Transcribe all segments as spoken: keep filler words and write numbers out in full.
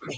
A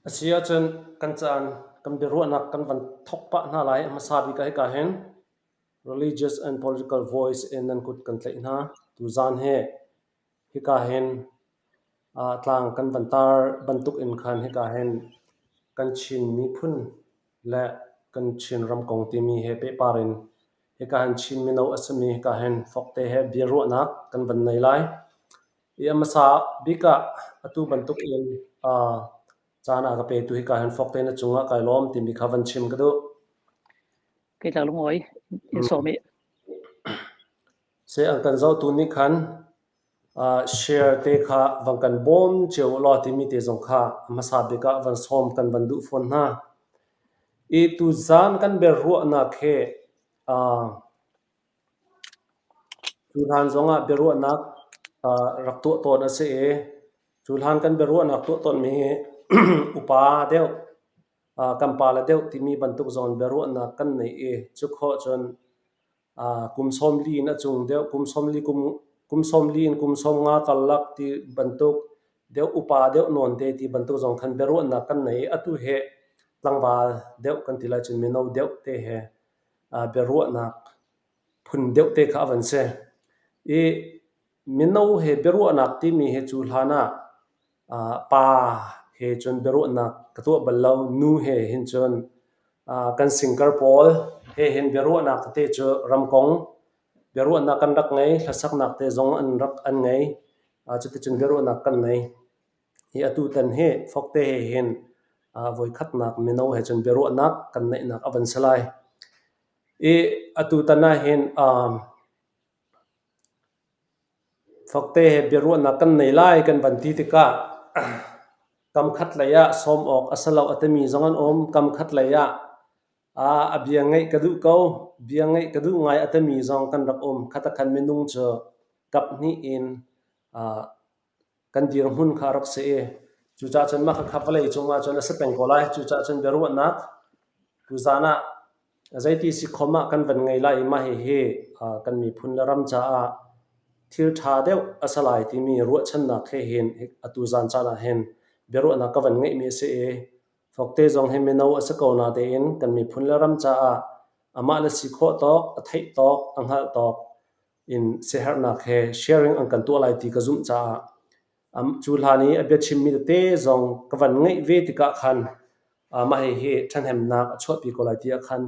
si ahcun kan caan, kan biaruahnak kan van thok pah hna lai. A hmasa bik ah hika hin religious and political voice in nan kut kan tlaih hna. Tuzan he hika hin, aa, tlang kan van tar bantuk in khan hika hin kan Chin miphun le kan Chin ram kong timi he pehpar in hika hin Chin mino a simi hika hin Fokte he biaruahnak kan van nei lai. I a hmasa bik ah atu bantuk in, aa, caan a ka petu hika hin Fokte na cungah kai lawm timi kha van chim ka duh. Kei tlak lungawi in sawm i. Se an kan zohtu nih khan, aa, share te kha van kan bawm cio law timi te zong kha a hmasa bik ah van sawm kan van duh fawn hna. I tuzan kan biaruahnak he, aa, cu hlan zongah biaruahnak, aa, rak tuah tawn a si i, cu hlan kan biaruahnak tuah tawnmi hi upa deuh, aa, kan pa le deuh timi bantuk zong biaruahnak kan nei i, cu khawh cun, aa, kum sawmli in a cung deuh, kum sawmli, kum, kum sawmli in kum sawmnga karlak ti bantuk deuh, upa deuh nawn te ti bantuk zong khan biaruahnak kan nei i, atu he tlangval deuh kan ti lai cun mino deuh te he, aa, biaruahnak phun deuh te kha a van si. I mino he biaruahnak timi he cu hlan ah, aa, pa he cun biaruahnak ka tuah bal lo, nu he hin cun, aa, kan singkar pawl he hin biaruahnak tete cu ram kong biaruahnak kan rak ngei, hlasaknak te zong an rak an ngei, aa, cuticun biaruahnak kan nei. I atu tan he Fokte he hin, aa, voikhatnak mino he cun biaruahnak kan neihnak a van si lai. I atu tan ah hin, aa, Fokte he biaruahnak kan nei lai kan van ti tikah, kam khat lei ah sawm awk a si lo a timi zong an um, kam khat lei ah, aa, a bia ngeih ka duh ko, bia ngeih ka duh ngai a timi zong kan rak um. Khat a khan minung cu kap hnih in, aa, kan dirhmun kha a rak si i, cucaah cun mah kha kha vawlei cungah cun a si peng ko lai. Cucaah cun biaruahnak tuzan ah zeiti si khawm ah kan van ngei lai i, mah hi hi, aa, kan miphun le ram caah thil ṭha deuh a si lai timi ruahchannak he hin atu zan caan ah hin biaruahnak ka van ngeihmi a si i, Fokte zong hi mino a si ko natein kan miphun le ram caah amah le si khawh tawk, a theih tawk, a hngalh tawk in siaherhnak he sharing an kan tuah lai ti ka zumh caah, am, cu hlan i a biachimmi tete zong ka van ngeih ve tikah khan, aa, mah hi hi ṭhathnemnak a chuahpi ko lai tiah khan,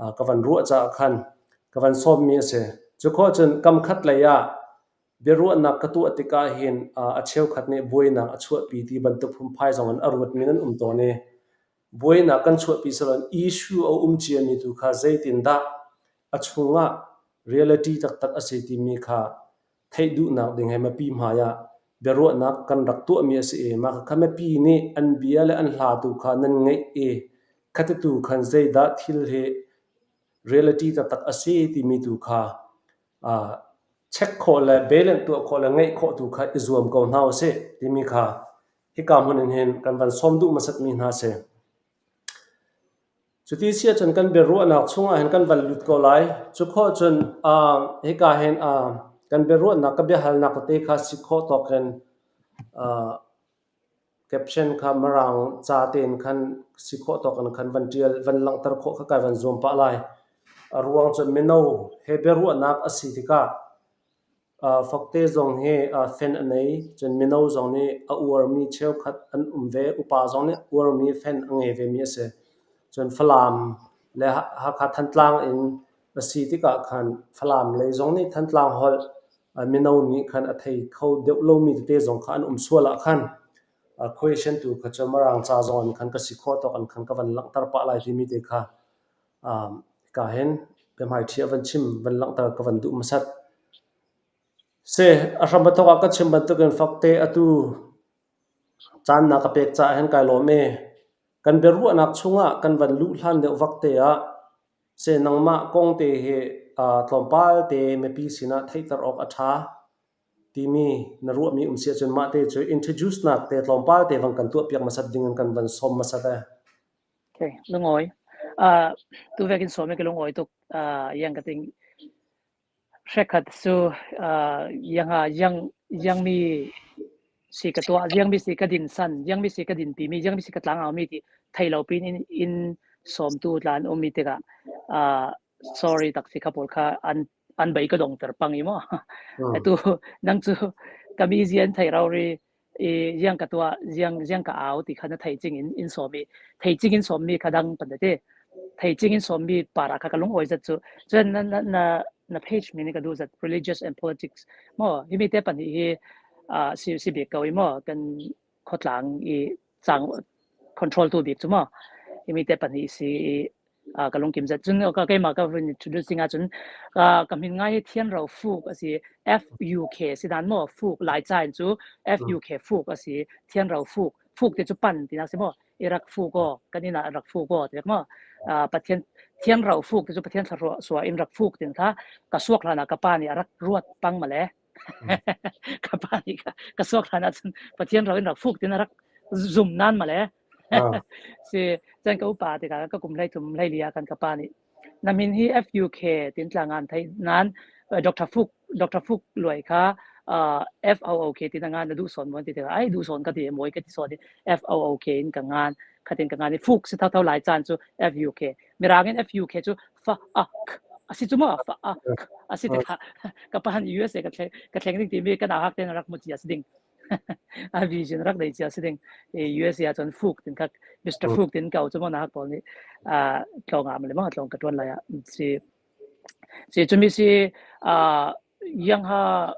aa, ka van ruah caah khan ka van sawmmi a si. Cu khawh cun kam khat lei ah biaruahnak ka tuah tikah hin, aa, a cheukhat nih buainak a chuahpi ti bantuk phunphai zong an a ruatmi nan um tawn i, buainak kan chuahpi si loin issue a um ciami tu kha zeitindah a chungah reality taktak a si timi kha theih duhnak ding he mipi hmaiah biaruahnak kan rak tuahmi a si i, mah kha mipi nih an bia le an hla tu kha nan ngeih i, khatitu khan zeidah thil hi reality taktak a si timi tu kha, aa, check khawh le, balance tuah khawh le ngeih khawh tu kha i zuam ko hna usih timi kha hika hmun in hin kan van sawm duh hmasatmi hna a si. Cuti si ahcun kan biaruahnak chungah hin kan van lut ko lai. Cu khawh cun, aa, hika hin, aa, kan biaruahnak, ka biahalnak tete kha si khawh tawk in, aa, caption kha Mirang ca tein khan si khawh tawk in khan van ṭial, van langhter khawh kha kai van zuam pah lai. A ruang cun mino he biaruahnak a si tikah, aa, Fokte zong hi, aa, fan a nei, cun mino zong nih a uarmi cheukhat an um ve, upa zong nih uarmi fan a ngei vemi a si. Cun Falam le Ha-, Hakha Thantlang in a si tikah khan Falam lei zong nih Thantlang holh a, mino nih khan a thei kho deuh lo mi tete zong kha an um sual ah khan, a, question tu kha chu Mirang ca zong an khan ka si kho tawk an khan ka van langhter pah lai ti mi te kha, a, ka hin pemhai thi a van chim van langhter ka van duh masat. Se, a hram bantuk ah ka chim bantukin fakte a tu canna ka pek caah hin kai lawm e. Kan biaruahnak chungah kan van luh hlan deuh vakte ah se nangmah kongte hi, aa, tlawmpalte mipi sinah theihter awk a ṭha timi na ruahmi um si ahcun mahte cu introduce nak te tlawmpalte van kan tuahpiak masat dingin kan van sawm masat e. Okay, lungawi. Ah, tu vekin sawm i ka lungawi tuk, ah, yang ka ting. Hrekhat cu, ah, yang ha, yang, yang mi si ka tuah, yang mi si ka dinsan, yang mi si ka dinpi mi, yang mi si ka tlang au mi ti thei lo pin in, in sawm tu tlan um mi tikah, ah, sorry tak si kha pawl kha an, an bei ka dongter pang i maw? Hmm. Tu nang cu ka mi zian thei rori, i, ziang ka tuah, ziang, ziang ka au ti kha na thei cing in, in sawm i, thei cing in sawm mi kha dang pan te. Thei cing in sawm mi para kha ka lungawi zat cu. Cun na, na, na, na page mi ni ka duh zat, religious and politics. Maw, hi mi te pan hi, hi, ah, si, si bik ko i maw, kan khawtlang i cang control tu bik cu maw. Hi mi te pan hi si i, ah, ka lungkim zat. Cun ka keimah ka vun introduce ding ah cun, ah, ka hmin ngai hi Thianro Fuk a si, F U K si dan maw, Fuk lai cain cu F U K Fuk a si, Thianro Fuk. Fuk te cu pan tinak si maw, i rak fuk aw, kan inn ah rak fuk aw, tinak maw. Ah, Pathian, Thianro Fuk te cu Pathian thluachuah in rak fuk tin kha ka suak hlan ah ka pa nih a rak ruat pang male. Ka pa nih ka, ka suak hlan ah cun Pathian ro in rak fuk tin a rak zum nan male. Ah. Si, cun ka upa te ka, ka kum hlei thum hlei li ah khan ka pa nih, na hmin hi F U K tin tla ngan thei nan, eh, Doctor Fuk, Doctor Fuk luai kha, ah, F O O K tin a ngan na duh sawn maw ti te ka, ai duh sawn ka ti, mawi ka ti sawn i F O O K in ka ngan, khatin ka ngan i Fuk si thotho lai caan cu F U K. Mirang in F U K cu fa ak a si cu maw, fa ak a si te kha. Ka pa han U S A ka thleng, ka thleng ding timi ka nauhak te na rak mu cia si ding. A vision rak dei cia si ding. Eh, U S A ah cun Fuk tin kha, Mister Fuk tin kau cu maw nauhak pawl nih, ah, tlawng ah male maw, tlawng ka ṭuan lai ah si, si cumi si, ah, yang ha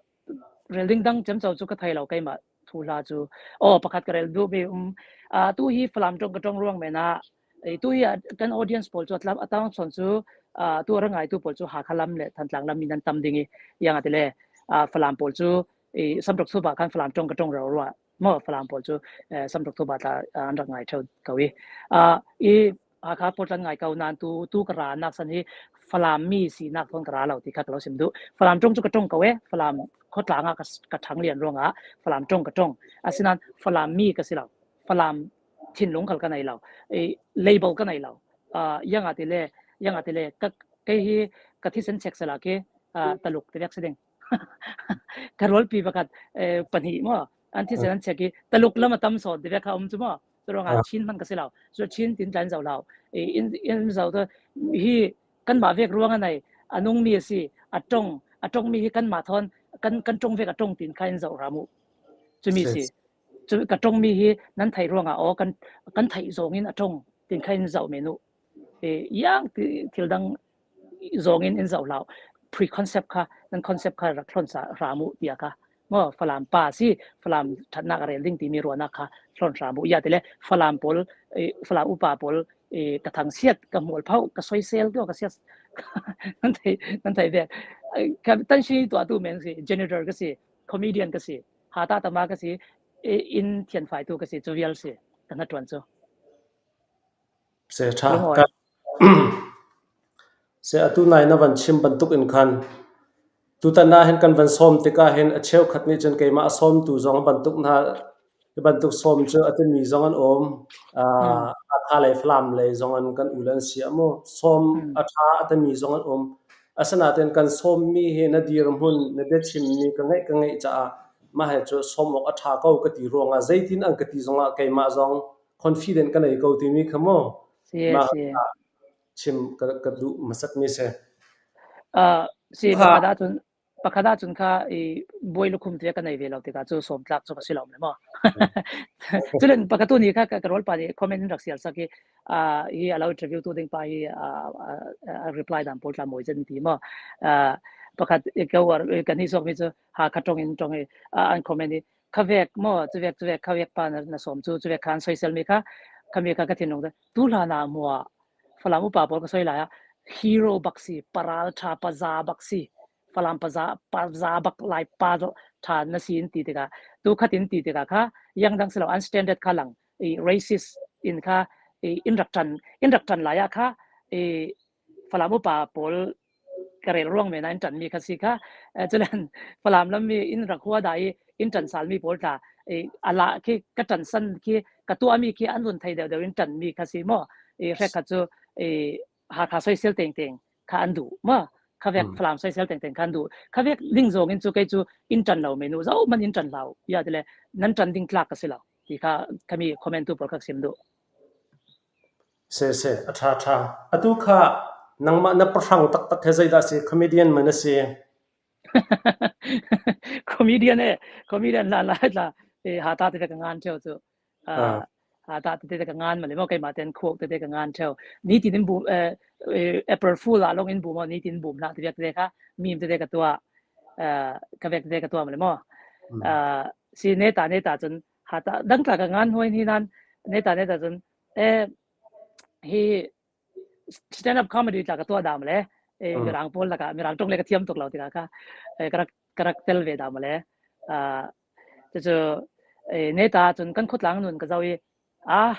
rel ding dang cem co cu ka thei lo keimah thuhla cu. Aw, pakhat ka rel duh mi um, ah, tu hi Falam ṭong ka ṭong ruang men ah, eh, tu hi, ah, kan audience pawl cu a tlam, a tam sawn cu, ah, tu a ra ngai tu pawl cu Hakha lam le Thantlang lam mi nan tam ding i, yang a ti le, ah, Falam pawl cu, eh, Samtok Thuba khan Falam ṭong ka ṭong rau ruah. Maw Falam pawl cu, eh, Samtok Thuba tla, ah, an rak ngai ṭheu ko i, ah, i Hakha pawl tla an ngai ko nan tu, tu ka ra nak san hi Falam mi si nak thawn ka ra lo ti kha ka lo sim duh. Falam ṭong cu ka ṭong ko e, Falam khawtlang ah ka, ka ṭhang lian ruangah Falam ṭong ka ṭong. Asinan Falam mi ka si lo. Falam thinlung khal ka nei lo. Eh, label ka nei lo. Ah, yang a ti le, yang a ti le, ka, kei hi ka thisen check sala ke, ah, Taluk ti vek si ding. Ka rualpi pakhat, eh, pahnih maw, an thisen an check i Taluk lam a tam sawn ti vek kha um cu maw. Curuangah Chin hman ka si lo. Cu Chin tin tla in zoh lo. Eh, in, in zoh tu hi kanmah vek ruang a nei, a nungmi a si, a ṭong, a ṭongmi hi kanmah thawn, kan, kan ṭong vek a ṭong tin kha in zoh hram uh. Cumi si. Cu ka ṭongmi hi nan theih ruangah aw, kan, kan theih zawngin a ṭong tin kha in zoh men uh. Eh, yang ti, thil dang zawngin in zoh hlah uh. Preconcept kha, nan concept kha rak hlon sa hram uh tiah kha. Maw, Falam pa si, Falam ṭhatnak a rel ding timi ruahnak kha hlon hram uh. Ia ti le, Falam pawl, eh, Falam upa pawl, eh, ka thangsiat, ka hmual phauh, ka soisel, ka siat. Nan thei, nan thei ve. Eh, ka tansi tuah tu men si, janitor ka si, comedian ka si, hata tama ka si, eh, in thianfai tu ka si, cu vial si, ka hnaṭuan cu. Se ṭha. Ka, se atu nai na van chim bantuk in khan, tutan ah hin kan van sawm tikah hin a cheukhat nih cun keimah a sawmtu zong bantuk hna, hi bantuk sawm cu a timi zong an um, aa, a kha lei Falam lei zong an kan u le an si a mu. Sawm a ṭha a timi zong an um. Asinain kan sawmmi hi na dirhmun, na biachimmi ka ngeih, ka ngeih caah mah he cu sawm awk a ṭha ko ka ti ruangah zeitin an ka ti zongah keimah zong confident ka nei ko timi kha maw? Yes, mah yes. Chim ka, ka duh masat mi si. Ah, si, pakhat ah cun, pakhat ah cun kha i buai lukhum te ka nei ve lo tikah cu sawm tlak cu ka si lo maw? Culen pakhat tu ni kha ka, ka rualpa nih comment in rak sial sak i, ah, hi a lo interview tu ding pa hi, ah, ah, ah, reply dan pawl tla mawi zet ti maw? Ah, pakhat i ka uar, i ka ni sok mi chu ha kha tong in tong i, a, an comment i, kha vek maw, chu vek, chu vek, kha vek pa na, na sawm chu, chu vek khan soisel mi kha, kha mi kha ka thin nung ta. Tu hla na mua, Falam upa pawl ka soi lai a, hero bak si, paral tha, paza bak si, Falam paza, paza bak lai pa zo, tha na si in ti tika, tu khat in ti tika kha, yang dang silo, unstandard kha lang, i racist in kha, i in rak tan, in rak tan lai a kha, i Falam upa pawl ka rel ruang mena in tan mi kha si kha, eh, chulen Falam lam mi in rak hua da i in tan sal mi pawl ta, i ala khi ka tan san khi ka tua mi khi an lun thei deu deu in tan mi kha si maw, i hrek kha chu, i ha kha soisel teng teng kha an du maw, kha vek Hmm. Falam soisel teng teng kha an du, kha vek ding zong in chu kei chu in tan lo menu zo man in tan lo, ya tile nan tan ding tlak ka si lo, ti kha, kha mi comment tu pawl kha sim du. Se, se, a tha, tha. Atu kha, nangma na pahrang tak tak he zei da si, comedian ma na si. Comedian e, comedian la, la, la, e, ha ta te ka ngan theo chu. Ah, Ah. Ha ta te ka ngan ma le mo, kei ma ten khok te ka ngan theo. Ni tin bu, eh, eh, April Fool la long in bu mo, ni tin bu na te te kha, mim te ka tua, eh, ka vek te ka tua ma le mo. Hmm. Ah, si neta, neta chun, ha ta, dang ta ka ngan hoi ni nan, neta, neta chun, eh, hi stand up comedy tla ka tua dam le, eh, Mm. Mirang pawl la ka, Mirang tong le ka thiam tuk lo ti ka ka, eh, ka rak, ka rak tel ve dam le. Ah, chu chu, eh, neta chun kan khutlang nun ka zau i, ah,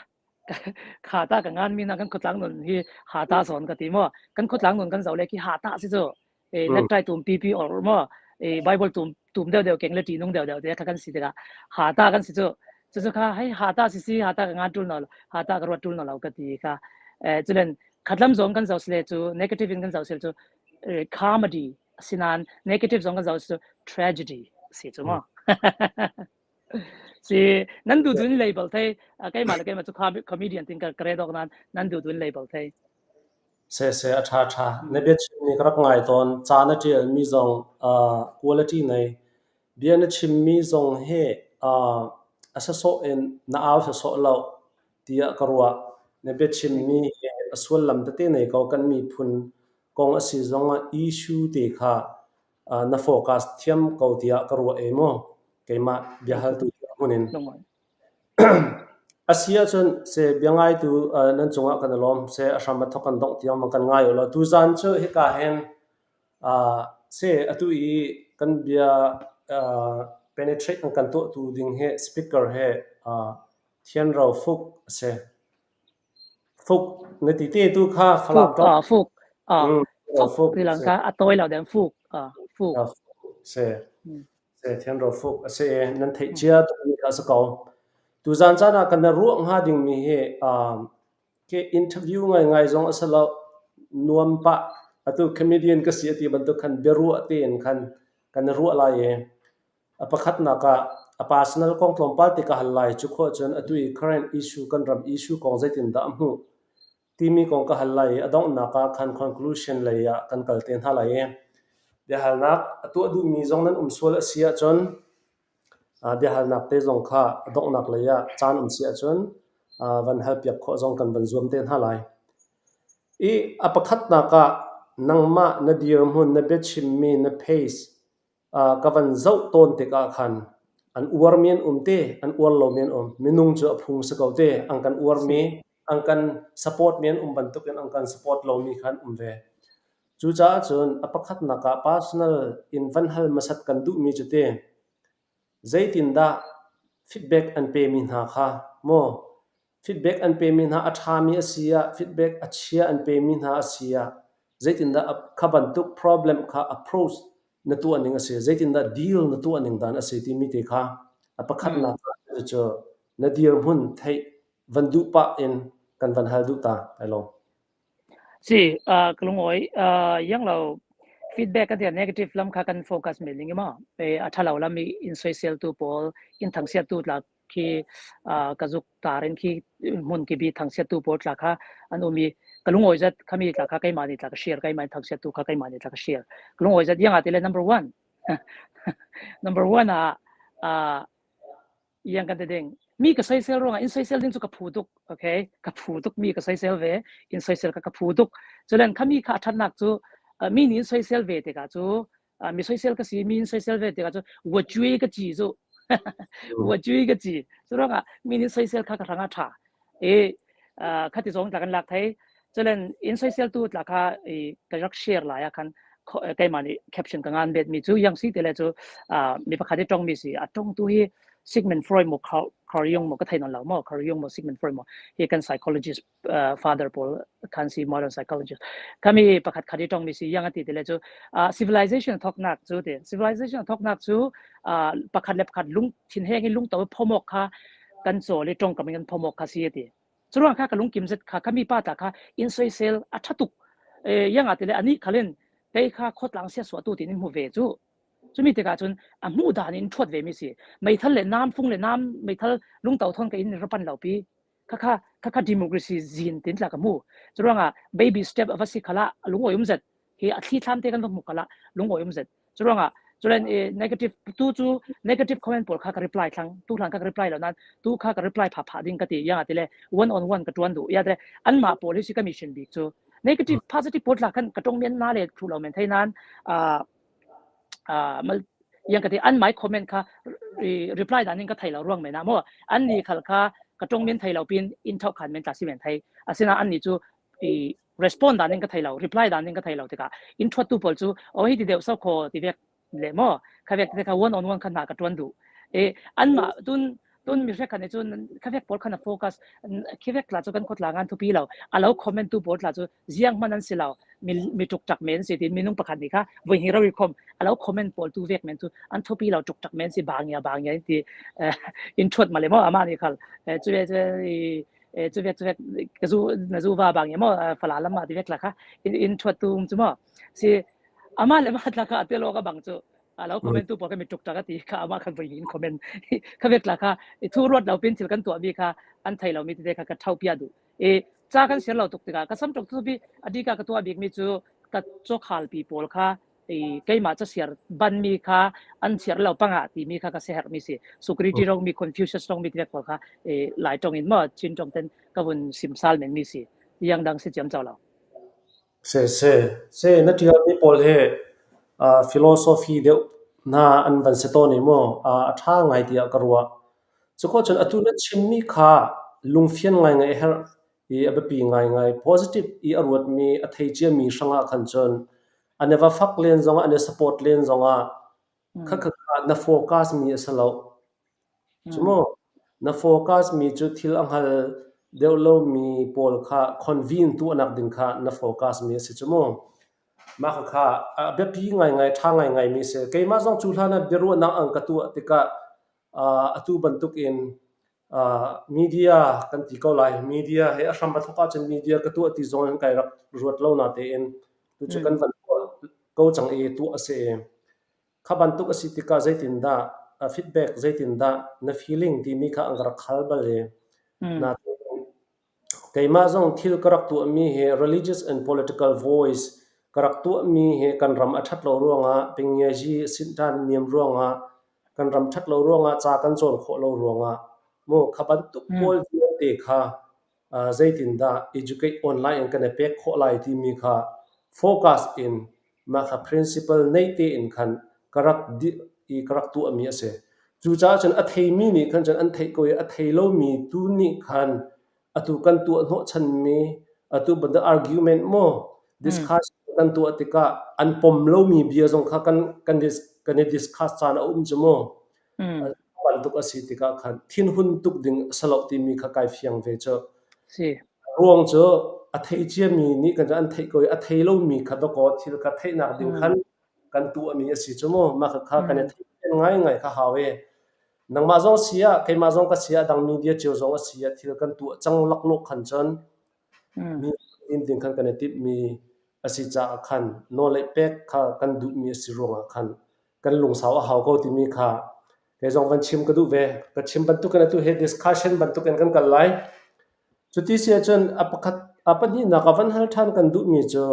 kha ta ka ngan mi na kan khutlang nun hi ha ta son ka ti mo. Kan khutlang nun kan zau le ki ha ta si chu. Eh, Mm. Necktie tum pipi or mo, eh, Bible tum, tum deu deu keng le ti nung deu deu te kha kan si te ka. Ha ta kan si chu. Chu chu kha, hei, ha ta si si, ha ta ka ngan tul no lo, ha ta ka ruat tul no lo ka ti kha. Eh, chulen, khatlam zong kan zau si le chu, negative in kan zau si le chu, eh, comedy, sinan, negative zong kan zau si chu, tragedy, si chu mo. Si, nan du dun label thei, ah, keima le keima chu com-, comedian tin ka, ka re dok nan, nan du dun label thei. Se, se, a tha, tha. Na bia chim ni ka rak ngai ton, cha na tial mi zong, ah, quality nei. Bia na chim mi zong he, ah, a sa so en, na au sa so lo, tia ka ruah. Na bia chim mi he, a sual lam ta te nei kau kan mi phun, kong a si zong a issue te kha, ah, na focus thiam kau tia ka ruah e mo. Keima bia hal tu tia hunin. Long oi. A sia chun se bia ngai tu, ah, nan chunga kan lom, se a hram a thok kan dong tiang mang kan ngai lo. Tu zan chu hi ka hen, ah, se atu i kan bia, ah, penetrate kan kan tu tu ding he speaker he, ah, Thian Ro Fuk se. Fuk, na ti te tu kha Falam Fuk, tok. Ah, Fuk. Ah, Mm, Fuk, Fuk, ti lang se. Kha, a toi lo den Fuk. Ah, Fuk. Ah, Fuk, se. Mm. Se, Thian Ro Fuk, se, nan thei chia tu ni kha sa kau. Tu zan cha na kan na ruak nga ding mi he, ah, ke interview ngai ngai zong a sa lo nuam pa, atu comedian ka si a ti ban tu kan bia ruak te in kan, kan na ruak lai e. A pakhatna ka, a personal kong tlawmpal te ka hal lai chu kho chun atu i current issue kan ram issue kong zeitin dah a hmuh. Timi kong ka hal lai, a donghnak ah khan conclusion lei ah kan kal te hna lai. Biahalnak a tuah duhmi zong nan um sual a si ahcun, aa, biahalnak te zong kha a donghnak lei ah caan um si ahcun, aa, van hal piak khawh zong kan van zuam te hna lai. I a pakhatnak ah nangmah na dirhmun, na biachimmi, na page, aa, ka van zoh tawn tikah khan an uarmi an um te, an uar lomi an um. Minung cu a phung si ko te, an kan uarmi, an kan support mi an um bantukin an kan support lomi khan um ve. Cucaah cun a pakhatnak ah personal in van hal hmasat kan duhmi cu te, zeitindah feedback an pemi hna kha maw? Feedback an pemi hna a ṭhami a si ah, feedback a chia an pemi hna a si ah, zeitindah a, kha bantuk problem kha approach na tuah ning a si, zeitindah deal na tuah ning dan a si timi te kha a pakhatnak ah cu na dirhmun theih van duh pah in kan van hal duh ta, ai lo. Si, ah, ka lungawi, ah, yang lo, feedback kan tiah negative lam kha kan focus men ning i maw? Eh, a ṭha lo lam i in soiseltu pawl, in thangsiattu tla khi, ah, ka zuk tar in khi hmun kibi thangsiattu pawl tla kha an um i ka lungawi zat khami tla kha keimah nih tla ka share, keimah in thangsiattu kha keimah nih tla ka share. Ka lungawi zat yang a ti le number one. Number one ah, ah, yang kan ti ding. Mi ka soisel ruangah in soisel ding cu ka phu tuk, okay? Ka phu tuk, mi ka soisel ve, in soisel kha ka phu tuk. Culen khami kha a ṭhatnak cu, ah, mi nih in soisel ve tikah cu, a, mi soisel ka si, mi in soisel ve tikah cu, vawcui ka ci cu. Vawcui ka ci. Curuangah mi in soisel kha ka hrangah ṭha. E, a, khati zong tla kan lak thei. Culen in soiseltu tla kha, e, ka rak share lai ah khan, kho-, e, keimah nih caption ka ngan bet mi cu, yang si tile cu, a, mi pakhat hi ṭong mi si. A ṭongtu hi Sigmund Freud maw, Carl, Carl Jung maw, ka thei nawn lo maw, Carl Jung maw, Sigmund Freud maw. Hi kan psychologist, a, father pawl khan si, modern psychologist. Khami pakhat khat hi ṭong mi si, yang a ti tile cu, a, civilization a thawknak cu ti. Civilization a thawknak cu, a, pakhat le pakhat lung, thinheng i lungto phomawk kha kan cawl i ṭongkam in kan phomawk kha si a ti. Curuang kha ka lungkim zet kha, khami pa tla kha in soisel a ṭha tuk. E, yang a tile anih khal in kei kha khawtlang siatsuahtu tiin in hmu ve cu. Cumi tikah cun a hmuh dan in ṭhuat ve mi si. Meithal le nam, fung le nam, meithal lungto thawn ka in ra pan lo pi. Kha kha, kha kha democracy zin tin tla ka hmu. Curuangah baby step a va si khalah a lungawi um zet. Hi a thli thlam te kan va hmu khalah lungawi um zet. Curuangah, culen, eh, negative, tu cu negative comment pawl kha ka reply thlang, tu hlan kha ka reply lo nan, tu kha ka reply pha pha ding ka ti, yang a tile one on one ka ṭuan duh, ya tile anmah pawl hi si ka mission bik cu. Negative, positive pawl tla khan ka ṭong men na le thluh lo men thei nan, ah, ah, mal, yang ka ti, anmah comment kha, eh, reply dan in ka thei lo ruang men ah maw, anni khal kha ka ṭong men thei lo pin in thok khan men tla si men thei. Asinain anni cu, i, respond dan in ka thei lo, reply dan in ka thei lo tikah in ṭhuattu pawl cu, aw, hi ti deuh so khaw ti vek le maw, kha vek te kha one on one kha hna ka ṭuan duh. E, anmah tun, tun mi hrekkhat nih cun kha vek pawl kha na focus, kha vek tla cu kan khawtlang ah thupi lo. A lo comment tu pawl tla cu ziang hman an si lo. Mi, mi ṭukṭak men si ti, minung pakhat nih kha voi hi rori khom a lo comment pawl tu vek men cu an thupi lo, ṭukṭak men si, bangia, bangia in ti, eh, in ṭhuat mah le maw, amah nih khal, eh, cu ve, cu ve, i, eh, cu vek, cu vek, ka zu, na zu va bangia maw, eh, fala lam ah ti vek tla kha in, in ṭhuat tu um cu maw. Si, amah le amah tla kha a tel awk a bang cu, a lo comment tu pawl kha mi ṭukṭak a ti kha, amah khan voi hi in comment. Kha vek tla kha, i, thu ruat lo pin thil kan tuah mi kha an thei lo mi tete kha ka ṭhopih duh. I, ca kan siar lo tuk tikah ka sam ṭuk tu pi a dika ka tuah bik mi cu ka cawkhalpi pawl kha, i, keimah ca siar ban mi kha an siar lo pangah ti mi kha ka si herh mi si. Security ṭong mi, Confucius ṭong mi ti vek pawl kha, i, Lai ṭong in maw, Chin ṭong ten ka vun sim sal men mi si. Yang dang si ciamco lo. Se, se, se, na ṭial mi pawl he, ah, philosophy deuh hna an van si tawn i maw, ah, a ṭha ngai tiah ka ruah. Cu khawh cun atu na chim mi kha lungfian ngaingai a herh i a biapi ngaingai, positive i a ruatmi, a thei ciami hrangah khan cun an i va fak len zongah, an i support len zongah, kha, kha, kha na focus mi a si lo. Cu maw? Na focus mi cu thil a hngal deuh lo mi pawl kha convince tuahnak ding kha na focus mi a si cu maw? Mah kha, kha a biapi ngaingai, ṭha ngaingai mi si. Keimah zong cu hlan ah biaruahnak an ka tuah tikah, aa, atu bantukin, aa, media kan ti ko lai. Media he a hram bantuk ahcun media ka tuah ti zong in kai rak ruat lo natein tu cu kan van tuah ko cang i tuah a si i. Kha bantuk a si tikah zeitindah, a feedback zeitindah, na feeling timi kha an ka rak hal bal i. Natein keimah zong thil ka rak tuahmi hi religious and political voice ka rak tuahmi hi kan ram a ṭhat lo ruangah, Pengyaji sintan niam ruangah, kan ram ṭhat lo ruangah, ca kan cawn khawh lo ruangah, maw, kha bantuk pawl vialte kha, aa, zeitindah educate online in kan i pek khawh lai timi kha focus in, mah kha principle neih tein khan ka rak di-, i ka rak tuahmi a si. Cucaah cun a theimi nih khan cun an theih ko i a thei lomi tu nih khan atu kan tuah hnawhchanmi, atu bantuk argument maw, discussion kan tuah tikah an pom lomi bia zong kha kan, kan dis-, kan i discuss caan a um cu maw? Bantuk a si tikah khan thinhun tuk ding a si lo timi kha kai fiang ve cu. Ruang cu a thei ciami nih kan an theih ko i a thei lomi kha dakaw thil kha theihnak ding khan kan tuahmi a si cu maw? Mah kha, kha kan i thei ngaingai kha hau e. Nangmah zong a si ah, keimah zong ka si ah, dang media cio zong a si ah, thil kan tuah cang laklawh khan cun mi in ding khan kan i timhmi a si caah khan, nawl le pek kha kan duhmi a si ruangah khan kan lungsau a hau ko timi kha kei zong van chim ka duh ve. Ka chim bantukin atu he discussion bantukin kan kal lai. Cuti si ahcun a pakhat, a pahnihnak a van hal ṭhan kan duhmi cu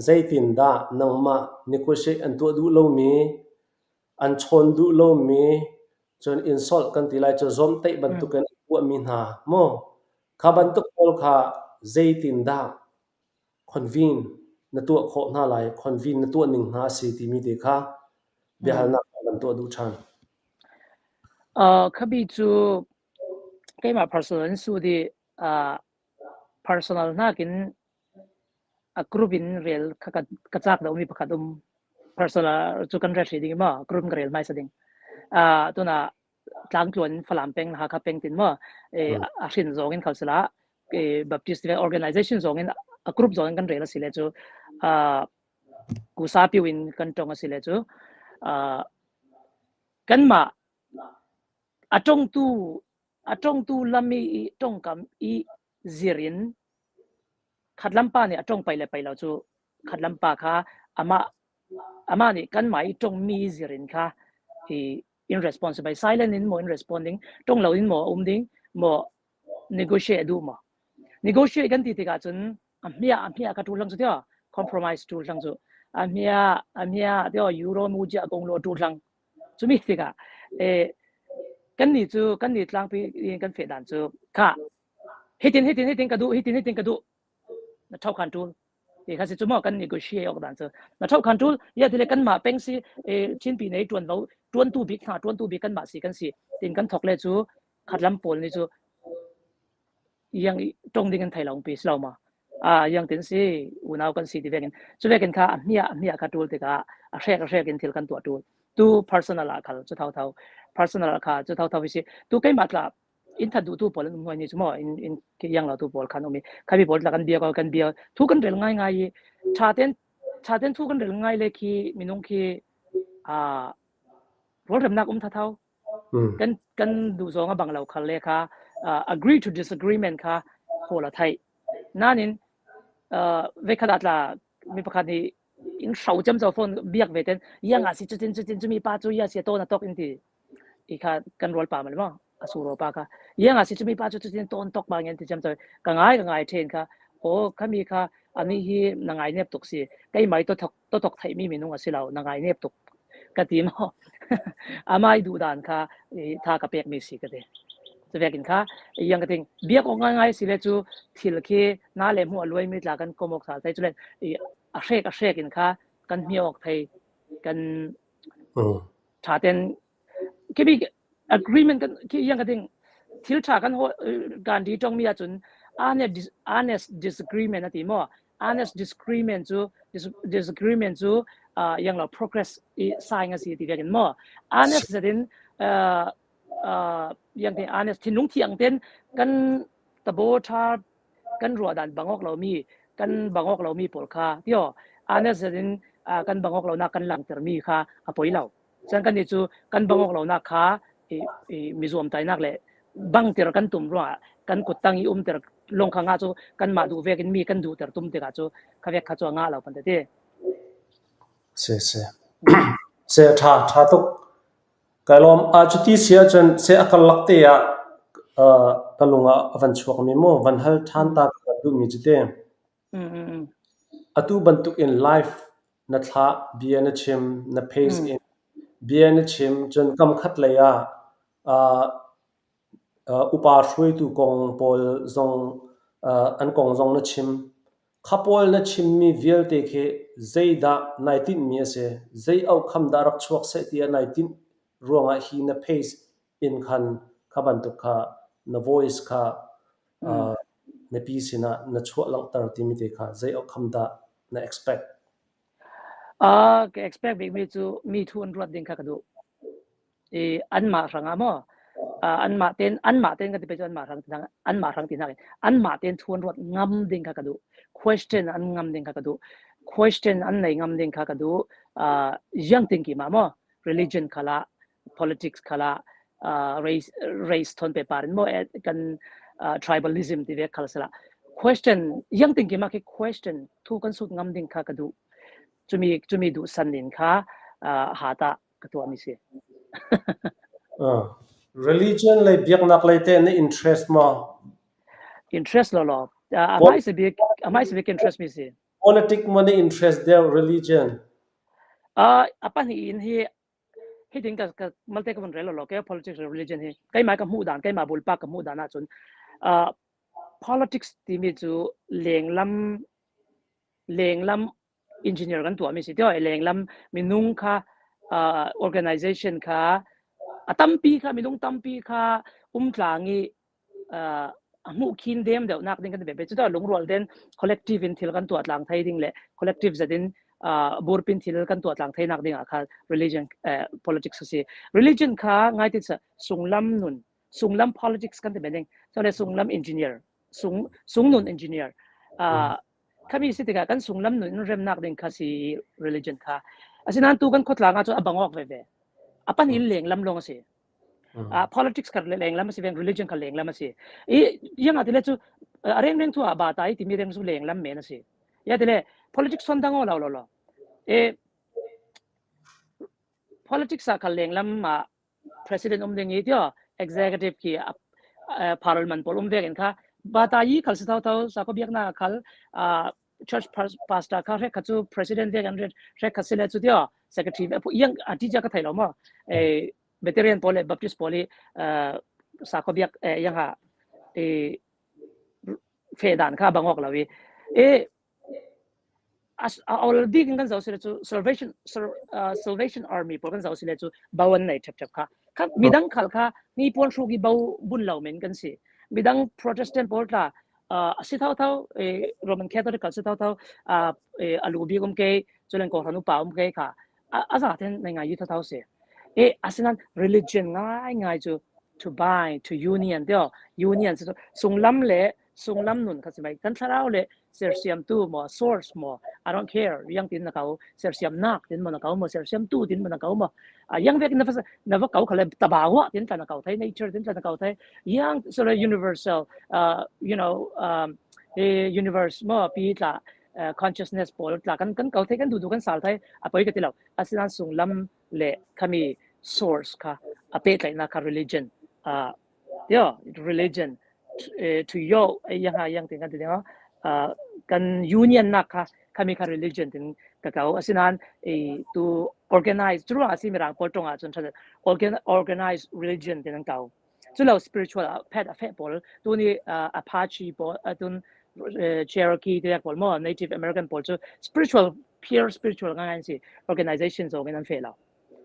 zeitindah nangmah negotiate an tuah duh lomi, an chawn duh lomi, cun insult kan ti lai cu, zawmhtaih bantukin an tuahmi hna maw? Kha bantuk pawl kha zeitindah convince, na tuah khawh hna lai, convene na tuah ning hna a si timi te kha biahalnak kan tuah duh ṭhan. Uh, khabi cu keimah personal in su di uh, personal hnakin a group in rel ka, ka, ka cak deuh mi pakhat um. Personal cu kan rel hrih ding i maw, group in ka rel hmaisa ding. Uh, tuna tlangtluan Falam peng, Hakha peng tin maw, eh, a hrin zawngin khalsala, eh, Baptist organization zawngin a group zawngin kan rel a si le cu, uh, kusa piu in kan ṭong a si le cu, uh, kanmah a ṭongtu a ṭongtu lam i ṭongkam i zirin khatlampa nih a ṭong pai le pai lo cu khatlampa kha amah amah nih kanmah i ṭongmi zirin kha i in responsible silent in maw in responding ṭong lo in maw a um ding maw negotiate duh maw negotiate kan ti tikah cun a hmiah a hmiah kha ṭul hlang cu tio compromise ṭul hlang cu a hmiah a hmiah tio euro mu cia kong lo ṭul hlang cumi tikah eh kanni cu kanni tlangpi in kan feh dan cu kha hitin hitin hitin ka duh hitin hitin ka duh na ṭhau khan ṭul ti kha si cu maw kan negotiate awk dan cu na ṭhau khan ṭul ia tile kanmah peng si eh thinpi nei ṭuan lo ṭuantu bik hna ṭuantu bik kanmah si kan si tin kan thok le cu khatlam pawl nih cu yang ṭong ding an thei lo pi si lo ma a yang tin si unau kan si ti vekin cu vekin kha a hmiah a hmiah kha ṭul tikah a hrek a hrek in thil kan tuah ṭul tu personal ah khal cu thau thau personal ah kha cu thau thau si tu keimah tla in that duhtu pawl an um hnuai ni cu maw in in yang lo tu pawl khan um i khabi pawl tla kan bia ko kan bia thu kan rel ngai ngai i ṭha ten ṭha ten thu kan rel ngai le khi minung khi a rualremnak um thathau kan kan duh zawng a bang lo khal le kha uh, agree to disagreement kha hawl a theih nanin uh, vekhat ah tla mi pakhat nih in hrau ciamco phone biak ve ten iang a si cutin cutin cumi pa cu ia si a tawn a tawk in ti i kha kan rualpa mal maw a suro pa kha iang a si cumi pa cu cutin tawn tawk bang in ti ciamco ka ngai ka ngai ṭhen kha aw khami kha ani hi na ngai nep tuk si keimai to thok to thok theihmi minung a si lo na ngai nep tuk ka ti maw amai duh dan kha tha ka pek mi si ka ti cu vekin kha yang ka ting biak awk ngai ngai si le cu thil khi na le hmuh a luai mi tla kan kom awk sal thei cu le a hrek a hrek in kha kan hmi awk thei kan ṭha ten khibi agreement kan khi yang ka ting thil ṭha kan haw Gandhi ṭong mi ahcun honest disagreement a ti maw honest disagreement cu disagreement cu uh, yang lo progress i sign a si ti vekin maw honest zetin uh, uh, yang tin honest thinlung thiang ten kan tabo ṭha kan ruah dan bang awk lo mi kan bang awk lo mi pawl kha tio honest zetin uh, kan bang awk lo nak kan langter mi kha a poi lo chan kan ni cu kan bang awk lo nak kha i, i, mizuam tainak le bangtir kan tum ruangah kan kuttang i umter lawng kha ngah cu kanmah duh vekin mi kan duhter tum tikah cu kha vek kha cu a ngah lo pan tete. Se se. Se ṭha ṭha tuk. Ka lawm a cuti si ahcun se a kal lak te ah ka lungah a van chuak mi maw van hal ṭhan ta ka duh mi cu te. Atu bantuk in life na thlah bia na chim na page in bia na chim cun kam khat lei ah uh, upa hruaitu kong pawl zong uh, an kong zong na chim kha pawl na chimmi vialte khi zeidah naitinhmi a si zei auhkham dah rak chuak seh tiah naitinh ruangah hi na page in khan kha bantuk kha na voice kha uh, na pi sinah na chuah langhter timi te kha zei auhkham dah na expect Ah, ka expect bik mi cu mi thu an ruat ding kha ka duh. I anmah hrangah maw? Ah, anmah ten anmah ten ka ti pei cu anmah hrang tinang anmah hrang tinang anmah ten thu an ruat ngam ding kha ka duh. Question an ngam ding kha ka duh. Question an nei ngam ding kha ka duh. Ah, ziang tingki mah maw? Religion khalah, politics khalah, uh, race race thawn pepar in maw kan uh, tribalism ti vek khal sala. Question ziang tingki mah khi question thu kan sut ngam ding kha ka duh. Cumi cumi duh san in kha uh, hata ka tuah mi si. Religion lei biaknak lei te na interest maw? Interest lo lo. Uh, amai se bik amai se bik interest mi si. Politic maw na interest deuh religion? Uh, a pahnih in hi hitin ka, ka malte ka vun rel lo ke politics religion hi keimah ka hmuh dan keimah bulpak ka hmuh dan ahcun uh, politics timi cu lenglam lenglam engineer kan tuah mi si tio, lenglam minung kha, uh, organization kha a tampi kha, minung tampi kha um tlang i, uh, a hmuh khin dem deuh nak ding kan ti bebe chu tio, lungrual den collective in thil kan tuah tlang thei ding le collective zatin, uh, burpin thil kan tuah tlang thei nak ding a kha religion, uh, politics a si. Religion kha ngai ti sa sunglam nun, sunglam politics kan ti be ding. So le sunglam engineer, sung, sung nun engineer. Uh, khami si tika kan sunglam nun rem nak ding kha si religion kha. Asinan tu kan khawtlang a chu a bangawk veve. A pan in lenglam long a si. Uh, politics kha lenglam a si veng, religion kha lenglam a si. I, yang a ti le chu, uh, a reng reng thu a ba ta i ti mi reng chu lenglam men a si. Ya ti le politics son dang o lo lo lo. E, politics a kha lenglam a president um ding i tio, executive ki, uh, parliament pawl um vek in kha, ba ta i khal si thau thau, sa ko biak na khal, uh, church pastor kha rek kha chu president vek an rek kha si le chu tio, secretary vek yang a ti ja ka thai lo mo. E, Presbyterian pawl le Baptist pawl i, uh, sa ko biak, eh, yang ha, e, fe dan kha bangawk lo i. E, a, a, a ol dik kan zau si le chu Salvation, uh, Salvation Army pawl kan zau si le chu bawan nei thep thep kha. Kha midang khal kha ni puan suk i bau bun lo men kan si. Midang Protestant pawl tla, uh, a si thau thau, eh, Roman Catholic kha si thau thau, uh, eh, a lu bik um kei, chu len ko hanu pa um kei kha. A, a za ten nei ngai i thau thau si. E, asinan religion ngai ngai chu to bind, to union tio, union si sunglam le, sunglam nun kha si mai, kan thlarau le, sersiam tu mo, source mo, I don't care, yang tin na kau, sersiam nak tin mo na kau mo, sersiam tu tin mo na kau mo. A, yang vek na va, na va kau kha le tabawa tin tla na kau thai, nature tin tla na kau thai, yang so le universal, uh, you know, um, e, universe mo, pi tla, uh, consciousness pawl tla kan, kan kau thai, kan du du kan sal thai, a poi ka ti lo. Asinan sunglam le khami source kha a pet lai na kha religion. Uh, tio, religion, eh, to yo, eh, yang ha yang tin kan ti ding, uh, kan union na kha, khami kha religion tin ka kau. Asinan, eh, to organize, chu ruang a si mirang pawl tong a chun tha, organ, organize religion tin an kau. Chu lo spiritual a phet a fe pawl, tu ni, uh, Apache pawl, uh, tun, uh, Cherokee te pawl mo, Native American pawl chu spiritual, pure spiritual ngai ngai si, organization zong in an fe lo.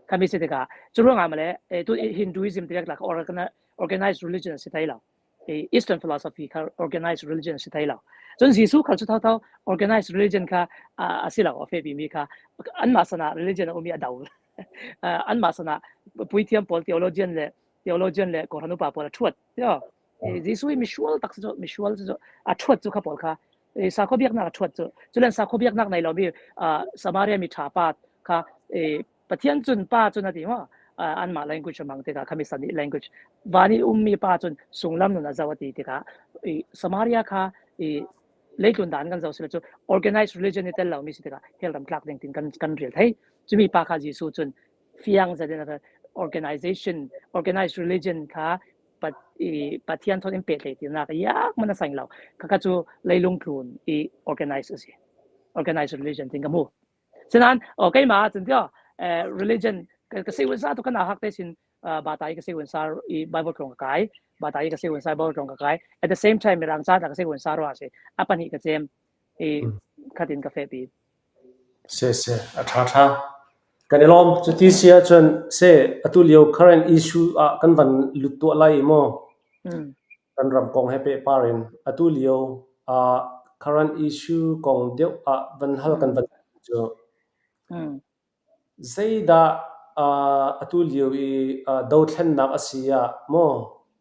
Khami si te ka, chu ruang a ma le, eh, tu Hinduism te la ka organi-, organized religion si thai lo. E, Eastern philosophy kha organized religion si thai lo. Chun Jesu khal chu thau thau organized religion kha, a, a si lo, a fe pi mi kha, an ma sana religion a um i a dau. Uh, an ma sana puithiam pawl theologian le, theologian le ko hanu pa pawl a thuat. Tio. E, Jesu i misual tak chu, misual chu, a thuat chu kha pawl kha. E, sa ko biak nak a thuat chu. Chu len sa ko biak nak nei lo mi, uh, Samaria mi tha pa kha, e, Pathian chun pa chun a ti mo. Uh, an ma language a mang te ka, khami sani language. Vani um mi pa chun sunglam nun a zau a ti te ka. E, Samaria kha, e, leitlun dan kan zau si le chu organized religion i tel lo mi si te ka. Hel ram tlak ding tin kan, kan ril thei. Chu mi pa kha Jesu chun fiang za den a organization, organized religion kha pat, i, Pathian thon in pet lei ti nak yak mana sang lo. Kha kha chu leilung tlun i organized a si. Organized religion tin ka mu. Sinan, okay ma, chun tio, eh, religion, ka, ka sei wun sa tu ka na hak te sin, uh, ba ta i ka sei wun sa i Bible tlong ka kai, ba ta i ka sei wun sa Bible tlong ka kai. At the same time, mirang cha ta ka sei wun sa ro a si. A pan hi ka chem, i, khatin ka fe pi. Se, se, a tha tha. Kan i lom, chu ti sia chun, se, a tu lio current issue a kan van lut tuah lai mo. Kan ram kong he pe parin, a tu lio, a current issue kong deuh a van hal kan van chu. Zeida, a, a tu lio i, a, do thlen nak a sia mo.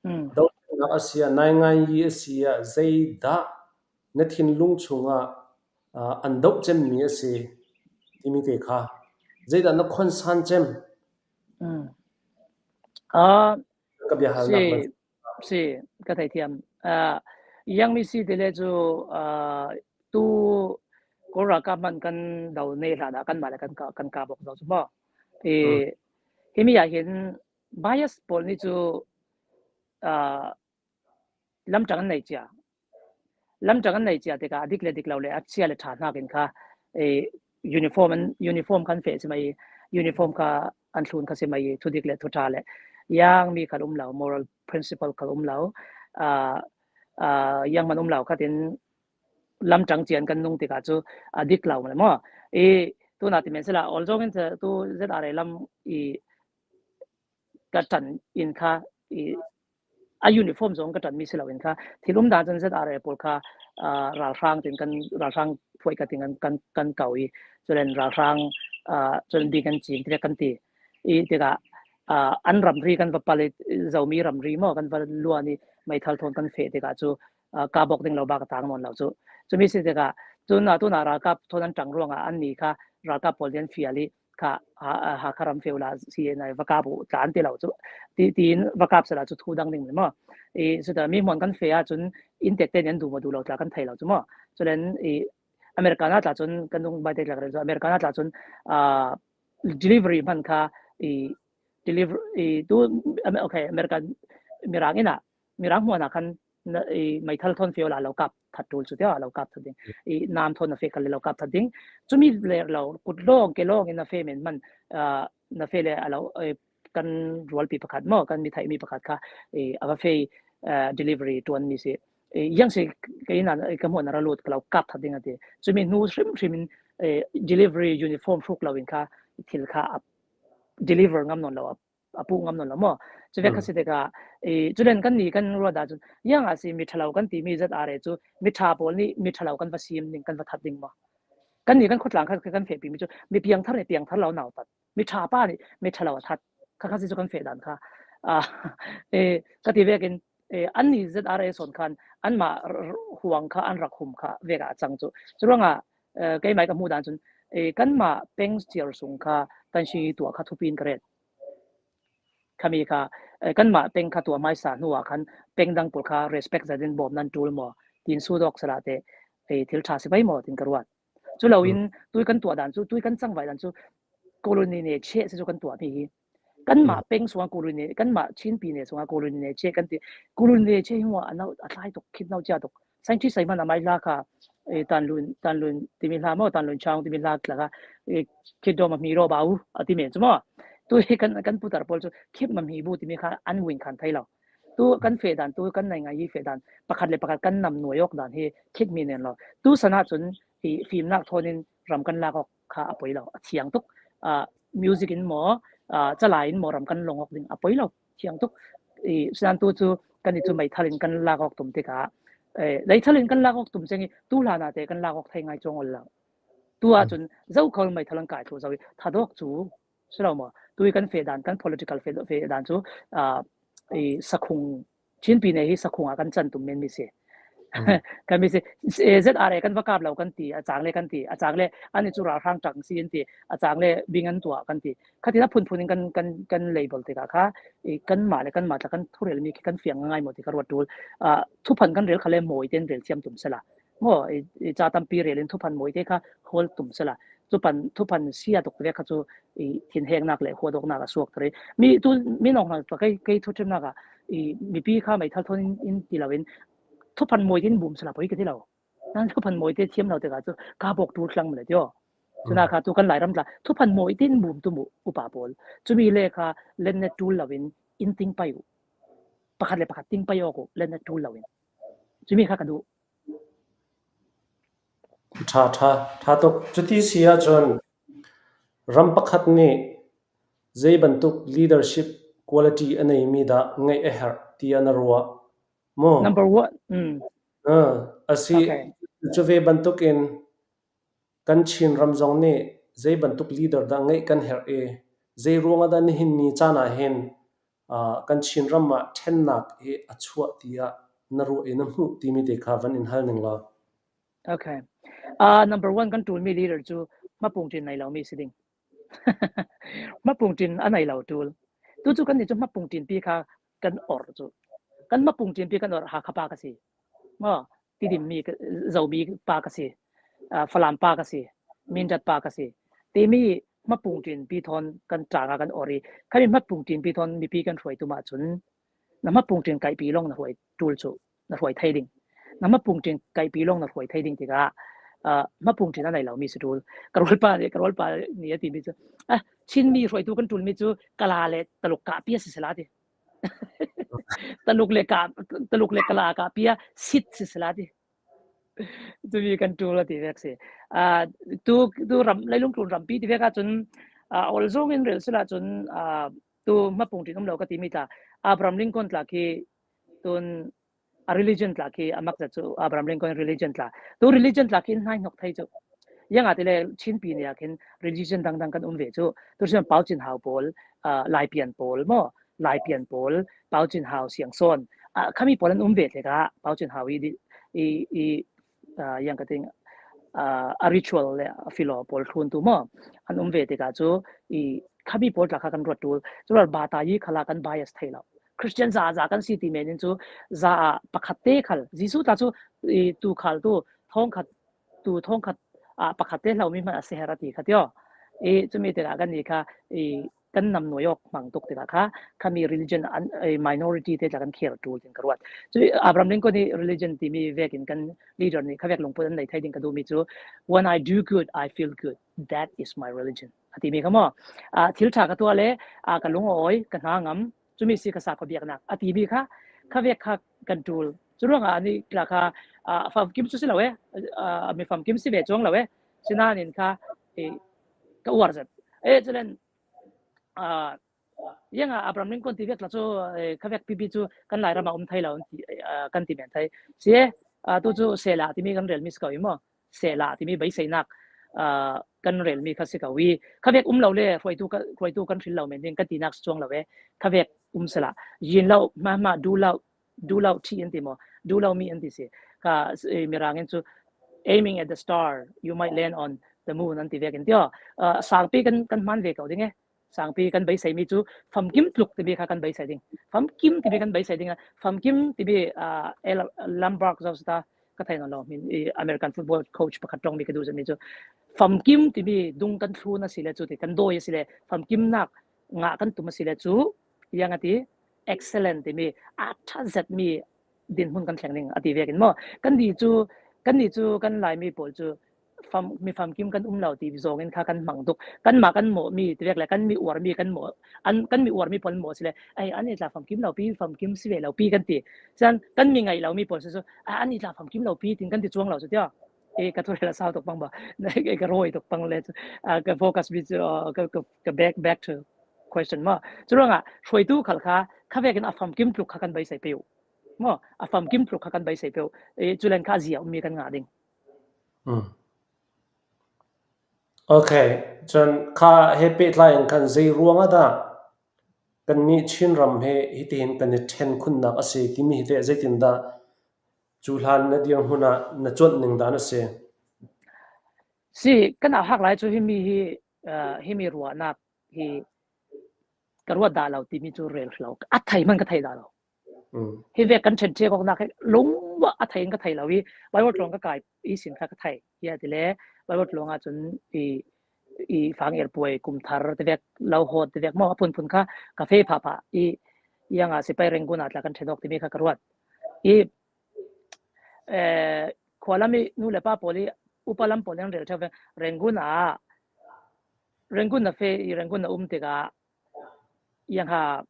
Do thlen nak a sia, nai ngai i a sia, zeida na thinlung chunga, a, an do chem mi a si, ti mi te kha. Zeida na khon san chem. A, ka bia hal si, nak si, ka thei thiam. A, yang mi si te le chu, a, tu kora ka man kan dau nei hla da kan ma le kan ka, kan ka bok dau chu mo. E, hi mi ya hin bias pawl ni chu, a, lamtang an nei chia. Lamtang an nei chia te ka dik le dik lo le a chia le tha hnak in kha, e, uniform an, uniform kan fe si mai, uniform kha an thlun kha si mai, thu dik le thu tha le. Yang mi kha um lo, moral principle kha um lo. A, a, yang man um lo kha tin lamtang cian kan nung tikah cu a dik lo maw. I tuna ti men sila, ol zong in tu Z R A lam i ka ṭan in kha i a uniform zong ka ṭanmi si lo in kha, thil um dan cun Z R A pawl kha, aa, ralhrang tin kan, ralhrang phuai ka tin kan, kan, kan ko i, culen ralhrang, aa, culen ding kan cing ti kan ti. I tikah, aa, an ramri kan va pal i, Zomi ramri maw kan va luan i, meithal thawn kan feh tikah cu, aa, ka bawk ding lo bak a tang nawn lo cu. Cumi si tikah, tuna, tuna ralkap thawn an ṭang ruangah anni kha ralkap pawl nih an fial i, kha, ha, ha kha ram feu la si na va kap uh tla an ti lo cu. Ti, tiin va kap sala cu thu dang ding maw. I, suta mi hmuan kan fe ah cun inntek te nih an duh maw duh lo tla kan thei lo cu maw. Culen i Americana tla cun kan dung bai te tla kan cu Americana tla cun, ah, delivery hman kha i deliver i tu, okay, American mirang inn ah, mirang hmuan ah khan na, i, meithal thawn feu la lo kap that ṭul cu tia lo kap that ding. I nam thawn na fe kal le lo kap that ding. Cumi le lo kut lawng ke lawng in na fe men hman, aa, na fe le a lo, i, kan rualpi pakhat maw, kan mi theihmi pakhat kha, i, a va fe, aa, delivery ṭuanmi si. I, yang si kei na, i, ka hmuan a ra lut ka lo kap that ding a ti. Cumi hnu hrim hrim in, i, delivery uniform hruk lo in kha thil kha a deliver ngam nawn lo, a a puh ngam nawn lo maw. Cu vek kha si tikah, i, culen kan ni kan ruat ah cun, yang a si mi ṭha lo kan timi Z R A cu, mi ṭha pawl nih mi ṭha lo kan va sim ding, kan va that ding maw. Kan ni kan khawtlang kha kan fehpimi cu, mi piangthar nih piangthar lo nautat. Mi ṭha pa nih mi ṭha lo a that. Kha kha si cu kan feh dan kha. Ah, e, ka ti vekin, e, anni Z R A sawn khan, anmah r-, r-, huang kha an rak hum kha vek ah a cang cu. Curuangah, e, keimah ka hmuh dan cun, e, kanmah peng ciar sung kha kan si tuah kha thupi in ka ret. Khami kha, eh, kanmah peng kha tuah hmaisa hnuah khan peng dang pawl kha respect zetin bawm nan ṭul maw, tin sut awk sala te, eh, thil ṭha si pai maw, tin ka ruat. Cu loin, tui kan tuah dan cu, tui kan cangvai dan cu, colony ne cheh si cu kan tuahmi hi. Kanmah peng sungah colony, kanmah Chinpi ne sungah colony ne cheh kan ti. Colony ne cheh hi maw, a no, a tlai tuk, khit no cia tuk. Scientist ai hman a mai hla kha, eh, Tanlun, Tanlun timi hla maw, Tanlun Chang timi hla tla kha, eh, khit dawm a hmi raw ba u, a ti men cu maw. Tu hi kan, kan putar pawl cu khit ma hmi bu timi kha an win khan thei lo. Tu kan feh dan, tu kan nai ngai hi feh dan, pakhat le pakhat kan nam nuai awk dan hi khit mi nen lo. Tu sana cun hi fimnak thawn in ram kan lak awk kha a poi lo, a thiang tuk. Ah, music in maw, ah, calai in maw ram kan long awk ding a poi lo, thiang tuk. I, sinan tu cu kan i cu meithal in kan lak awk tum tikah, eh, meithal in kan lak awk tum ceng i tu hlan ah te kan lak awk thei ngai cuang ol lo. Tu ah cun zo khol meithal an kai thluh zo i thadawk cu si lo maw? Tu i kan feh dan, kan political feh, feh dan cu, ah, i sakhung Chinpi ne hi sakhung ah kan can tum men mi si. Kan mi si, eh, Z R A kan va kap lo kan ti, a cang le kan ti, a cang le an i cu ralhrang ṭang si an ti, a cang le bing an tuah kan ti. Khatin a phunphun in kan, kan, kan label tikah kha, i kanmah le kanmah tla kan thurelmi khi kan fiang ngai maw ti ka ruat ṭul. Ah, thuphan kan rel kha le mawi tein rel thiam tum sela. Maw, i, i ca tampi rel in thuphan mawi te kha hawl tum sela. Cu pan, thuphan sia tuk vek kha cu i thinhengnak le huadawknak a suak thar i. Mi tu, mi nawk hna kei, kei thuṭhimnak ah i mipi kha meithal thawn in, in ti lo in thuphan mawi tein bum sela poi ka ti lo. Nan thuphan mawi te thiam lo tikah cu ka bawk ṭul tlang le tio. Cuna kha tu kan Lairam tla thuphan mawi tein bum tum uh upa pawl. Cumi le kha lennet ṭul lo in in ting pai uh. Pakhat le pakhat ting pai awk uh, lennet ṭul lo in. Cumi kha ka duh. Ṭha, ṭha, ṭha tuk. Cuti si ahcun ram pakhat nih zei bantuk leadership quality a neimi dah ngaih a herh tiah na ruah maw? Number one. Mm. Ah, a si. Okay. Cu ve bantukin kan Chin ram zong nih zei bantuk leader dah ngaih kan herh i zei ruangah dah nihin ni caan ah hin, ah, kan Chin ram ah ṭhennak hi a chuah tiah na ruah i na hmuh timi te kha van in hal ning law. Okay. Ah, number one kan ṭulmi leader cu hmapung ṭin nei lomi si ding. Hmapung ṭin a nei lo ṭul. Tu cu kan nih cu hmapung ṭinpi kha kan or cu. Kan hmapung ṭinpi kan or Hakha pa ka si. Maw, Tidim mi ka, Zomi pa ka si. Ah, Falam pa ka si. Mindat pa ka si. Timi hmapung ṭinpi thawn kan ṭang ah kan or i, khami hmapung ṭinpi thawn mipi kan hruai tum ahcun, na hmapung ṭin kaihpi lawng na hruai ṭul cu na hruai thei ding. Na hmapung ṭin kaihpi lawng na hruai thei ding tikah, ah, hmapung ṭin a nei lomi si ṭul. Ka rualpa nih, ka rualpa nih a timi cu, ah, Chinmi hruaitu kan ṭulmi cu Kala le Taluk kahpi a si sila ti. Taluk le ka, Taluk le Kala kahpi a sit si sila ti. Tumi kan tul a ti vek si. Ah, tu, tu ram, leilung tlun rampi ti vek ah cun, ah, Awlzong in rel sila cun, ah, tu hmapung ṭin um lo ka timi tla, Abraham Lincoln tla khi tun a religion tla khi a mak zat cu Abraham Lincoln religion tla. Tu religion tla khi in hnaihnok thei cu. Ziangahtile Chinpi nih ah khin religion dangdang kan um ve cu. Tu si Pau Cin Hau pawl, ah, Laipian pawl maw, Laipian pawl, Pau Cin Hau, Siangsawn, ah, khami pawl an um ve tikah Pau Cin Hau i, i, i, ah, yang ka ting, ah, a ritual le a philo pawl thluntu maw an um ve tikah cu i khami pawl tla kha kan ruat ṭul. Cu ruat bata i khala kan bias thei lo. Christian za za kan si ti men in cu za ah pakhat te khal Jesuh ta cu i tu khal tu thawngkhat tu thawngkhat ah pakhat te hlomi hman a si her a ti kha tio. I cumi tikah kan ni kha i kan nam nuai awk hmang tuk tikah kha khami religion an, i minority te tla kan kher ṭul tin ka ruat. Cu Abraham Lincoln hi religion timi vekin kan leader nih kha vek lungput an nei thei ding ka duhmi cu, "When I do good, I feel good. That is my religion," a timi kha maw. Ah, thil ṭha ka tuah le, ah, ka lungawi, ka hna ngam, cumi si ka sa khuabiak nak a timi kha, kha vek kha kan ṭul. Cu ruangah anih tla kha, ah, famkim cu si lo e, ah, mi famkim si ve cuang lo e, sinain kha, eh, ka uar zet. Eh, culen, ah, ziangah Abraham Lincoln ti vek tla cu, eh, kha vek pipi cu kan Lairam ah um thei lo, an ti, ah, kan ti men thei. Si e, ah, tu cu sehla timi kan relmi si ko i maw. Sehla timi beiseinak, ah, kan relmi kha si ko i, kha vek um lo le hruaitu ka, hruaitu kan hril lo men ding kan tinak si cuang lo e, kha vek um sehla. Yin lo, hmahmah, du lo, du lo ṭhi an ti maw, du lo mi an ti si. Ka, eh, Mirang in cu, "Aiming at the star, you might land on the moon," an ti vekin tio. Ah, sangpi kan, kan hman ve ko ding e. Sangpi kan beiseimi cu famkim tluk timi kha kan beisei ding. Famkim timi kan beisei ding a, famkim timi, ah, L-, Lambark Zosita ka thei nawn lo, hmin, i American football coach pakhat ṭongmi ka duh zetmi cu famkim timi dung kan thlun a si le cu ti kan dawi a si le famkimnak ngah kan tum a si le cu, ziang a ti, excellent timi a ṭha zetmi dinhmun kan thleng ding a ti vekin maw? Kan ni cu, kan ni cu kan Laimi pawl cu fam, mi famkim kan um lo ti zongin kha kan hmang tuk. Kanmah kan mawhmi ti vek le kan mi uarmi kan mawh, an, kan mi uarmi pawl mawh si le, "Ai, an i tla famkim lo pi, famkim si ve lo pi," kan ti. Cun kan mi ngaih lomi pawl si cu, "Ah, an i tla famkim lo pi," tin kan ti cuang lo cu tio. E, ka thurel a sau tuk pang ba, ka rawi tuk pang le cu, ah, ka focus mi cu, ah, ka, ka, ka back, back to question maw. Cu ruangah hruaitu khal kha, kha vekin a famkim tluk kha kan beisei peuh. Maw, a famkim tluk kha kan beisei peuh. E, culen kha a zia ummi kan ngah ding. Hmm. Okay, cun kha he pehtlai in khan zei ruangah dah kannih Chinram he hitihin kan i ṭhen khunnak a si timi hi teh zeitindah cu hlan na dirhmun ah na cuanh ning dan a si? Si, kan a hak lai cu himi hi, ah, himi ruahnak hi ka ruat dah lo timi cu rel lo. A thei hmanh ka thei dah lo. Mm. Hi vek kan ṭhenṭhek awknak hi lungua a thei in ka thei lo i, Bible tlawng ka kai i sin kha ka thei. Hi a ti le, Bible tlawng ah cun i, i fang er puai, kum thar ti vek, lo hawt ti vek maw, a phunphun kha ka feh phapha i, ziangah sipai Rangoon ah tla kan ṭhen awk timi kha ka ruat. I, eh, khualam i nu le pa pawl i, upa lam pawl in rel ṭheu vek, Rangoon ah, Rangoon na feh i, Rangoon na um tikah, ziang ha,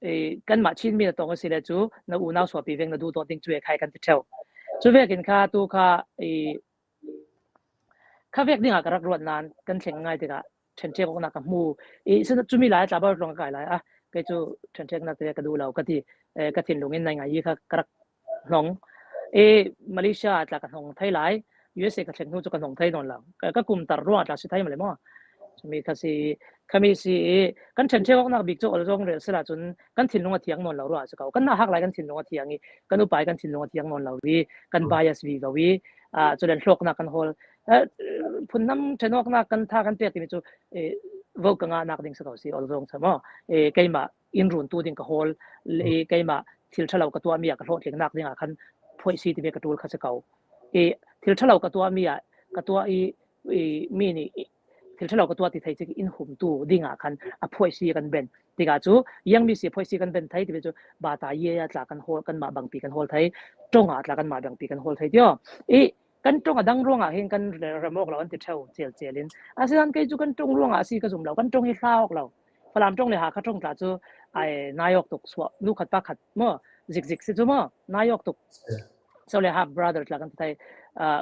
eh, kanmah Chinmi na tong a si le cu, na unau suapi veng na duhdawt ding cu e khai kan ti ṭheu. Cu vekin kha, tu kha, eh, kha vek dingah ka rak ruat nain kan thleng ngai tikah ṭhenṭhek awknak ka hmu. I, cumi lai tla Bible tlawng ka kai lai ah, kei cu ṭhenṭheknak te ka duh lo ka ti, eh, ka thinlung in nai ngai i kha ka rak hnong. I, Malaysia ah tla ka hnong thei lai, U S A ka thleng hnu cu ka hnong thei nawn lo. Ka, ka kumter ruangah tla si thei maw le maw? Cumi kha si, khami si i, kan ṭhenṭhek awknak bik cu Awlzong rel sila cun kan thinlung a thiang nawn lo ruah a si ko. Kan nahak lai kan thinlung a thiang i, kan upa i kan thinlung a thiang nawn lo i, kan bias vivo i, ah, culen hlawknak kan hawl. Eh, phundang ṭhenawknak kan tha kan pek timi cu, eh, vote ka ngahnak ding si ko si, Awlzong si maw? Eh, keimah in runtu ding ka hawl, le, eh, keimah thil ṭha lo ka tuahmi ah ka hlawhtlinnak dingah khan phuaisi timi ka ṭul kha si ko. Eh, thil ṭha lo ka tuahmi ah ka tuah i, i mi nih i, thil ṭha lo ka tuah ti thei cik in humtu dingah khan a phuaisi kan ben. Tikah cu, ziangmi si phuaisi kan ben thei timi cu, bata ye a tla kan hawl, kanmah bangpi kan hawl thei, ṭongah tla kanmah bangpi kan hawl thei tio. I, kan ṭong a dang ruangah hin kan re-, rem awk lo an ti ṭheu celcel in. Asinan kei cu kan ṭong ruangah a si ka zum lo, kan ṭong hi hla awk lo. Falam ṭong le Hakha ṭong tla cu ai nai awk tuk suah, nu khat pa khat maw, zikzik si cu maw, nai awk tuk. Chule half brother tla kan thei.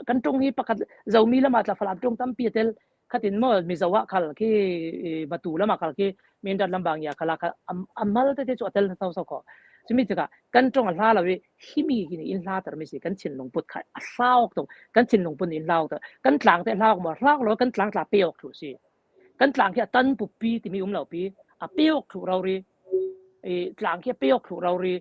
Kan ṭong hi pakhat Zomi lama tla Falam ṭong tampi a tel, khatin maw Mizo ah khal khi, Matu lama khal khi, Mindat lam bang ya khala kha a mal te te chu a tel na sau sau ko. Chumi chu kha kan ṭong a hla lo i, himi hi ni in hla tar mi si, kan thinlung put kha a hlawk tuk, kan thinlung put ni in hlawk tuk, kan tlang te hlawk maw, hlawk lo kan tlang tla peok thu si. Kan tlang khi a tan pupi timi um lo pi, a peok thu rau ri, tlang khi a peok thu rau ri,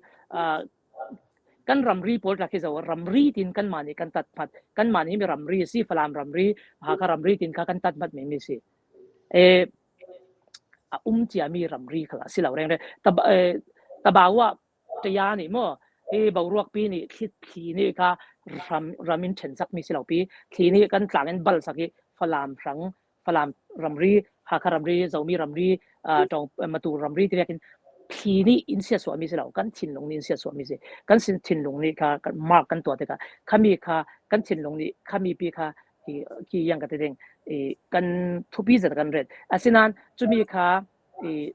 kan ramri pawl tla khi zo ramri tin kan mani kan tat phat, kan mani mi ramri si Falam ramri, Hakha ramri tin kha kan tat phat mi mi si. A um chia mi ramri khala si lo reng reng. Tabawa taya ni maw, hi boruak pi ni thli ni kha ram, ram in ṭhen sak mi si lo pi, thli ni kan tlang in bal sak hi Falam hrang, Falam ramri, Hakha ramri, Zomi ramri, Matu ramri ti vekin thli ni in sia suah mi si lo, kan thinlung ni in sia suah mi si, kan sin thinlung ni kha mark kan tuah te kha, khami kha kan thinlung ni, khami pi kha ki yang ka te ding, kan thupi zat kan ret. Asinan chumi kha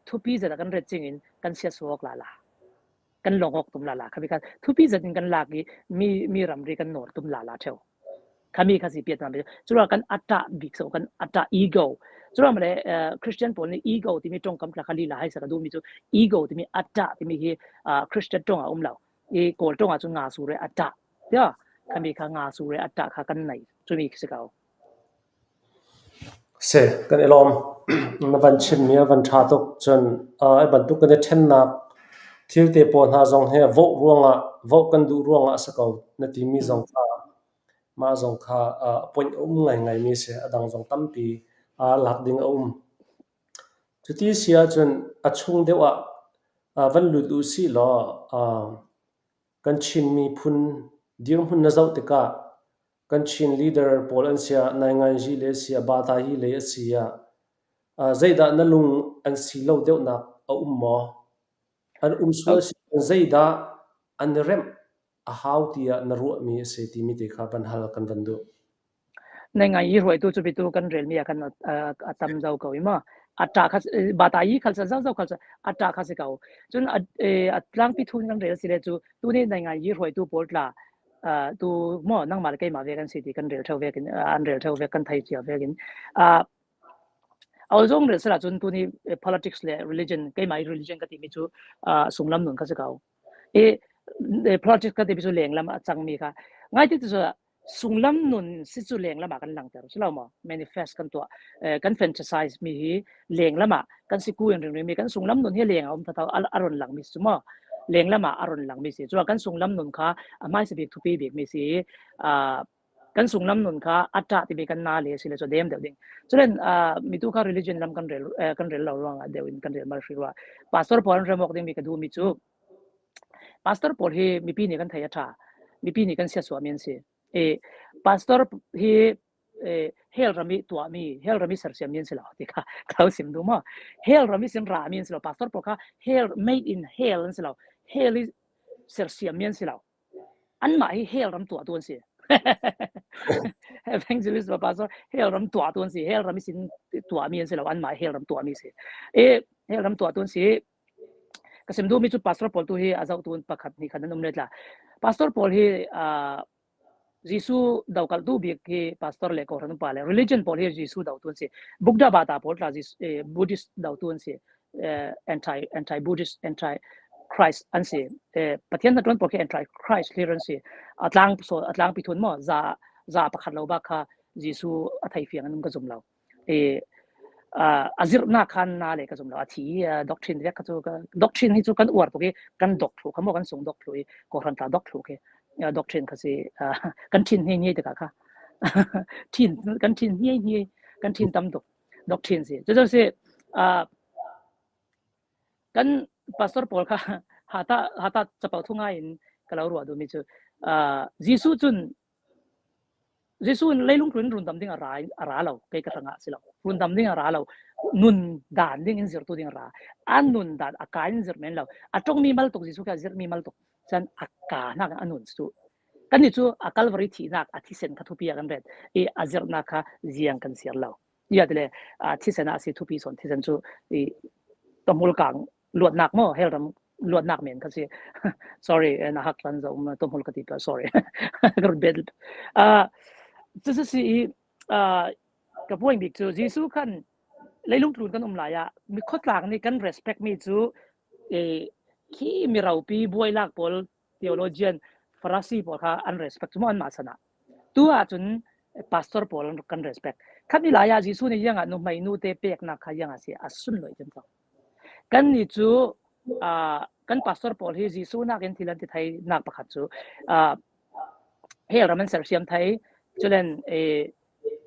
thupi zat kan ret chingin kan sia suak lala, kan lawng awk tum lala, khami kha thupi zat in kan lak i mi, mi ramri kan nawr tum lala ṭheu. Khami kha si piat nam chu ra kan a ṭah bik so, kan a ṭah ego. Chu ra male Christian pawl ni ego timi ṭong kam tla kha lila hai sa ka du mi chu, ego timi a ṭah timi hi Christian ṭong a um lo. I Kawl ṭong a chu nga su re a ṭah. Tia khami kha nga su re a ṭah kha kan nei. Chumi si kau. Se, kan i lawm. Na van chim ni a van ṭha tuk chun a bantuk kan i ṭhennak thil te pawh hna zong he voh ruangah, voh kan duh ruangah a si ko na timi zong kha, mah zong kha a point a um ngaingai mi si, a dang zong tampi a lak ding a um. Cuti si ahcun a chung deuh ah van lut uh si law, kan Chin miphun dirhmun na zoh tikah kan Chin leader pawl an si ah, naingan zhi le a si ah, bata hi le a si ah, zeidah na lung an si lo deuhnak a um maw? An um sual si, an zeidah an remh a hau tiah na ruahmi a si timi te kha van hal kan van duh. Naingan i hruaitu cu bitu kan relmi a kan a tam zo ko i maw? A ṭah kha, bata i khalsa zo zo khalsa a ṭah kha si ko. Cun a tlangpi thun kan rel si le cu tuni naingan i hruaitu pawl tla tu maw nangmah le keimah vek an si ti kan rel ṭheu vekin, an rel ṭheu vek kan thei cia vekin a ol zong rel sala cun tuni politics le religion, keimah i religion ka timi cu sunglam nun kha si ko. I politics ka timi cu lenglam a cangmi kha ngai ti cu sunglam nun si cu lenglam ah kan langter si lo maw? Manifest kan tuah, kan fantasize mi hi lenglam ah kan si ku in ringring mi, kan sunglam nun hi leng a um thathau a run lang mi si cu maw? Lenglam ah a run lang mi si cu kan sunglam nun kha a hmaisa bik thupi bik mi si. Kan sunglam nun kha a ṭah timi kan na le si le cu dem deuh ding. Culen mitu kha religion lam kan rel, kan rel lo ruangah deuh in kan rel mal hri rua. Pastor pawl an remawk dingmi ka duhmi cu pastor pawl hi mipi nih kan thei a ṭha, mipi nih kan siatsuahmi an si. Pastor hi hell ram i tuahmi, hell ram i sersiammi an si lo ti kha ka lo sim duh maw? Hell ram i sin rami an si lo. Pastor pawl kha hell, made in hell an si lo. Hell i sersiammi an si lo. Anmah hi hell ram tuahtu an si. Evangelist le pastor hell ram tuahtu an si. Hell ram i sin tuahmi an si lo. Anmah hi hell ram tuahmi si. E, hell ram tuahtu an si. Ka sim duhmi cu pastor pawl tu hi a zohtu pakhat hnih khan an um le tla. Pastor pawl hi Jesuh dokalhtu bik hi pastor le kohhran upa le religion pawl hi Jesuh dotu an si. Buddha bata pawl tla Buddhist dotu an si. Anti, anti Buddhist, anti Christ an si. Pathian hnaṭuan pawl khi anti Christ hlir an si. A tlang, a tlangpi thun maw, za, za pakhat lo bak kha Jesuh a thei fiang an um ka zum lo. A zirhnak khan na le ka zum lo. A thi doctrine vek kha cu, doctrine hi cu kan uar tuk i kan dok thluh kha maw, kan sung dok thluh i kohhran tla dok thluh khi doctrine kha si. Kan ṭhin hniai hniai tikah kha ṭhin, kan ṭhin hniai hniai, kan ṭhin tam tuk doctrine si. Cucu si, kan pastor pawl kha hata, hata capo thu ngai in ka lo ruah duhmi cu Jesuh cun Jesuh in leilung tlun rundam ding a ra, a ra lo, kei ka hrangah si lo. Rundam ding a ra lo. Nun dan ding in zirtu ding a ra. A nun dan a ka in zirh men lo. A ṭongmi mal tuk Jesuh kha a zirhmi mal tuk. Cun a ka hnak a nun cu. Kan ni cu a Calvary thihnak a thisen kha thupi a kan ret. I a zirhnak kha ziang kan siar lo. Ia tile a thisen a si thupi sawn thisen cu i ka hmulkang luatnak maw, hell ram luatnak men kha si. Sorry, eh, na hak tlan zo, um, tom hol ka ti pa, sorry. Ka run bet. Ah, chu chu si i, ah, ka point bik chu, Jesu khan leilung tlun kan um lai a, mi khawtlang ni kan respect mi chu, eh, khi mi ropi buai lak pawl, theologian, Pharisi pawl kha an respect chu maw anmah sana. Tu ah chun pastor pawl kan respect. Khat ni lai a Jesu ni yang a nuhmei nu te peknak kha yang a si a sun loi chem chang. Kan ni chu, ah, kan pastor pawl hi Jesu nak in thil an ti thei nak pakhat chu, ah, hel ram an ser siam thei. Chulen, eh,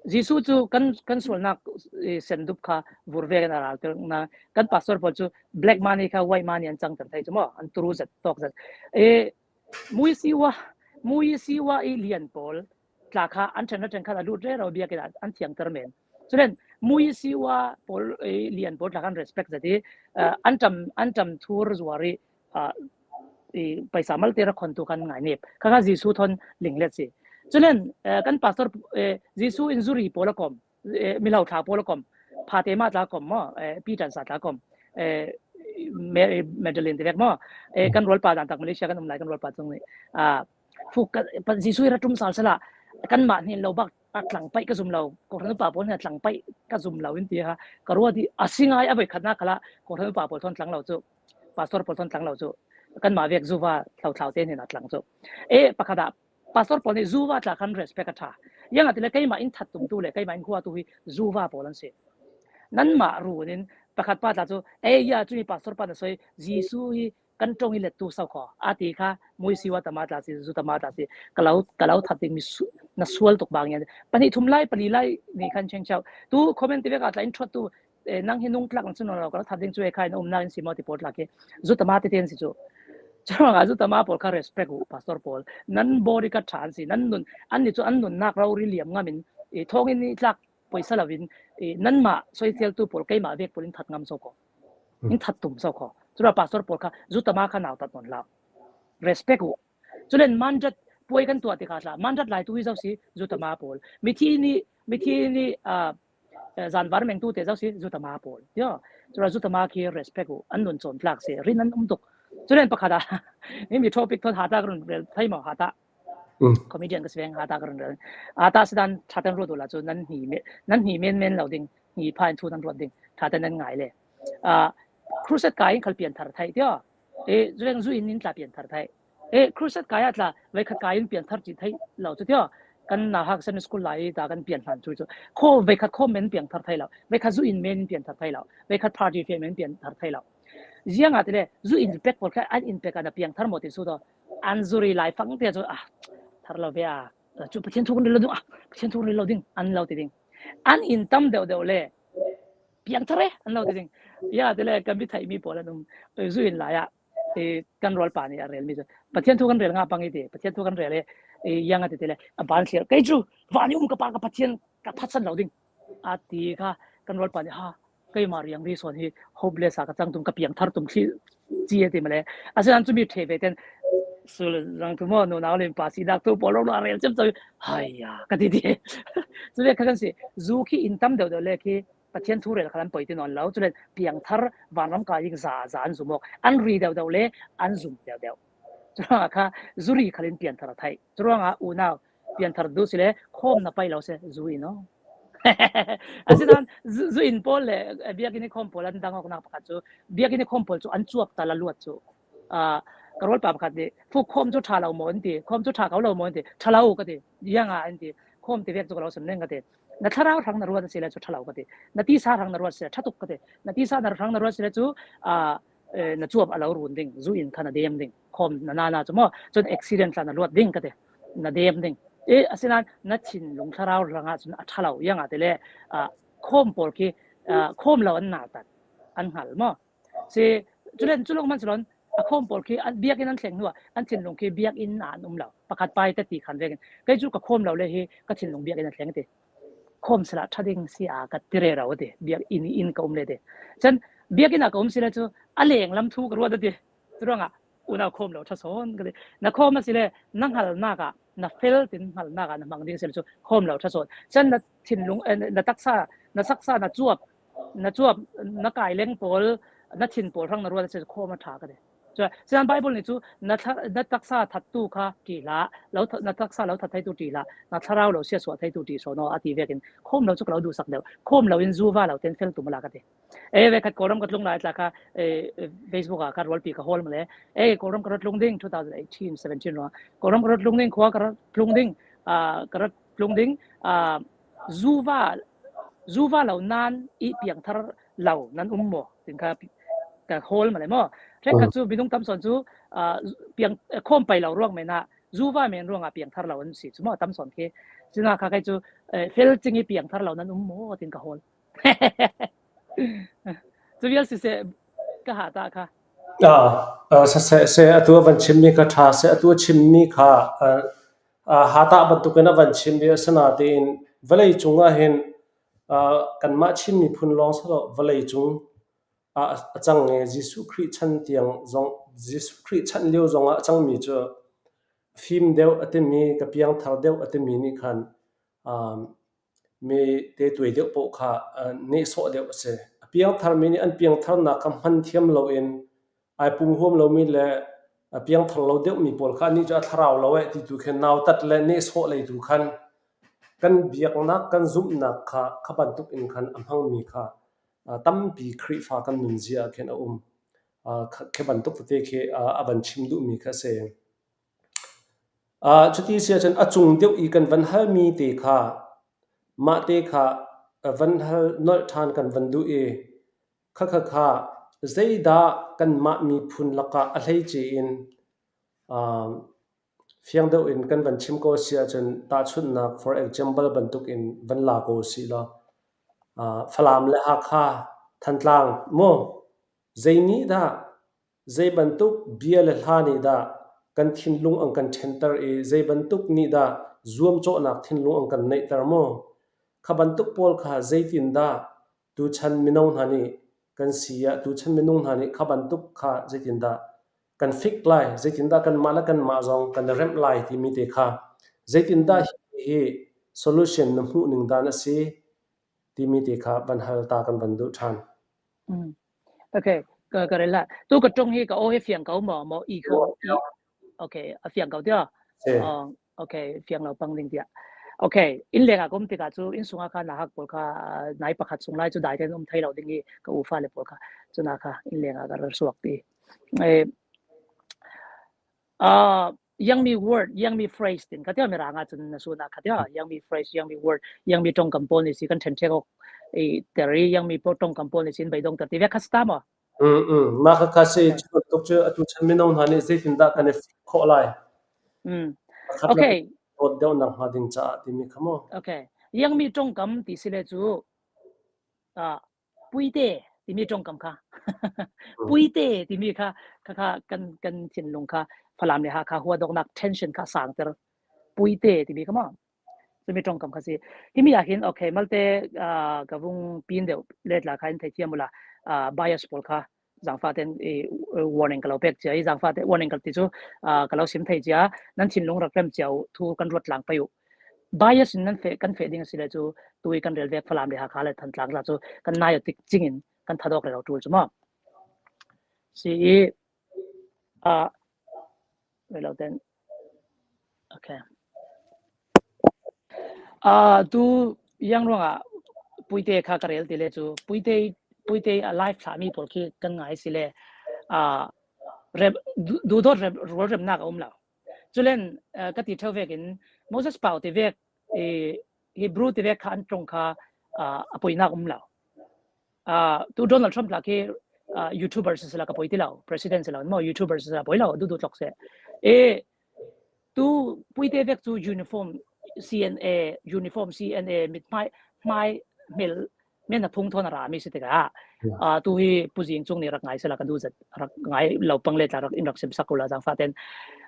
Jesu chu kan, kan sualnak, eh, sendup kha vur vek in a ral tel na. Kan pastor pawl chu black money kha white money an chang tan thei chu maw, an turu zat, tok zat. Eh, Muisiwa, Muisiwa i lian pawl tla kha an ṭhen a ṭhen khat a lut rero biak in an thiang ter men. Chulen Muisiwa pawl, eh, lian pawl tla khan respect zat i, eh, an ṭam, an ṭam thur zuar i, ah, i paisa malte ra khon tu khan ngai nep. Kha kha Jesu thawn linglet si. Chulen, eh, kan pastor, eh, Jesu in zuri pawl a kom, eh, milo thla pawl a kom, phate ma tla kom maw, eh, Peter sa tla kom, eh, Mary Magdalene ti vek maw, eh, kan rualpa dan tak Malaysia kan um lai kan rualpa chung ni. Ah, fu ka, pa Jesu i ra tum sal sala, kan mah hnin lo bak a tlang pai ka zum lo, ko ran pa pawl hna tlang pai ka zum lo in ti ha, ka ruat i a singai a voi khatna khala, ko ran pa pawl thawn tlang lo chu, pastor pawl thawn tlang lo chu, kan mah vek zuva thlau thlau te hnin a tlang chu. Eh, pakhat a, pastor pawl ni zuva tla khan respect a ṭha. Yang a ti le keima in that tum tu le, keima in khua tu hi zuva pawl an si. Nan mah ru nin pakhat pa tla chu, eh, ya chu mi pastor pa na soi, Jesu hi kan ṭong i let tu sau kho. A ti kha, Muisiwa tama tla si, zu tama tla si, ka lo, ka lo that ding mi su, na sual tuk bang yan. Pani thum lai, pali lai, ni khan cheng chau. Tu comment ti vek a tla in thot tu, eh, nang hi nung tlak nang chu nong lo ka lo that ding chu e khai na um na in si maw ti pawl tlak hi. Zu tama te ten si chu. Chuang a zu tama pawl kha respect u, pastor pawl. Nan body ka ṭhan si, nan nun, an ni chu an nun nak rau ri liam ngam in, eh, thawng in ni tlak poisa lo in, eh, nan mah soi thial tu pawl keima vek pawl in that ngam sau kho. In that tum sau kho. Chuang a pastor pawl kha, zu tama kha nau tat non lau. Respect u. Chulen mandat puai kan tuah ti kha tla. Mandat lai tu hi zau si, zu tama pawl. Mithi ni, mithi ni, ah, eh, zanvar meng tu te zau si, zu tama pawl. Yo, chuang a zu tama khi respect u, an nun chom tlak si, rin an um tuk. Chulen pakhat a, ni mi topic thawn ha ta ka run rel thei maw ha ta. Mm. Comedian ka si veng ha ta ka run rel. Ha ta si dan ṭha ten ruat u la chu nan hni me, nan hni men men lo ding, hni pha in thu nan ruat ding, ṭha ten nan ngai le. Ah, crusade kai in khal pian thar thei tio. Eh, zu veng zu in in tla pian thar thei. Eh, crusade kai a tla, voi khat kai in pian thar chi thei lo chu tio. Kan na hak Sunday school lai ta kan pian hlan chu chu. Kho voi khat kho men pian thar thei lo. Voi khat zu in men pian thar thei lo. Voi khat party fe men pian thar thei lo. Ziang a ti le, zu in pek pawl kha, an in pek a na piang thar maw ti su to. An zuri lai fang te chu, ah, thar lo ve a. Chu Pathian thu kan rel lo ding, ah, Pathian thu kan rel lo ding, an lo ti ding. An in tam deuh deuh le, piang thar e, an lo ti ding. Ya ti le, kan bi thai mi pawl an um, eh, zu in lai a, eh, kan rualpa ni a rel mi chu. Pathian thu kan rel nga pang i ti, Pathian thu kan rel e, eh, yang a ti ti le, a ban thlir. Kei chu, van i um ka pa ka Pathian, ka phatsan lo ding. A ti kha, kan rualpa ni ha, keima riang ri sawn hi hopeless a ka chang tum ka piang thar tum thli chi e ti male. A sinan chu mi ṭhe ve ten sul rang tu maw, nunau len pa si dak tu pawl lo lo a rel chem chau. Hai ya, ka ti ti. Chu ve kha kan si, zu khi in tam deuh deuh le khi Pathian thu rel kha an poi ti nawn lo. Chulen piang thar vanram kai za za an zum awk. An ri deuh deuh le an zum deuh deuh. Chuang a kha zu ri khal in pian thar a thei. Chuang a unau pian thar du si le khawm na pai lo se zu in aw. A sinan zu, zu in pawl le, eh, biakinn i khawm pawl an dang awk nak pakhat chu, biakinn i khawm pawl chu an chuap ta la luat chu. Ah, ka rualpa pakhat ni, fu khawm chu ṭha lo maw an ti, khawm chu ṭha ko lo maw an ti, ṭha lo ka ti, yang a an ti, khawm ti vek chu ka lo sim neng ka ti. Na thlarau hrang na ruat a si le chu ṭha lo ka ti. Na tisa hrang na ruat si le ṭha tuk ka ti. Na tisa na hrang na ruat si le chu, ah, eh, na chuap a lo run ding, zu in kha na dem ding, khawm na na na chu maw, chun accident tla na luat ding ka ti, na dem ding. Eh, a sinan na thinlung thlarau hrang a chun a ṭha lo, yang a ti le, ah, khawm pawl khi, ah, khawm lo an nal tan, an hngal maw. Si, chulen chu lo man chulon, a khawm pawl khi, an biakinn an thleng hnu a, an thinlung khi biakinn ah an um lo. Pakhat pai ta ti khan vekin. Kei chu ka khawm lo le hi, ka thinlung biakinn a thleng ti. Khawm sala ṭha ding si a ka ti rero ti. Biakinn in ka um le ti. Chan, biakinn a ka um si le chu, a leng lam thu ka ruat ti. Chuang a, unau khawm lo ṭha sawn ka ti. Na khawm a si le, na hngal nak a, na fel tin hngal nak a, na hmang ding si le chu, khawm lo ṭha sawn. Chan na thinlung, eh, na taksa, na saksa, na chuap, na chuap, na kai leng pawl, na thin pawl hrang na ruat a si le chu khawm a ṭha ka ti. Chu, sinan Bible nih chu na thla-, na taksa thattu kha ṭih hlah, lo th-, na taksa lo that theitu ṭih hlah, na thlarau lo siatsuah theitu ṭih sawn aw a ti vekin khawm lo chu ka lo duhsak deuh, khawm lo in zuva lo ten fel tum la ka ti. E, ve khat Kawlram ka tlung lai tla kha, e, Facebook ah ka rualpi ka hawl male. E, Kawlram ka ra tlung ding two thousand eighteen seventeen ruang. Kawlram ka ra tlung ding, khua ka ra tlung ding, a, ka ra tlung ding, a, zuva, zuva lo nan i piangthar lo nan um maw? Tin kha ka hawl male maw. Rek kha chu minung tam sawn chu, a, piang, khawm pai lo ruang mena, zuva men ruang a piangthar lo an si chu maw, tam sawn khi. Sina kha kai chu, e, fel ching i piangthar lo nan um maw? Tin ka hawl. Chu vial si se ka ha ta kha. A, a, sa se, se a tu a van chim mi kha ṭha se, a tu a chim mi kha, a, a, ha ta bantukin a van chim mi a sana tein vawlei chunga hin, a, kanmah chim mi phun lawng sa lo, vawlei chung, a, a chang nge Jesuh Khrih chan tiang zong, Jesuh Khrih chan lio zong a chang mi chu fim deuh a ti mi, ka piangthar deuh a ti mi nih khan, a, mi te tuai deuh poh kha, a, nehsawh deuh a si. A piangthar mi nih an piangtharnak kha hman thiam lo in, ai pum huam lo mi le a piangthar lo deuh mi pawl kha anih cu a thlarau lo eh ti tu khin nautat le nehsawh lei tu khan kan biaknak, kan zumhnak kha, kha bantuk in khan a hmang mi kha, a, tampi Khrihfa kan nunzia ah khin a um. A, kha, kha bantuk tete khi, a, a van chim duh mi kha si. A, cuti si ahcun a cung deuh i kan van hal mi te kha, mah te kha, a, van hal nolh ṭhan kan van duh i, kha kha kha, zeidah kanmah miphun lakah a hleice in, a, fiang deuh in kan van chim ko si ahcun tahchunhnak, for example, bantuk in van la ko si law. A, Falam le Hakha, Thantlang, maw? Zei nih dah, zei bantuk bia le hla nih dah kan thinlung an kan ṭhenter i, zei bantuk nih dah zuamcawhnak thinlung an kan neihter maw? Kha bantuk pawl kha zeitindah tuchan mino hna nih kan si ah, tuchan minung hna nih kha bantuk kha zeitindah kan fik lai, zeitindah kanmah le kanmah zong kan remh lai timi te kha, zeitindah hi, hi solution na hmuh ning dan a si timi te kha van hal ta kan van duh ṭhan. Mm. Okay, ka, ka rel hlah. Tu ka ṭong hi ka aw hi fiang ko maw, maw i ko i. Okay, a fiang ko tiah. Si. Oh, okay, fiang lo pang ding tiah. Okay, inn leng ah ka um tikah cu inn sungah kha nauhak pawl kha, ah, nai pakhat sung lai cu dai tein um thei lo ding i ka u fale pawl kha. Cu na kha inn leng ah ka rel suak ti. Eh, ah, Yangmi word, Yangmi phrase tin ka tiah Mirang ah cun na sun ah ka tiah Yangmi phrase, Yangmi word, Yangmi ṭongkam pawl nih si kan ṭhen ṭhek awk i ter i Yangmi pawl ṭongkam pawl nih si in beidong ter ti ve kha si ta maw? Mm, mm. Mah kha kha si, cu bantuk cu atu chan mino hna nih zeitindah kan i fik khawh lai? Mm. Pakhat le okay. Dawt deuhnak hnga ding caah timi kha maw? Okay. Yangmi ṭongkam ti si le cu, ah, puite timi ṭongkam kha. Mm. Puite timi kha, kha, kha kan, kan thinlung kha Falam le Hakha huadawknak tension kha sangter. Puite timi kha maw? Cumi ṭongkam kha si. Himi ah hin, okay, malte, ah, ka vung pin deuh letla kha in theithiam ula, ah, bias pawl kha zangfah ten, eh, warning ka lo pek cia, i zangfah te warning ka ti cu, ah, ka lo sim thei cia, nan thinlung rak rem cia uh, thu kan ruat tlang pei uh. Bias in nan feh, kan feh ding a si le cu, tui kan rel vek Falam le Hakha le Thantlang tla cu kan nai a tik cingin kan thadawk rero ṭul cu maw? Si i, ah, rel lo ten. Okay. Ah, tu yang ruangah puite kha ka rel ti le cu, puite, puite a life thlahmi pawl khi kan ngai si le, ah, rem, du-, duhdawt rem, rualremnak a um lo. Culen, ah, ka ti ṭheu vekin Moses Pau ti vek, eh, Hebrew ti vek kha an ṭong kha, ah, a poinak um lo. Ah, tu Donald Trump tla khi, ah, YouTuber si sila ka poi ti lo, President si lo, maw YouTuber si sila poi lo, duhduh tlok se. Eh, tu puite vek cu uniform C N A, uniform C N A, mit hmai, hmai hmel, men a phung thawn a rami si tikah, ah, tu hi Pu Zing Cung nih rak ngai sila ka duh zet, rak ngai lo pang le tla rak in rak simsak ula zangfah ten.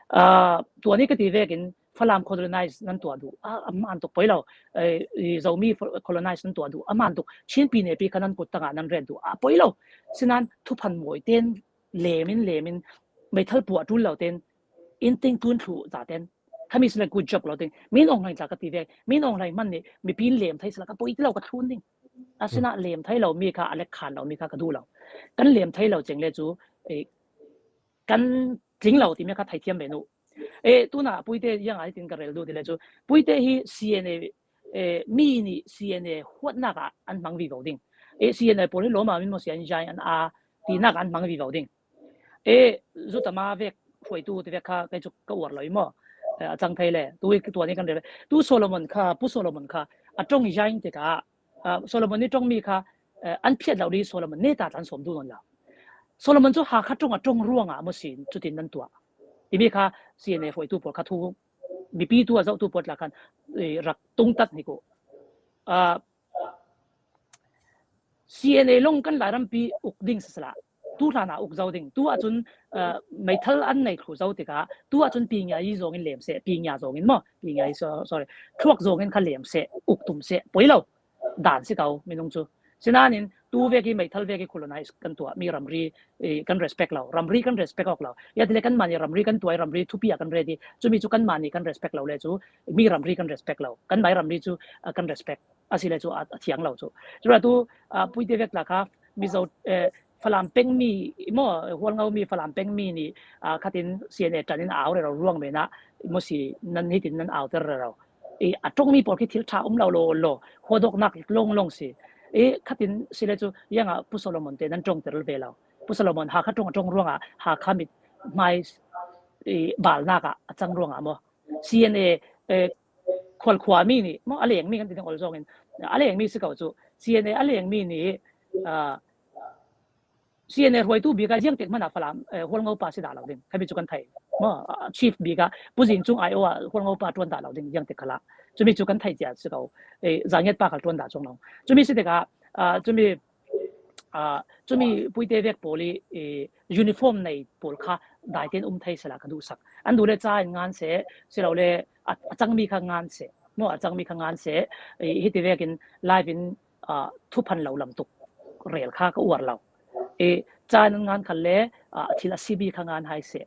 Ah, tua nih ka ti vekin, Falam colonize nan tuah duh, a, a man tuk poi lo. Eh, i Zomi fo-, colonize nan tuah duh, a man tuk. Chin pi ne pi kha nan kut tangah nan ret duh, a poi lo. Sinan thuphan mawi ten, lem in, lem in, meithal puah ṭul lo ten, in ting tun thluh za ten. Khami sila good job lo ten. Min Aung Hlaing tla ka ti ve. Min Aung Hlaing hman nih, mipi in lem thei sila ka poi ti lo ka thlun ding. A sinah lem thei lo mi kha, a lek khan lo mi kha ka duh lo. Kan lem thei lo ceng le cu, eh, kan tling lo timi kha theithiam ve nu. E, tuna Puite ziang a hitin ka rel duh ti le chu, Puite hi C N A, e, mi nih C N A huatnak ah an hmang vivo ding. E, C N A pawl hi lawm a min maw si an zai an a tinak an hmang vivo ding. E, zutama vek hruaitu ti vek kha kei chu ka uar lo i maw. E, a cang thei le. Tu i tua ni kan rel. Tu Solomon kha, Pu Solomon kha, a ṭong i zain tikah, a, Solomon ni ṭong mi kha, e, an phiat lo dih Solomon neta tlan sawm duh nawn lo. Solomon chu Hakha ṭong a ṭong ruangah maw si, cutin nan tuah. Timi kha C N A hruaitu pawl kha thu, mipi tu a zohtu pawl tla khan, e, rak tungtat ni ko. A, C N A long kan Lairampi uk ding sisala. Tu hlan a uk zo ding. Tu ahcun, a, meithal an nei thlu zo tikah, tu ahcun pingia i zongin lem seh, pingia zongin maw, pingia i, so-, sorry, thluak zongin kha lem seh, uk tum seh, poi lo dan si ko, minung cu. Sinanin, tu vek i meithal vek i colonize kan tuah, mi ramri, e, kan respect lo, ramri kan respect awk lo. Ya tile kan mani ramri kan tuah, ramri thupi a kan ret i, cumi cu kan mani kan respect lo le cu, mi ramri kan respect lo, kan mai ramri cu, a, kan respect. A si le cu a, a thiang lo cu. Cura tu, a, Puite vek tla kha, Mizo, e, Falam peng mi, maw, Hualngo mi Falam peng mi nih, a, khatin C N A ṭan in au rero ruang menah, maw si, nan hitin nan au ter rero. I, a ṭongmi pawl khi thil ṭha um lo lo lo, huadawknak lawng lawng si. I, khatin si le cu, ziangah Pu Solomon te nan ṭongter ve lo. Pu Solomon Hakha ṭong a ṭong ruangah Hakha mit hmai, i, balnak ah a cang ruangah maw. C N A, e, khualkhua mi nih, maw, a lengmi kan ti ding ol zongin, a lengmi si ko cu, C N A a lengmi nih, a, C N A hruaitu bik ah ziangtik hmanh ah Falam, eh, Hualngo pa si dah lo ding. Khami cu kan thei. Maw, ah, chief bik ah Pu Zing Cung ai awh ah Hualngo pa ṭuan dah lo ding ziangtik khalah. Cumi cu kan thei cia si ko. Eh, Zangiat pa khal ṭuan dah cung lo. Cumi si tikah, ah, cumi, ah, cumi Puite vek pawl i, eh, uniform nei pawl kha daitein um thei sala ka duhsak. An duh le ca in ngan seh, si lo le a, a cangmi kha ngan seh. Maw, a cangmi kha ngan seh. Eh, hiti vekin live in, ah, thuphan lo lam tuk rel kha ka uar lo. E, ca nan ngan khal le, ah, thil a si bik kha ngan hai seh.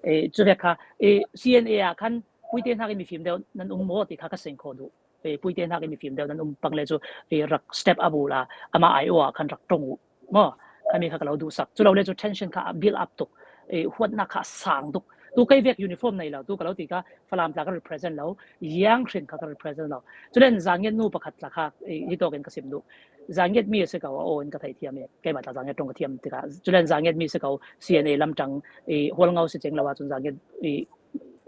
E, cu vek kha, e, C N A ah khan Puite hnakin mifim deuh nan um maw ti kha ka seng kho duh. E, Puite hnakin mifim deuh nan um pang le cu, e, rak step up uhla, amah ai awh ah khan rak ṭong uh. Maw, khami kha ka lo duhsak. Cu lo le cu tension kha a build up tuk. E, huatnak kha a sang tuk. Tu kei vek uniform nei lo, tu ka lo ti kha Falam tla ka represent lo, Yang hrin kha ka represent lo. Culen Zangiat nu pakhat tla kha, e, hi tawkin ka sim duh. Zangiat mi a si ko, a aw in ka thei thiam i, keimah tla Zangiat ṭong ka thiam tikah. Culen Zangiat mi a si ko, C N A lamṭang, e, Hualngo si ceng lo ahcun Zangiat, e,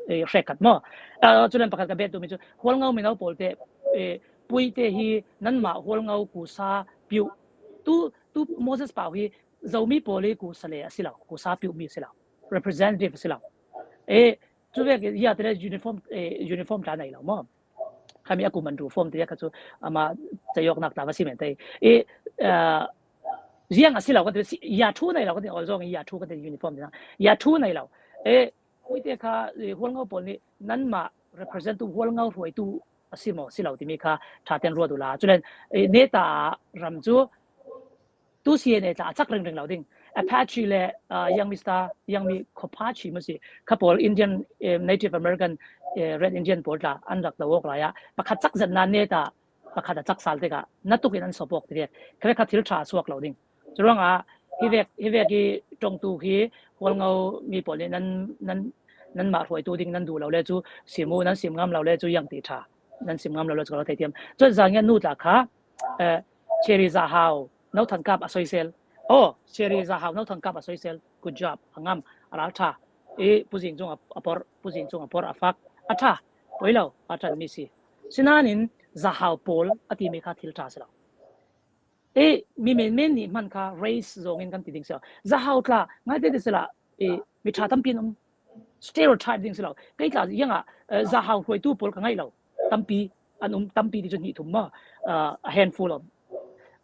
e, hrek khat maw. A, culen pakhat ka bet duhmi cu, Hualngo mino pawl te, e, Puite hi nanmah Hualngo kusa piuh. Tu, tu Moses Pau hi Zomi pawl i kusa le a si lo, kusa piuh mi a si lo. Representative a si lo. E, cu vek, ya, tile uniform, e, uniform tla nei lo maw. Khami a kuman ru form te kha cu ama cayawknak ta va si men te. E, ah, ziang a si lo kan ti, ya thu nei lo kan ti, ol zong ya thu kan ti uniform te na. Ya thu nei lo. E, Puite kha, e, Hualngo pawl nih nanmah represent tu Hualngo hruaitu a si maw, si lo timi kha ṭha ten ruat uhla. Culen, e, neta ram cu tu C N A tla a cak ringring lo ding. Apache le, ah, Yang Mista, Yang Mi Khopachi maw si, kha pawl Indian, eh, Native American, eh, Red Indian pawl tla an rak do awk lai ah, pakhat cak zetna neta, pakhat a cak sal tikah, na tukin an sawp awk ti ve. Kha vek kha thil ṭha a suak lo ding. Curuangah, hi vek, hi vek i ṭongtu hi Hualngo mi pawl nih nan, nan, nanmah hruaitu ding nan duh lo le cu, sim uh, nan sim ngam lo le cu, yang ti ṭha. Nan sim ngam lo le cu, ka lo thei thiam. Cun Zangiat nu tla kha, eh, Cherry Zahau, no thangkap a soisel. Oh, Cherry Zahau, no thangkap a soisel. Good job. A ngam, a ral ṭha. E, Pu Zing Cung a, a por, Pu Zing Cung a por a fak. A ṭha. Poi lo, a ṭan mi si. Sinanin Zahau pawl a timi kha thil ṭha si lo. E, mi men men nih hman kha race zongin kan ti ding si lo. Zahau tla, ngai te te si la, e, mi ṭha tampi an um. Stereotype ding si lo. Kei tla ziangah, eh, Zahau hruaitu pawl ka ngaih lo. Tampi an um, tampi ti cu hnih thum maw, ah, a handful of.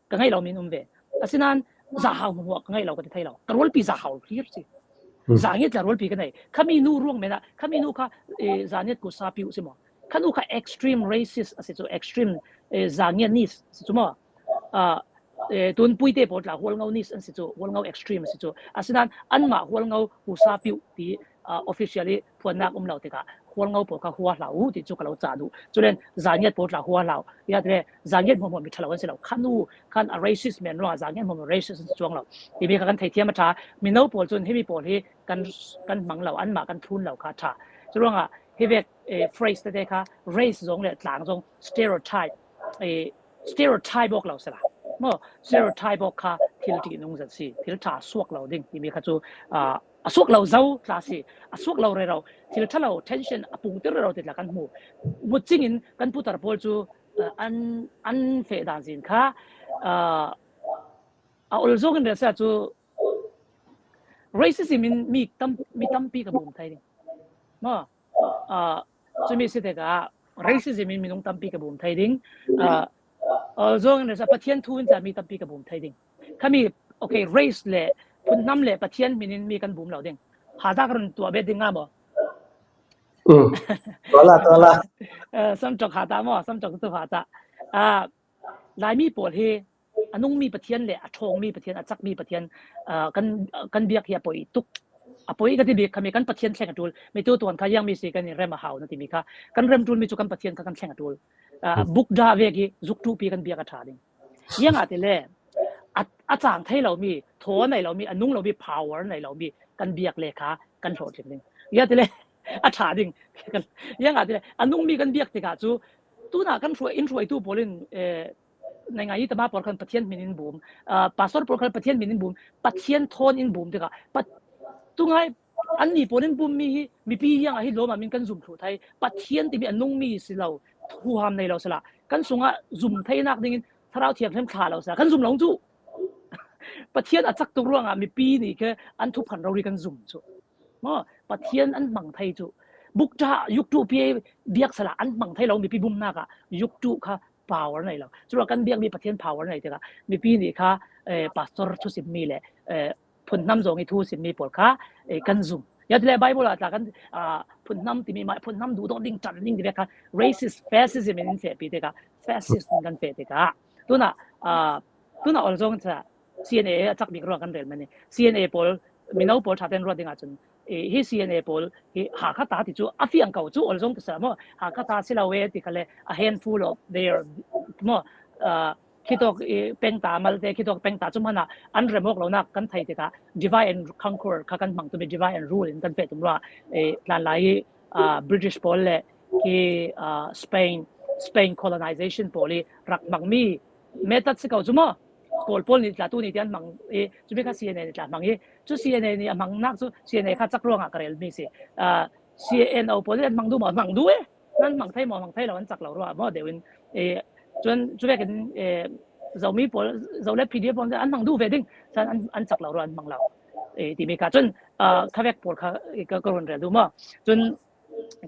Ka ngaih lo min um ve. Asinain Zahau hmuahhmuah ka ngaih lo ka ti thei lo. Ka rualpi Zahau hlir si. Hmm. Zangiat tla rualpi ka nei. Khami nu ruang menah, khami nu kha, eh, Zangiat kusa piuh si maw. Kha nu kha extreme racist a si cu, extreme, eh, Zangianese a si cu maw. Ah, eh, tun Puite pawl tla Hualngonese an si cu, Hualngo extreme a si cu. Asinain anmah Hualngo kusa piuh ti, ah, officially phuannak um lo tikah, Hualngo pawl kha hua hlau uh ti chu ka lo cah duh. Chulen zangiat pawl tla hua hlau. Ziak le zangiat hmuahhmuah mi ṭha lo an si lo. Khan u khan a racist men ruangah zangiat hmuahhmuah racist an si chuang lo. Timi kha kan theithiam a ṭha. Mino pawl chun himi pawl hi kan kan hmang lo, anmah kan thlun lo kha ṭha. Churuangah hi vek eh, phrase tete kha race zong le tlang zong stereotype eh, stereotype awk lo sela. Maw, stereotype awk kha thil ṭihnung zat si, thil ṭha suak lo ding timi kha chu ah, a suak lo zo tla si, a suak lo rero, thil ṭha lo tension a pungtir rero ti tla kan hmu. Mut chingin kan putar pawl chu ah, an an feh dan zin kha ah, a ol zawngin rel sela chu racism in mi tam mi tampi ka bum thei ding. Maw, ah, chumi si tekah racism in minung tampi ka bum thei ding. Ah, ol zawngin rel sela Pathian thu in cha mi tampi ka bum thei ding. Khami, okay, race le phunhnam le Pathian hminin mi kan bum lo ding. Hata ka run tuah bet ding nga maw? Mm. Tuala, tuala. Eh, samtok hata maw, samtok tu hata. Ah, Laimi pawl hi a nungmi Pathian le a ṭhawngmi Pathian, a chakmi Pathian ah, kan kan biak hi a poi tuk. A poi ka ti bik khami kan Pathian thleng a ṭul. Mi tu tuan kha iang mi si kan in rem a hau na timi kha kan rem ṭul mi chu kan Pathian kha kan thleng a ṭul. Ah, bukda vek hi zuk ṭupi kan biak a ṭha ding. Iang a ti le a, a chang thei lo mi, thaw nei lo mi, a nung lo mi, power nei lo mi kan biak le kha kan hlawhtling ding. Ia ti le a ṭha ding. Iang a ti le a nungmi kan biak tikah chu tuna kan hruai, in hruaitu pawl in eh, nei ngai i tama pawl khan Pathian hmin in bum, ah, pastor pawl khan Pathian hmin in bum, Pathian thawn in bum tikah pat, tungai an ni pawl in bum mi hi mipi iang a hi lawm a min kan zum thlu thai. Pathian timi a nungmi si lo, thuham nei lo sela kan sungah zum theinak dingin Thlarau Thianghlim thla lo sela kan zum lo chu. Pathian a chak tuk ruangah mipi ni khe an thuphan rori kan zum chu. Maw, Pathian an hmang thei chu. Bukṭha yukṭu pi biak sela an hmang thei lo mipi bumnak ah yukṭu kha power nei lo. Chura kan biak mi Pathian power nei tikah mipi ni kha eh, pastor thusim mi le eh, phunhnam zong i thusim mi pawl kha eh, kan zum. Ia ti le Bible ah tla kan ah, phunhnam timi mai phunhnam duh dawh ding ṭan ding ti vek kha racist, fascism in in fehpi tikah fascist in kan feh tikah tuna ah, tuna ol zong cha C N A a chak bik ruah kan rel mani. C N A pawl, mino pawl ṭha ten ruah dingah chun eh, hi C N A pawl hi Hakha ta ti chu a fiang ko chu ol zong ti sa maw, Hakha ta si lo e ti kha le a handful of their maw ah, khitawk eh, pengta malte, khitawk pengta chu hmanah an remawk lonak kan thei tikah divide and conquer kha kan hmang tumi, divide and rule in kan feh tum ruah eh, tlanlai hi ah, British pawl le khi ah, Spain, Spain colonization pawl hi rak hmang mi, metat si ko chu maw? Kawl pawl ni tla tu ni ti an hmang i, chumi kha C N A ni tla hmang i, chu C N A ni a hmangnak chu C N A kha chak ruangah ka rel mi si. Ah, C N O pawl an hmang duh maw, hmang duh e. Nan hmang thei maw, hmang thei lo an chak lo ruah maw deuhin. Eh, chuan chu vekin eh, Zomi pawl, Zo le P D F pawl an hmang duh ve ding. Chuan an, an chak lo ruah an hmang lo. Eh, timi kha chuan ah, kha vek pawl kha eh, ka, ka rawn rel duh maw. Chuan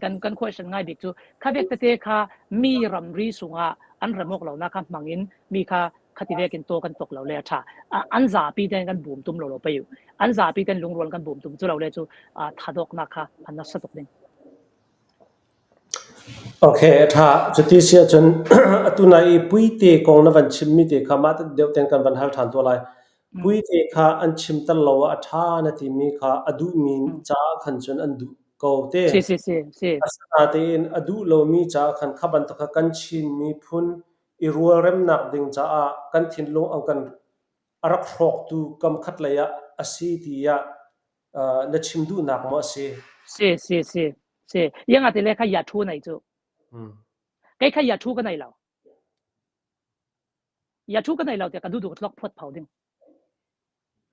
kan, kan question ngai bik chu kha vek tete kha mi ramri sungah an remawk lonak kha hmangin mi kha khati vekin tawk kan tawk lo le a ṭha. A, an zapi ten kan bum tum lo lo pei uh. An zapi ten lungrual kan bum tum chu lo le chu ah, thadawknak kha an nasa tuk ding. Okay, a ṭha. Chuti sia chun a tuna i Puite kong na van chim mi te kha mah deuh ten kan van hal ṭhan tua lai. Puite kha an chim tal lo a, a ṭha na ti mi kha a duh mi caah khan chun an duh ko te. Si, si, si, si. A sana tein a duh lo mi caah khan kha bantuk kha kan Chin miphun i rualremnak ding caah kan thinlung ang kan a rak hrawktu kam khat lei ah a si ti ah ah, na chim duhnak maw a si? Si, si, si, si. Iang a ti le kha ia thu nei chu. Hmm. Kei kha ia thu ka nei lo. Ia thu ka nei lo te ka duh duh tlok phot pho ding.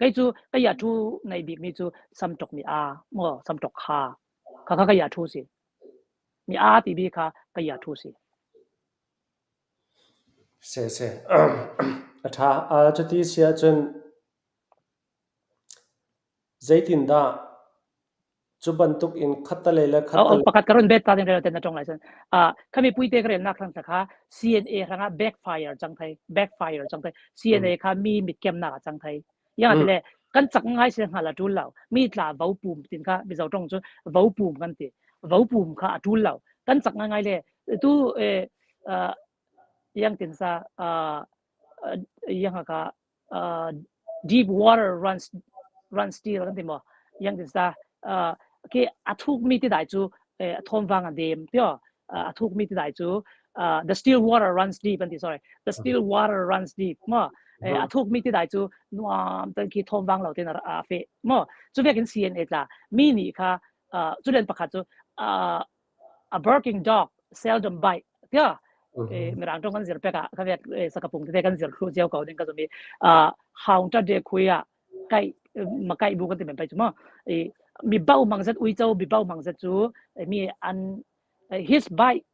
Kei chu ka ia thu nei bik mi chu samtok mi a, maw samtok kha. Kha kha ka ia thu si. Mi a ti bik kha ka ia thu si. Se, se. A ṭha, a chuti sia chun zeitindah chu bantuk in khat ta lei le khat ta lei. Pakhat ka rawn bet ta ding rel ten na ṭawng lai chuan. Ah, khami Puite ka relnak hran kha C N A hrangah backfire chang thei, backfire chang thei. C N A kha mi mitkemnak a chang thei. Iang a ti le kan chak ngai si le nghal a ṭul lo. Mi tla vopum tin kha Mizo ṭawng chu vopum kan ti. Vopum kha a ṭul lo. Kan chak ngai ngai le tu eh, ah, iang tin sa ah, ah, iang a ka ah, deep water runs runs deep kan ti maw? Iang tin sa ah, khi a thuk mi ti dai chu eh, a thawm vang a dem, tio, ah, a thuk mi ti dai chu, ah, the still water runs deep, an ti, sorry, the still water runs deep, maw. Eh, a thuk mi ti dai chu nuam tan khi thawm vang lo ten a, a fe, maw. Chu vekin C N A tla, mi nih kha, ah, chu len pakhat chu, ah, a barking dog seldom bite, tia. Eh, Mirang tawng kan zir pek a, ka vek, eh, Sakapung te kan zir thlu ziau ko ding ka zumi, ah, haung ta de khui a, kai, eh, makai bu kan ti men pai chu maw. Eh, mi bau mang zet ui chau, mi bau mang zet chu, eh, mi an, eh, his bite,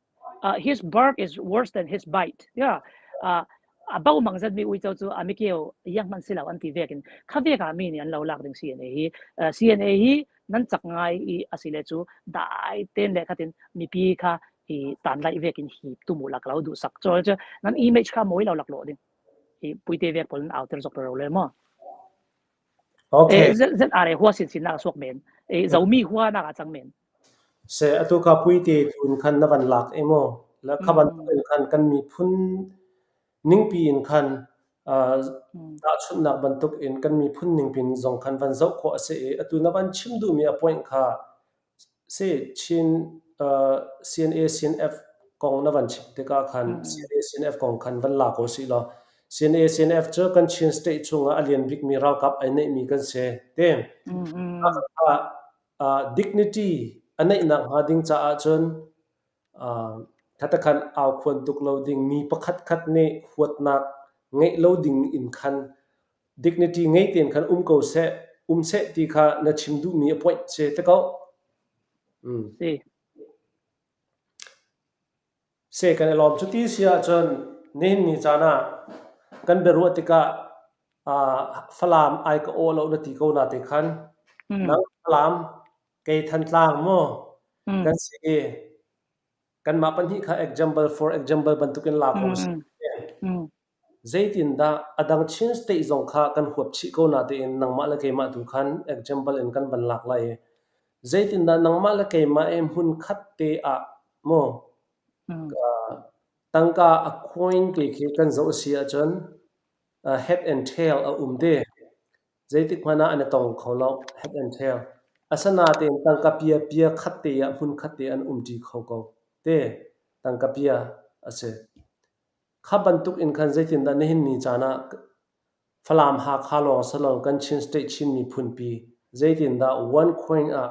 uh, his bark is worse than his bite. Yeah. Uh, a bau mang zet mi ui chau chu, a mi keu yang man si lo an ti vekin. Kha vek a mi nih an lo lak ding C N A hi, uh, C N A hi nan chak ngai i a si le chu, dai ten le khatin mipi kha i tan lai vekin hi tu mu lak lo du sak chol chu. Nan image kha moi lo lak lo ding. I puite vek pol an outer zok lo le maw. Okay. Eh, Z-, Z R A hua sin sin nak suak men. Eh, Zomi hua nak a chang men. Se, atu kha puite tun khan na van lak e maw. La kha ban in khan kan miphun ningpi in khan, ah, ta chut nak bantuk in kan miphun ningpi in zong khan van zau ko a se e. Atu na van chim du mi a point kha se Chin, ah, C N A, C N F kong na van chim te ka khan, C N A, C N F kong khan van lak ko si lo. C N A, C N F chu kan Chin State chunga a lian bik mi ralkap ai nei mi kan se. Te. Ah, ah, dignity a nei nak ha ding cha a chun, ah, khat a khan au khuan tuk lo ding mi pakhat khat ne huat nak ngai lo ding in khan dignity ngei ten khan um ko se, um se ti kha na chim du mi a point se te ko. Se kan lawm chu ti sia chun nihin ni chana kan beru a tika, ah, Falam ai ka o lo na ti ko na te khan nang Falam kei Thantlang maw kan si kan mah pan hi kha example, for example bantukin la ko si. Zeitindah a dang Chin State zong kha kan huap chih ko na tein nangmah le keimah tu khan example in kan van lak lai. Zeitindah nangmah le keimah e hmun khat te ah maw, ah, tangka a coin te khi kan zoh si ah cun, ah, head and tail a um te. Zeitik hmana an tong kho lo, head and tail. A sana tein tangka pia pia khat te ah hmun khat te an um ti kho ko te. Tangka pia a si. Kha bantuk in khan zeitindah nihin ni cana Falam Hakha lawng salawng kan Chin State Chin miphunpi zeitindah one coin ah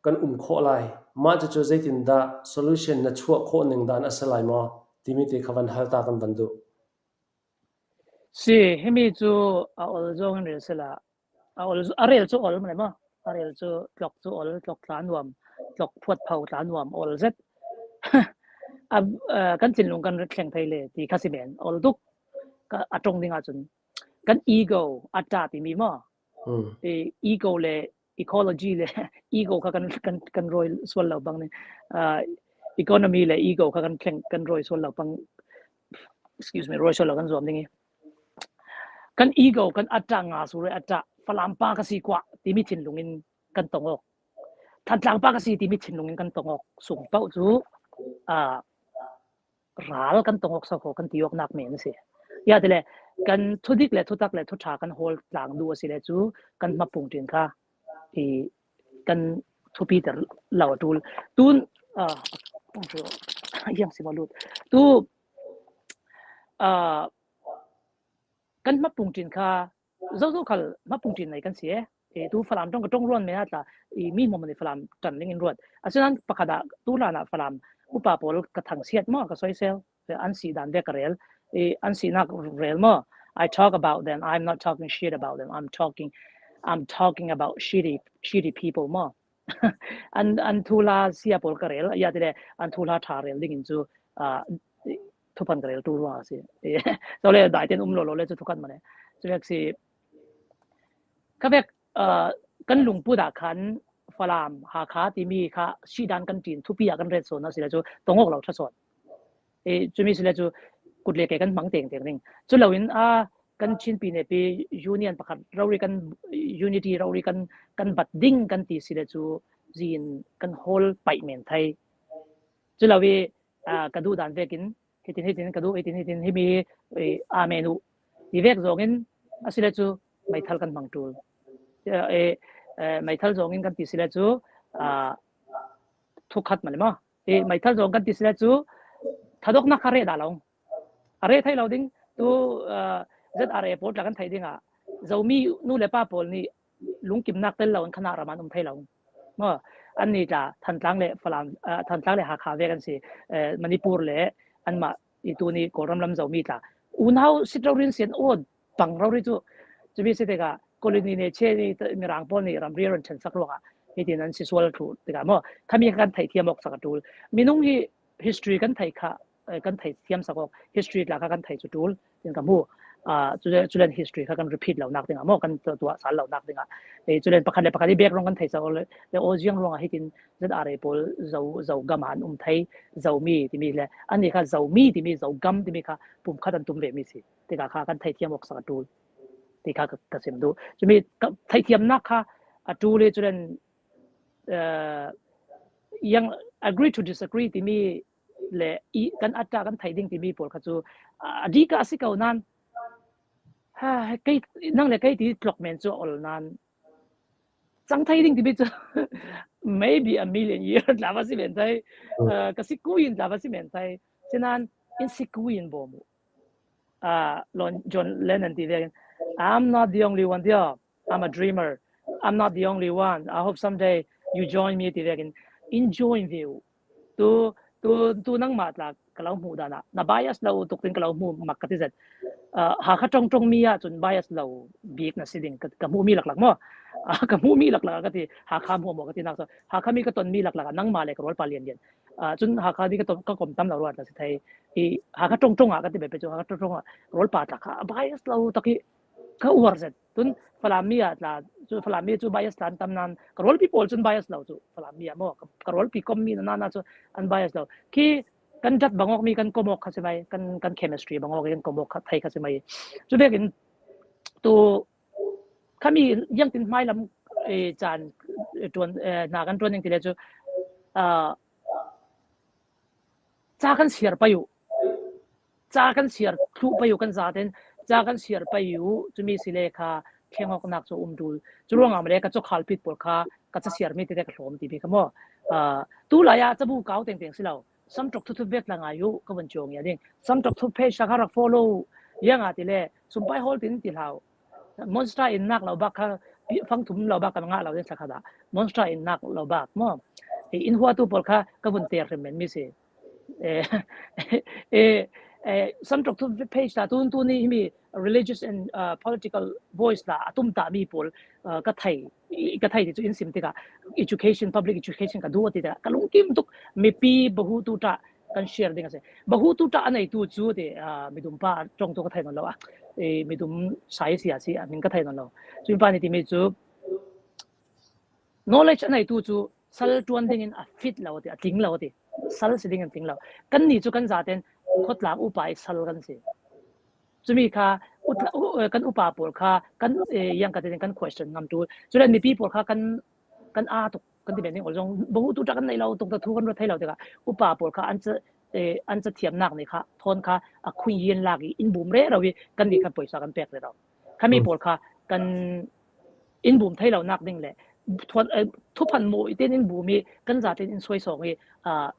kan um khawh lai? Mah cucu zeitindah solution na chuah khawh ning dan a si lai maw? Timi te kha van hal ta kan van duh. Si, himi cu a ol zong in rel sila, a ol, a rel cu ol male maw? A rel cu tlok cu ol, tlok tla nuam, tlok phuat pho tla nuam, ol zet. A, a, kan thinlung kan thleng thei le ti kha si men, ol tuk. Ka, a ṭong ding ahcun kan ego a ṭa timi maw? E, ego le ecology le ego kha kan, kan, kan rawi sual lo bang ni. Ah, economy le ego kha kan thleng, kan rawi sual lo bang, excuse me, rawi sual lo kan zuam ding i. Kan ego kan a ṭa nga su re a ṭa Falam pa ka si kuah timi thinlung in kan tong awk. Thantlang pa ka si timi thinlung in kan tong awk sung paoh cu, ah, ral kan tong awk so kho kan ti awk nak men a si. Ya tile kan thudik le thutak le thuṭha kan hawl tlang duh a si le cu kan hmapung ṭin kha i kan thupiter lo a ṭul. Tun, ah, yang si lut. Tu, ah, kan hmapung ṭin kha zozo khal hmapung ṭin nei kan si e. E, tu Falam ṭong ka ṭong ruan men a tla, i mi hmuahhmuah nih Falam ṭan ning in ruat. Asinain pakhat ah tu hlan ah Falam upa pawl ka thangsiat maw, ka soisel, e, an si dan ve ka rel. E, an sinak rel maw. I talk about them. I'm not talking shit about them. I'm talking, I'm talking about shitty, shitty people maw. An, an thuhla sia pawl ka rel, ya tile an thuhla ṭha rel dingin cu, ah, thuphan ka rel tu ruang a si. Cole daiten um lo lo le cu thukhat mane. Cu vek si. Kha vek, ah, kan lungput ah khan Falam, Hakha timi kha sihdan kan ṭin, thupi ah kan ret sawn a si le cu tong awk lo ṭha sawn. E, cumi si le cu kut le ke kan hmang tengteng ding. Cu loin, a, kan Chinpi nepi union pakhat rori kan, unity rori kan, kan bat ding kan ti si le cu zin kan hawl paih men thei. Cu lo i, a, ka duh dan vekin hitin, hitin ka duh, hitin, hitin himi, e, amen uh ti vek zongin a si le cu meithal kan hmang ṭul. E, e, e, meithal zongin kan ti si le cu, a, thukhat mah le maw. I meithal zawng kan ti sile cu thadoknak kha reh dah lo. A reh thei lo ding tu, ah, Z R A pawl tla kan theih dingah Zomi nu le pa pawl nih lungkimnak tel lo in khanah ram an um thei lo. Maw, anni tla Thantlang le Falam, ah, Thantlang le Hakha vek an si, eh, Manipur le anmah i tuni Kawlram lam Zomi tla unau sit rori an si an aw bang rori cu, cumi si tikah colony ne che ni mirang pawl nih ramri ron ṭhensak ruangah hitin an si sual thluh tikah maw, khami kha kan theihthiam awk sak a ṭul. Minung hi history kan thei kha, eh, kan theihthiam sak awk, history tla kha kan thei cu ṭul tin ka hmu. Ah, cule, culen history kha kan repeat lonak dingah maw, kan tuah sal lonak dingah. Eh, culen pakhat le pakhat i background kan thei sak awk le, le aw ziang ruangah hitin Z R A pawl Zo, Zogam ah an um thei, Zomi timi le, anni kha Zomi timi, Zogam timi kha pumkhat an tum ve mi si. Tikah kha kan theihthiam awk sak a ṭul. Ti kha ka, ka sim duh. Cumi ka theihthiamnak kha a ṭul i culen, eh, yang agree to disagree timi le i kan ata kan thei ding timi pawl kha cu, ah, a dik ah a si ko nan, ha, kei, nang le kei ti tlok men cu a ol nan cang thei ding timi cu maybe a million year tla va si men thei, ah, ka si ku in tla va si men thei. Sinan in si ku in bawm uh. Ah, Lon-, John Lennon ti vekin, "I'm not the only one there. I'm a dreamer. I'm not the only one. I hope someday you join me," ti vekin, in join ve uh. Tu, tu, tu nangmah tla ka lo hmuh dan ah na bias lo tuk tin ka lo hmu mak ka ti zet. Ah, Hakha ṭongṭong mi ah cun bias lo bik na si ding ka, ka hmuh mi laklak maw? Ah, ka hmuh mi laklak ah ka ti, Hakha hmuh maw ka ti nak cu, Hakha mi ka ton mi laklak ah nangmah le ka rualpa lianlian. Ah, cun Hakha mi ka ton, ka kom tam lo ruat na si thei. I Hakha ṭongṭong ah ka ti ve pe cu, Hakha ṭongṭong ah rualpa tla kha bias lo tak i ka uar zet. Tun Falam mi ah tla, cu Falam mi cu bias tla an tam nan, ka rualpi pawl cun bias lo cu Falam mi ah maw, ka, ka rualpi kom mi nan cu an bias lo. Khi kan dat bangawk mi kan kom awk kha si mai, kan, kan chemistry bangawk i kan kom awk kha thei kha si mai. Cu vekin tu khami ziangtin hmailam, eh, caan, eh, ṭuan, eh, hna kan ṭuan ding ti le cu, ah, ca kan siar pei uh. Ca kan siar thluh pei uh kan zaten, ca kan siar pei uh, cumi si le kha thleng awknak cu a um ṭul. Cu ruangah male ka cawkhal pit pawl kha ka ca siar mi tete ka hlawm timi kha maw? Ah, tu lai ah cabu kau tengteng si lo. Samṭok thuthup vek tla ngai uh, ka vun ciaw ngia ding. Samṭok thuthup page kha rak follow uh. Ziangah ti le, sumpai hawl tin ti hlah uh. Monster in nak lo bak kha, pi-, fang thum lo bak ka ngah lo ding thla kha dah. Monster in nak lo bak maw? I in huatu pawl kha ka vun ter hrim men mi si. Eh, eh, eh, Samṭok thuthup page ta tun tuni himi religious and, uh, political voice la a tum ta mi pawl, uh, ka thei, i, ka thei ti cu in sim tikah education, public education ka duh ti tikah ka lungkim tuk. Mipi bahu tu ta kan share ding a si. Bahu tu ta a neitu cu ti, ah, midum pa ṭong tu ka thei nawn lo a. Eh, midum sai si a si a, min ka thei nawn lo. Cumi pa nih timi cu knowledge a neitu cu sal ṭuan dingin a fit lo ti, a tling lo ti. Sal si dingin tling lo. Kannih cu kan zaten khawtlang upa i sal kan si. Cumi kha utla-, u-, kan upa pawl kha kan, eh, yang ka ti kan question ngam ṭul. Cule mipi pawl kha kan, kan aa tuk, kan ti men ding ol zong, bahu tu ta kan nei lo tuk ta thu kan ruat thei lo tikah upa pawl kha an ca, eh, an ca thiamnak nih kha thawn kha a khui yin lak i in bum rero i kannih kha poisa kan pek rero. Khami pawl kha kan in bum thei lonak ding le thuan, eh, thuphan maw i ten in bum i kan zaten in suaisawng i, ah,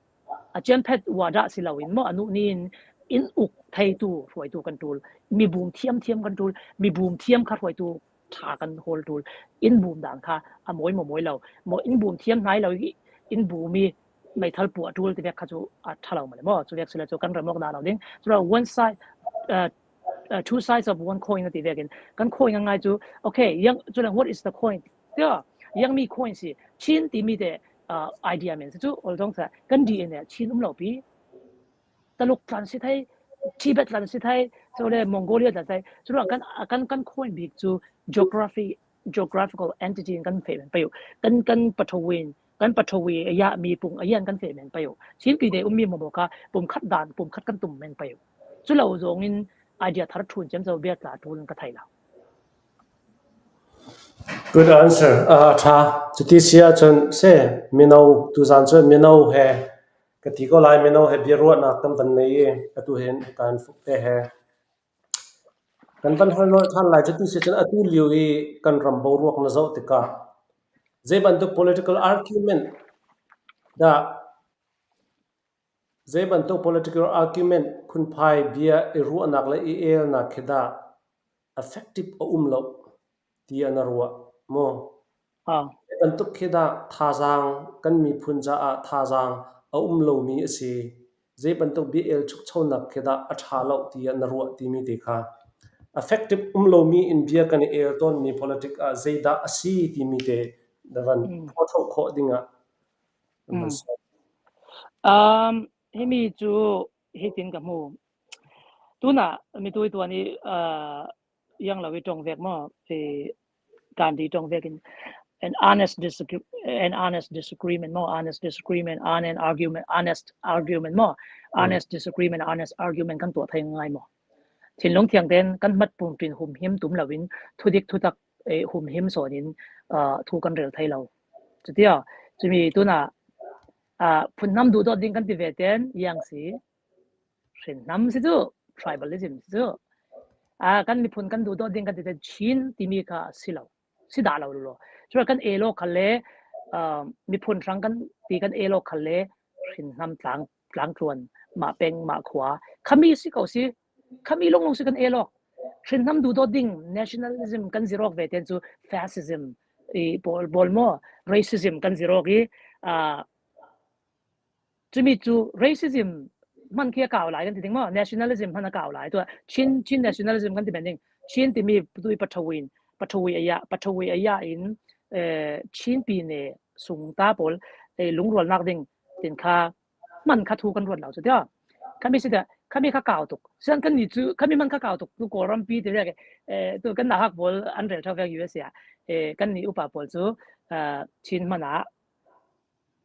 a ciamphet uadah si loin maw, a nuh nin in uk theitu hruaitu kan ṭul, mibum thiamthiam kan ṭul, mibum thiam kha hruaitu ṭha kan hawl ṭul, in bum dan kha a mawi maw mawi lo, maw in bum thiam hnai lo i in bum i meithal puah ṭul ti vek kha cu a ṭha lo male maw, cu vek si le cu kan rem awk dah lo ding. Cule one side, uh, uh, two sides of one coin a ti vekin kan coin a ngai cu, okay, yang, cule what is the coin? Tia, yang mi coin si, Chin timi te, uh, idea men si cu, ol zong sa, kan D N A Chin um lo pi. Taluk tlan si thei, Tibet tlan si thei, so le Mongolia tlan thei. Cu ruang kan, kan, kan coin bik cu geography, geographical entity in kan feh men pei uh. Kan, kan pathawin, kan pathawi a ya mi pung a yan kan feh men pei uh. Chin tui te um mi maw kha pumkhat dan, pumkhat kan tum men pei uh. Cu lo zong in idea thar ṭhun ciamco bia tla ṭul in ka thei lo. Good answer. Ah, ṭha. Cuti si ahcun se, mino, tuzan cu mino he, ka ti ko lai, mino he biaruahnak kan van nei i, atu hin kan fuk te he. Kan van hal nawl ṭhan lai, cuti si ahcun atu lio i kan ram boruak na zoh tikah, zei bantuk political argument dah Zei bantuk political argument, phunphai bia i ruahnak le i elnak khi dah effective a um lo ti a na ruah maw? Ah. Zei bantuk khi dah thazaang kan miphun caah thazaang a um lomi a si? Zei bantuk bia el chukchonak khi dah a ṭha lo ti a na ruah timi te kha effective um lomi in bia kan i el tawnmi politic ah zeidah a si timi te na van Mm. thawhṭhawh khawh dingah na van Mm. sawm. Um, himi cu hitin ka hmu. Tunah mitui tuan i, uh, yang lo i ṭong vek maw? I Gandhi ṭong vek in, an honest disagree, an honest disagreement maw? Honest disagreement, honest argument, honest argument maw? Mm. Honest disagreement, honest argument kan tuah thei ngai maw? Thinlung thiang ten kan hmat pungṭin humhim tum loin thudik thutak, eh, humhim sawnin, ah, thu kan rel thei lo. Cutia, cumi tunah, ah, phunhnam duhdawt ding kan ti ve ten yang si, hrinhnam si cu, tribalism si cu. Ah, kan miphun kan duhdawt ding kan ti ten Chin timi kha si lo, si dah lo lo. Cun kan el awk khalle, ah, miphun hrang kan ti kan el awk khalle hrinhnam tlang, tlangtluan, mah peng, mah khua, khami si ko si, khami lunglung si kan el awk. Hrinhnam duhdawt ding, nationalism kan zir awk ve ten cu fascism i pawl, pawl maw, racism kan zir awk i, ah, cumi cu racism hman khi a kau lai kan ti ding maw, nationalism hman a kau lai. Tua Chin, Chin nationalism kan ti men ding. Chin timi tu i paṭhawin, paṭhawi a ya, paṭhawi a ya in, eh, Chin pi ne sung ta pawl, eh, lungrualnak ding tin kha hman kha thu kan ruat lo cu tia. Khami si tia, khami kha kau tuk. Sian kan ni cu, khami hman kha kau tuk. Tu Kawlram pi ti vek, eh, tu kan nauhak pawl an rel ṭheu vek U S A ah. Eh, kan ni upa pawl cu, ah, Chin hman ah,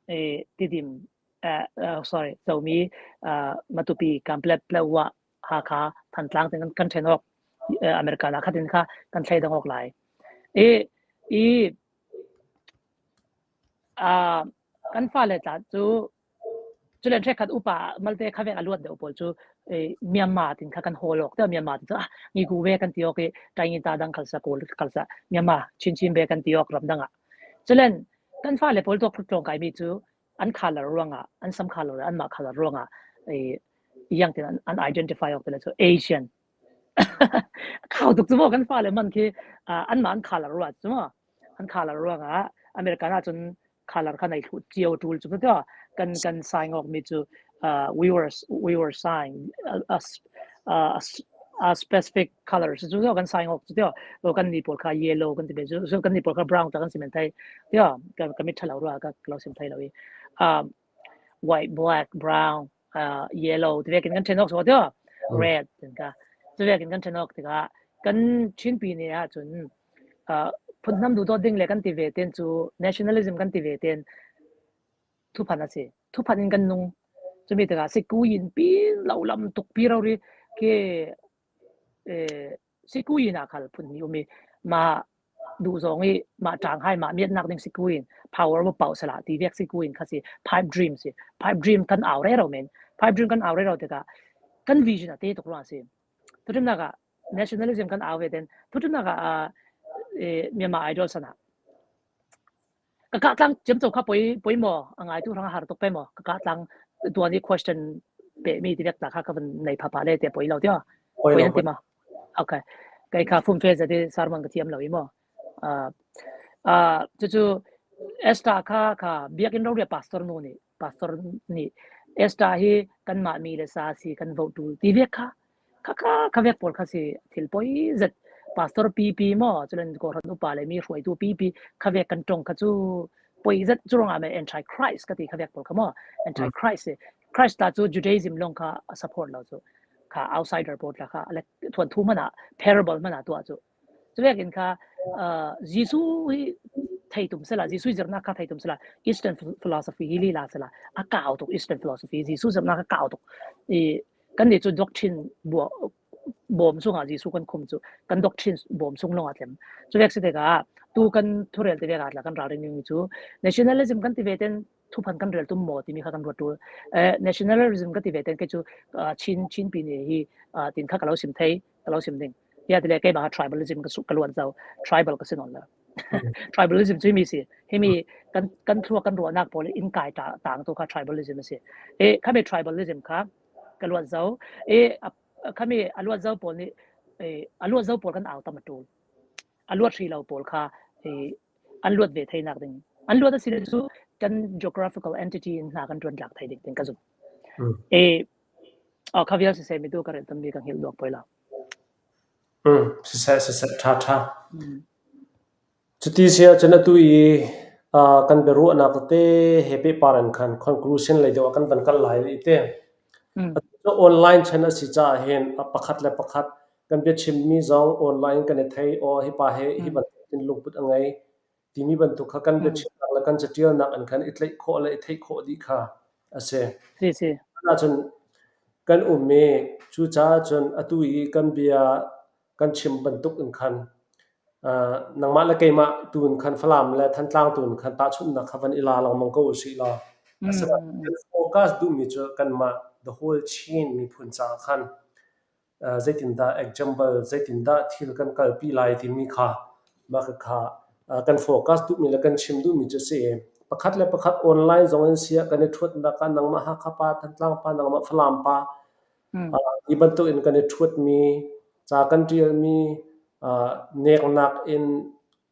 eh, Tidim, eh, eh, sorry, Zomi, ah, Matupi, Kanpetlet, Pletwa, Hakha, Thantlang tin kan, kan ṭhen awk, eh, America na khatin kha kan thleidang awk lai. Eh, i, ah, kan fale tla cu, culen hrekkhat upa malte kha vek a luat deuh pawl cu, eh, Myanmar tin kha kan hawl awk. Tua Myanmar tin cu, ah, Ngigu ve kan ti awk i, Taingin ta dang khalsa, Kawl khalsa, Myanmar, Chin Chin ve kan ti awk ram dang ah. Culen kan fale pawl tuak tlawng kaimi cu an colour ruangah, an sam colour, anmah colour ruangah, eh, yang tin an, an identify awk te le cu Asian. Kau tuk cu maw, kan fale man khi, ah, anmah an colour ruat cu maw. An colour ruangah America na cun colour kha nei thluh cio ṭul cu maw, kan, kan sign awk mi cu, ah, we were, we were sign a, a, a, a specific colour cu, cu kan sign awk cu tio. Lo kan ni pawl kha yellow kan ti ve cu, so kan ni pawl kha brown ta kan si men thei. Tio, ka, ka mit ṭha lo ruah ka, ka lo sim thei lo i. Um, white, black, brown, ah, yellow ti vekin kan ṭhen awk so tio. Mm. Red tin kha. Ti vekin kan ṭhen awk tikah kan Chin pi ni ah cun, ah, phunhnam duhdawt ding le kan ti ve ten cu nationalism kan ti ve ten thuphan a si. Thuphan in kan nung. Cumi tikah sikui in pin lo lam tuk pi rori khi, eh, sikui in a khal phun ni umi mah duhzawng i mah ṭanghai mah miatnak ding sikui in power va pauh sala ti vek sikui in kha si, pipe dream si. Pipe dream kan au rero men. Pipe dream kan au rero tikah kan vision a te tuk ruang si. Thuṭhimnak ah nationalism kan au ve ten thuṭhimnak ah, ah, eh, Myanmar Idol san ah ka kahtlang ciamco kha poi, poi maw, a ngaitu hrang a har tuk pei maw, ka kahtlang tuan i question pehmi ti vek ta kha ka van nei phapha le te poi lo tio. Poi Poi lo, an ti maw? Okay. Kei kha fumfe zati sermon ka thiam lo i maw. Ah, ah, cucu Esther kha, kha biakinn rori a pastor nu nih, pastor nih Esther hi kanmah mi le sa si kan vote ṭul ti vek kha, kha, kha, kha vek pawl kha si thil poi zet. Pastor pipi maw, culen kawhhran upa le mi hruaitu pipi kha vek kan ṭong kha cu poi zet cu ruangah men anti-Christ ka ti kha vek pawl kha maw, anti-Christ si. Christ ta cu Judaism lawng kha a support lo cu. Kha outsider pawl tla kha, le thuanthu hmanah, parable hmanah tuah cu. Cu vekin kha, ah, Jesuh hi thei tum sela, Jesuh hi zirnak kha thei tum sela, Eastern phil-, philosophy hi lila sela, a kau tuk Eastern philosophy, Jesuh zirnak a kau tuk. I, kan nih cu doctrine bua-, bawm sungah Jesuh kan khum cu, kan doctrine bawm sung lawngah tlem. Cu vek si tikah, tu kan thurel ti vekah tla kan ralring ding cu, nationalism kan ti ve ten thuphan kan rel tum maw timi kha kan ruat ṭul. Eh, nationalism kan ti ve ten kei cu, ah, Chin, Chin pi ni hi, ah, tin kha ka lo sim thei, ka lo sim ding. Hi ati le keimah tribalism ka su-, ka luan zo, tribal ka si nawn lo. Tribalism chu himi si. Himi kan, kan thluak kan ruahnak pawl in kai ta, tang tu kha tribalism si. E, khami tribalism kha ka luat zo. E, a, khami a luat zo pawl nih, e, a luat zo pawl kan au tam a tul. A luat hrih lo pawl kha, e, an luat ve theinak ding. An luat a si le chu kan geographical entity in hna kan ṭuan tlak thei ding, ding ka zum. E, a, kha vial siseh mi tu ka rel tammi ka hngilh duak poi lo. Siseh, siseh, ṭha, ṭha. Cuti si ahcun atu i, aa, kan biaruahnak tete he pehpar in khan conclusion lei deuh ah kan van kal lai i te. Atu cu online chan a si caah hin, a pakhat le pakhat kan biachimmi zong online kan i thei, aw, hi pa he hi bantuk in lungput a ngei timi bantuk kha kan biachimnak le kan caṭialnak in khan i tlaih khawh le i theih khawh dih kha a si. Ahcun kan um i cucaah cun atu i kan bia kan chim bantuk in khan, aa, nangmah le keimah tu in khan Falam le Thantlang tu in khan tahchunhnak kha van i la lengmang ko u sih law. Asinain kan focus duhmi cu kanmah the whole Chin miphun caah khan, aa, zeitindah example, zeitindah thil kan kalpi lai timi kha, mah kha, aa, kan focus duhmi le kan chim duhmi cu si. Pakhat le pakhat online zong in si ah kan i ṭhuat bak ah nangmah Hakha pa, Thantlang pa, nangmah Falam pa, aa, hi bantuk in kan i ṭhuatmi, ca kan ṭialmi, aa, neknak in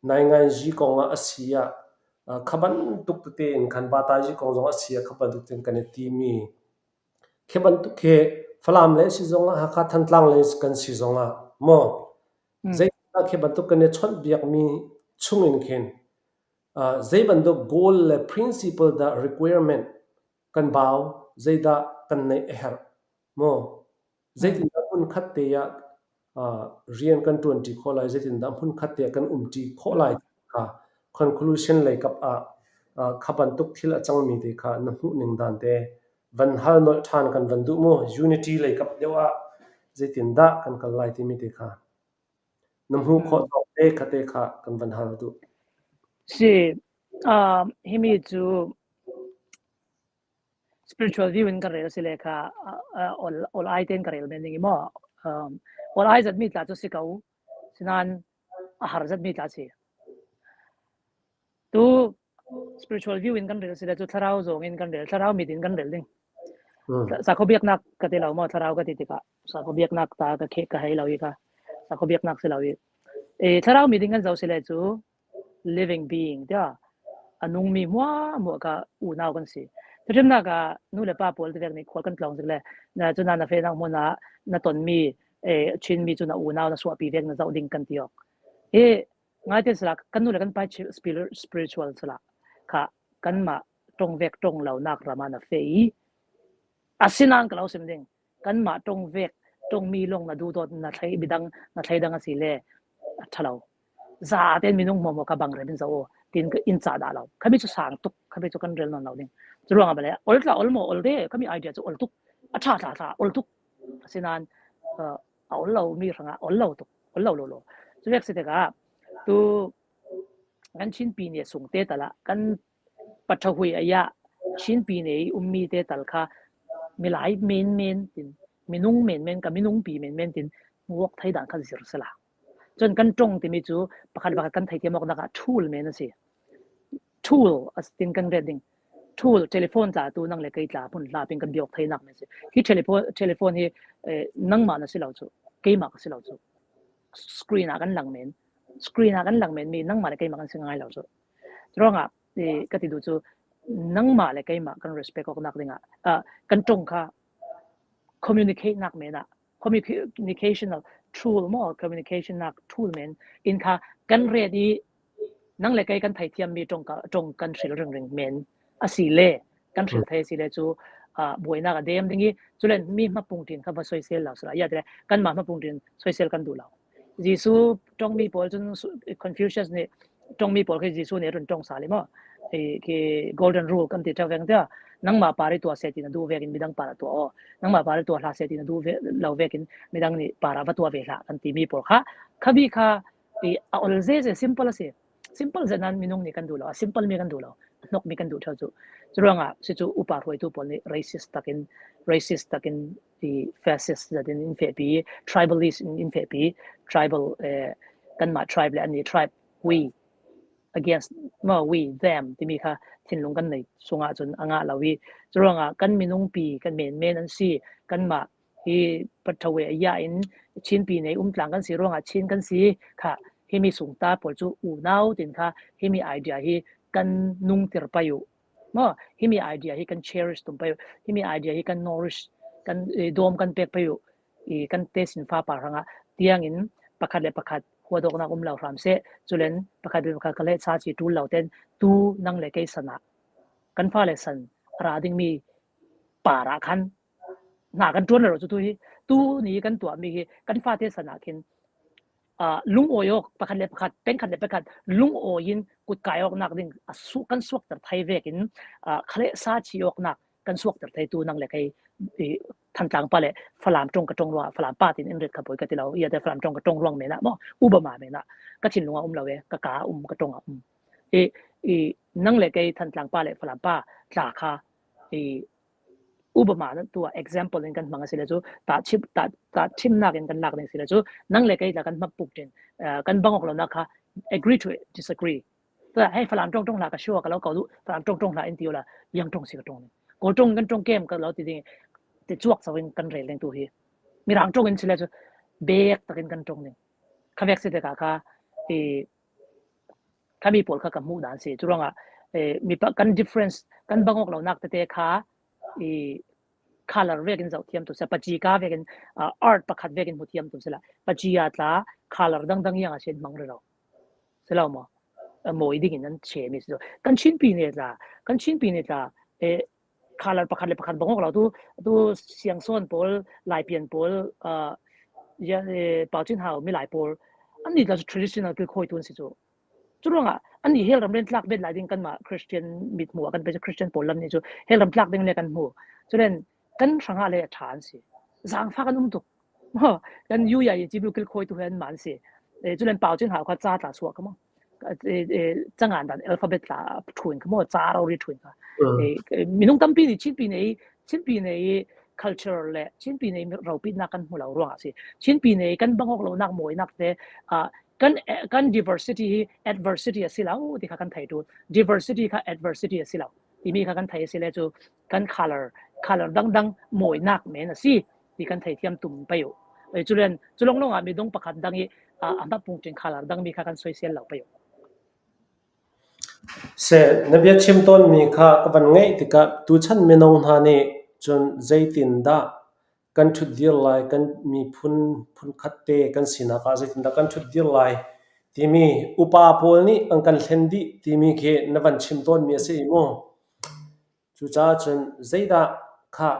nainganzi kong ah a si ah, aa, kha bantuk tete in khan batazi kong zong a si ah kha bantuk tein kan i timi. Khi bantuk khi Falam le si zongah, Hakha Thantlang le kan si zongah maw? Zeidah khi bantuk kan i chawnh biakmi chungin khin, aa, zei bantuk goal le principle dah requirement kan bau, zeidah kan neih a herh maw? Zeitindah hmunkhat te ah, aa, rian kan ṭuanṭi khawh lai, zeitindah hmunkhat te ah kan umṭi khawh lai kha conclusion leikap ah, aa, kha bantuk thil a cangmi te kha na hmuh ning dan te van hal nolh ṭhan kan van duh mu. Unity leikap deuh ah zeitindah kan kal lai timi te kha na hmuh khawh tawk te kha te kha kan van hal duh. Si, aa, himi cu spiritual view in kan rel si le kha, aa, aa, ol, ol ai tein ka rel men ding i maw? Um, ol ai zat mi tla cu si ko, sinan a har zat mi tla si. Tu spiritual view in kan rel si le cu thlarau zong in kan rel, thlarau mit in kan rel ding. Sakhaw biaknak ka ti lo maw, thlarau ka ti tikah sakhaw biaknak ta ka kheh ka hei lo i kha, sakhaw biaknak si lo i, e, thlarau mit in kan zoh si le cu living being, tia a nungmi hmuahhmuah kha unau kan si. Thuṭhimnak ah nu le pa pawl ti vek nih khual kan tlawng zik le, na, cu na, na fehnak hmun ah na tonmi, eh, Chinmi cu na unau na suahpi vek na zoh ding kan ti awk. Eh, ngaite sila, kan nu le kan pa spiritual sila kha kanmah ṭong vek ṭong lonak ram ah na feh i, asinain ka lo sim ding. Kanmah ṭong vek, ṭongmi lawng na duhdawt, na thleih midang, na thleidang a si le a ṭha lo. Zaten minung hmuahhmuah kha bang rem in zoh aw, tin in cah dah lo. Khami cu sang tuk, khami cu kan rel nawn lo ding. Cu ruangah bale, ol tla ol maw, ol de, khami idea cu ol tuk. A ṭha tla tla, ol tuk. Asinain, uh, a ol lo mi hrangah ol lo tuk, ol lo lo lo. Cu vek si tikah, tu kan Chinpi nih sung te tal ah kan paṭhahui a ya Chinpi nih ummi te tal kha milai menmen tin, minung menmen ka minungpi menmen tin nguak thei dan kha zir sila. Cun kan ṭong timi cu pakhat pakhat kan theithiam awknak ah ṭhul men a si. Ṭhul a si tin kan ret ding. Ṭhul, telephone tla tu nang le kei tla hmun hlap in kan biak theinak men a si. Hi telephone, telephone hi, eh, nangmah na si lo cu, keimah ka si lo cu. Screen ah kan lang men. Screen ah kan lang men mi nangmah le keimah kan si ngai lo cu. Curuangah, eh, ka ti duh cu nangmah le keimah kan respect awknak dingah, ah, kan ṭong kha communicate nak men ah, communicational tool maw, communication nak tool men in kha kan ret i nang le kei kan theithiammi ṭong ka, ṭong kan hril ringring men a si le, kan hril thei a si le cu, ah, buainak a dem ding i, cule mi hmapung ṭin kha va soisel lo sila. Ya tile, kanmah hmapung ṭin soisel kan duh lo. Jesuh ṭongmi pawl cun su-, Confucius nih ṭongmi pawl khi Jesuh nih a run ṭong sal i maw? Khi, khi golden rule kan ti ṭheu veng tia, nangmah par i tuah seh ti na duh vekin midang par a tuah aw. Nangmah par i tuah hlah seh ti na duh ve-, lo vekin midang nih par a va tuah ve hlah kan timi pawl kha, kha bik kha, i, a ol zeze, simple a si. Simple zet nan minung nih kan duh lo, a simple mi kan duh lo, a hnok mi kan duh ṭheu cu. Curuangah si cu upa hruaitu pawl nih racist takin, racist takin, i, fascist zetin in fehpi, tribalist in, in fehpi, tribal, eh, kanmah tribe le annih tribe, we, against, maw, we, them timi kha thinlung kan nei sungah cun a ngah lo hi. Curuangah kan minungpi, kan menmen an si, kanmah hi pathawei a ya in Chinpi nei um tlang kan si ruangah Chin kan si kha, himi sungta pawl cu unau tin kha himi idea hi kan nungtir pei uh. Maw, himi idea hi kan cherish tum pei uh, himi idea hi kan nourish, kan, eh, dawm kan pek pei uh, i kan tesin fapa hrangah tiangin pakhat le pakhat huadawknak um lo hram seh, culen pakhat le pakhat ka le sa ci tul lo ten tu nang le kei san ah kan fale san a ra dingmi par ah khan hna kan ṭuan lo cu tu hi, tu ni kan tuahmi hi kan fate san ah khin, aa, lungawi awk pakhat le pakhat, peng khat le peng khat lungawi in kut kai awknak ding a su-, kan suakter thei vekin, aa, khalehsa ci awknak kan suakter thei tu nang le kei, i, Thantlang pa le Falam ṭong ka ṭong ruang, Falam pa tin in rit kha poi ka ti lo, i ate Falam ṭong ka ṭong ruang menah maw, Obama menah ka thinlung ah um lo e, ka ka um, ka ṭong ah um. I, i, nang le kei Thantlang pa le Falam pa tla kha, i, Obama na tu ah example in kan hmang a si le cu, ta chim, ta, ta chimnak in kan lak ding si le cu, nang le kei tla kan hmapuk tin, eh, kan bang awk lo nak kha agree to disagree. Tu ah, hei, Falam ṭong ṭong hlah ka sure ka lo ko duh, Falam ṭong ṭong hlah in ti awla, yang ṭong si ka ṭong ning. Kawl ṭong in kan ṭong kem ka lo ti ding, ti cuak so in kan rel ding tu hi. Mirang ṭong in si le cu, bek takin kan ṭong ning. Kha vek si te ka kha, i, khami pawl kha ka hmuh dan si. Curuangah, eh, mi pa-, kan difference, kan bang awk lo nak tete kha, i, color vekin zoh thiam tu si, paci ka vekin, ah, art pakhat vekin hmu thiam tu si la. Paci a tla color dangdang yang a sin hmang rero. Si lo maw? A mawi dingin an che mi si lo. Kan Chinpi ne tla, kan Chinpi ne tla, eh, color pakhat le pakhat bang awk lo tu, tu Siangsawn pawl, Laipian pawl, ah, ya, eh, Pau Cin Hau, Milai pawl, an ni tla cu traditional kilkhawi tu an si cu. Curuangah an ni hel ram len tlak bet lai ding kanmah Christian mithmuh ah kan pe cu Christian pawl lam ni cu hel ram tlak ding le kan hmu. Culen kan hrangah le a ṭha an si. Zangfa kan um tuk. Maw, kan U I I G bu kilkhawi tu hi an man si. Eh, culen Pau Cin Hau kha ca tla suak kha maw. Eh, eh, cangan dan alphabet tla ṭhuin kha maw, ca rori ṭhuin kha. Mm. Eh, eh, minung tampi ni Chinpi nei, Chinpi nei culture le Chinpi nei ropitnak kan hmu lo ruangah si. Chinpi nei kan bang awk lonak mawinak te, ah, kan, eh, kan diversity hi adversity a si lo ti kha kan thei ṭul. Diversity kha adversity a si lo timi kha kan thei a si le cu kan color, color dangdang mawinak men a si ti kan thei thiam tum pei uh. Eh, culen, culong longah midang pakhat dang i, ah, a hmapung ṭin color dangmi kha kan soisel lo pei uh. Se, na bia chim tawnmi kha ka van ngaih tikah tuchan mino hna nih cun zeitindah kan ṭhutdir lai, kan miphun phunkhat te kan sinak ah zeitindah kan ṭhutdir lai timi upa pawl nih an kan hlen dih timi khi na van chim tawnmi a si i mu. Cucaah cun zeidah kha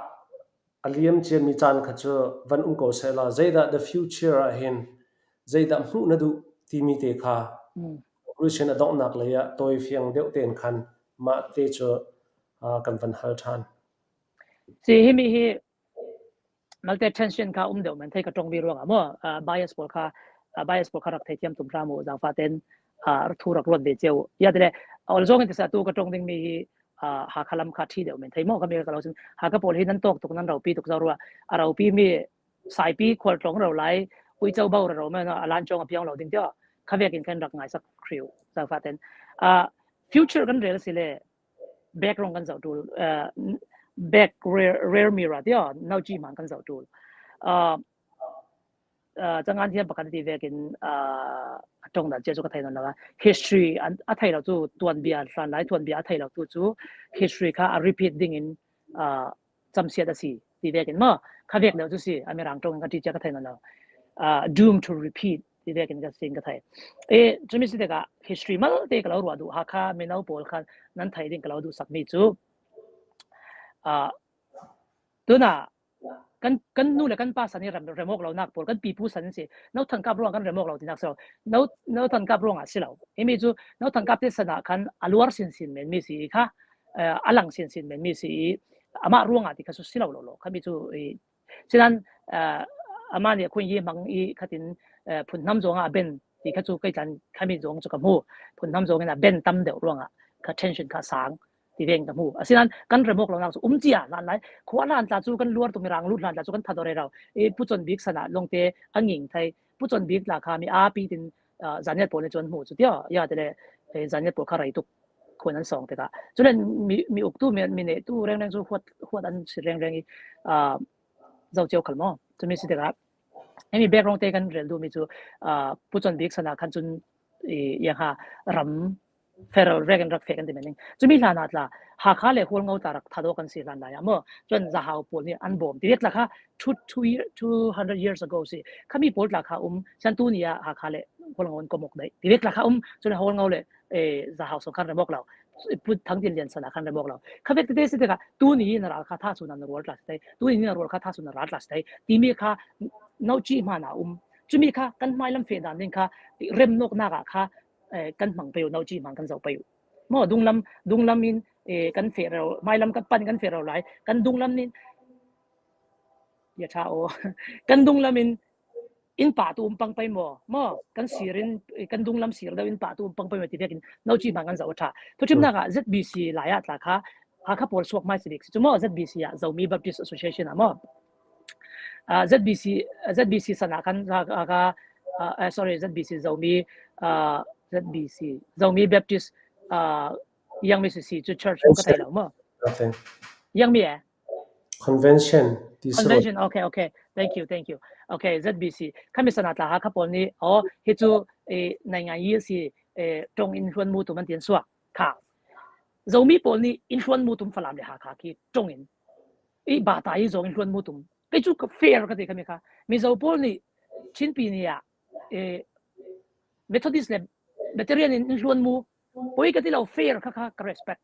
a liam ciami caan kha cu van um ko sehla, zeidah the future ah hin zeidah hmuh na duh timi te kha, mm, Christian a donghnak lei ah tawi fiang deuh tein khan mah te cu, aa, kan van hal ṭhan. Si himi hi malte tension kha um deuh men thei ka ṭongmi ruangah maw, aa, bias pawl kha, aa, bias pawl kha rak thei thiam tum hram uh, zangfah ten, aa, thu rak ruat ve cio. Ya tile, ol zong in tisa tu ka ṭong dingmi hi, aa, Hakha lam kha ṭhi deuh men thei maw, khami ka lo sin. Hakha pawl hi nan tawk tuk, nan ropi tuk zo ruah. A ropi mi Saipi khual tlawng ro lai, Uico bo rero men a lan cawng a piang lo ding tia. Kha vekin kan rak ngaisak hriu, zangfah ten. Aa, future kan rel si le, background kan zoh ṭul, aa, back rear, rear mirror tia, nauci hman kan zoh ṭul. Aa, aa, cangan thiam pakhat a ti vekin, aa, a ṭong dan cia cu ka thei nawn lo a. History an, a thei lo cu tuanbia hlan lai, tuanbia a thei lo tu cu history kha a repeat dingin, aa, camsiat a si ti vekin maw, kha vek deuh cu si, a Mirang ṭong in ka ṭi cia ka thei nawn lo. Aa, doomed to repeat ti vekin ka sin ka thei. E, cumi si tikah history malte ka lo ruah duh, Hakha mino pawl kha nan thei ding ka lo duhsakmi cu, aa, tunah kan, kan nu le kan pa san i rem, rem awk lonak pawl, kan pipu san in si. No thangkap ruang kan rem awk lo tinak si lo. No, no thangkap ruangah si lo. Himi cu no thangkap te san ah khan a luar sinsin menmi si i kha, eh, a lang sinsin menmi si i, amah ruangah ti kha cu si lo lo lo. Khami cu i, sinan, eh, amah nih a khuin hi hmang i khatin, eh, phunhnam zongah a ben ti kha cu kei tlan khami zong cu ka hmu. Phunhnam zong in a ben tam deuh ruangah kha tension kha sang ti veng ka hmu. Asinan kan rem awk lonak cu um cia hlan lai. Khua hlan tla cu kan luar tu, Mirang lut hlan tla cu kan that aw rero. E, Pu Cawn Bik san ah lawngte a nging thei. Pu Cawn Bik tla kha mi aa pi tin, ah, zaniat pawl nih cu an hmu cu tia. Ya tile, eh, zaniat pawl kha rei tuk khuan an sawng tikah. Culen mi, mi uktu, mi, mi nehtu rengreng cu huat, huat an si rengreng i, ah, zo cio khal maw? Cumi si tikah, hemi background te kan rel duhmi cu, ah, Pu Cawm Bik san ah khan cun, i, yang ha ram federal rek in rak fek kan ti men ning. Cumi hlan ah tla, Hakha le Hualngo tla rak thadaw kan si hlan lai ah maw? Cun Zahau pawl nih an bawm. Ti vek tla kha two, two year, two hundred years ago si. Khami pawl tla kha um, san tu ni ah Hakha le Hualngo an kom awk daih. Ti vek tla kha um, cun Hualngo le, eh, Zahau sung khan rem awk lo. Pu Thang Tin Lian san ah khan rem awk lo. Kha vek tete si tikah, tu ni na ral kha tha sun na rual tla si tai. Tu ni na rual kha tha sun na ral tla si tai. Timi kha nauci hman ah um. Cumi kha kan hmailam feh dan ding kha remnawknak ah kha, eh, kan hmang pei uh, nauci hman kan zoh pei uh. Maw, dunglam, dunglam in, eh, kan feh rero, hmailam kan pan kan feh rero lai. Kan dunglam in, ya tha aw, kan dunglam in, in pah tu um pang pei maw? Maw, kan sir in, kan dunglam sir deuh in pah tu um pang pei maw ti vekin nauci hman kan zoh a tha. Thuṭhimnak ah Z B C lai ah tla kha, Hakha pawl suak hmai si bik si cu maw, Z B C ah, Zomi Baptist Association ah maw? Ah, Z B C, Z B C san ah khan, ah, ah, ah, eh, sorry, Z B C Zomi, ah, Z B C Zomi Baptist, ah, Yangmi si si cu church ka thei lo maw? Nothing. Yangmi eh? Convention. Ti si lo. Convention, okay, okay. Thank you, thank you. Okay, Z B C. Khami san ah tla Hakha pawl nih, aw, hi cu, eh, naingan yi si, eh, ṭong in hluan mu tum an ti an suak. Kha. Zomi pawl nih in hluan mu tum Falam le Hakha khi ṭong in. I bata i zong in hluan mu tum. Kei cu ka fair ka ti khami kha. Mizo pawl nih Chinpi ni ah, eh, Methodist le Presbyterian in in hluan mu. Poi ka ti lo, fair kha kha ka respect.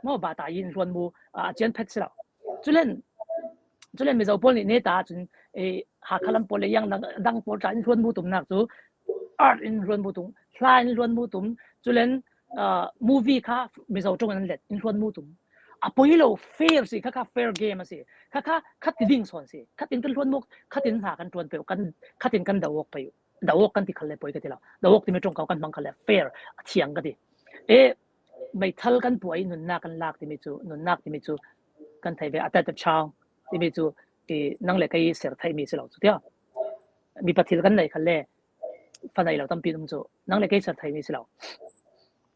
Maw, bata i in hluan mu, ah, a cian phet si lo. Culen, culen Mizo pawl nih neta cun, eh, Hakha lam pawl le yang dang, dang pawl tla in hluan mu tumnak cu art in hluan mu tum, hla in hluan mu tum, culen, ah, movie kha Mizo ṭong in an let in hluan mu tum. A poi lo, fair si, kha kha fair game a si. Kha kha khat ti ding sawn si. Khat in kan hluan mu, khat in hna kan ṭuan peuh, kan, khat in kan do awk peuh. Do awk kan ti khal le poi ka ti lo. Do awk timi ṭong ko kan hmang khal le fair, a thiang ka ti. E, meithal kan puai, nunnak kan lak timi cu, nunnak timi cu kan thei ve, a tat a chau timi cu, i, nang le kei ser theihmi si lo cu tia. Mi pathil kan nei khal le fa nei lo tampi um cu, nang le kei ser theihmi si lo.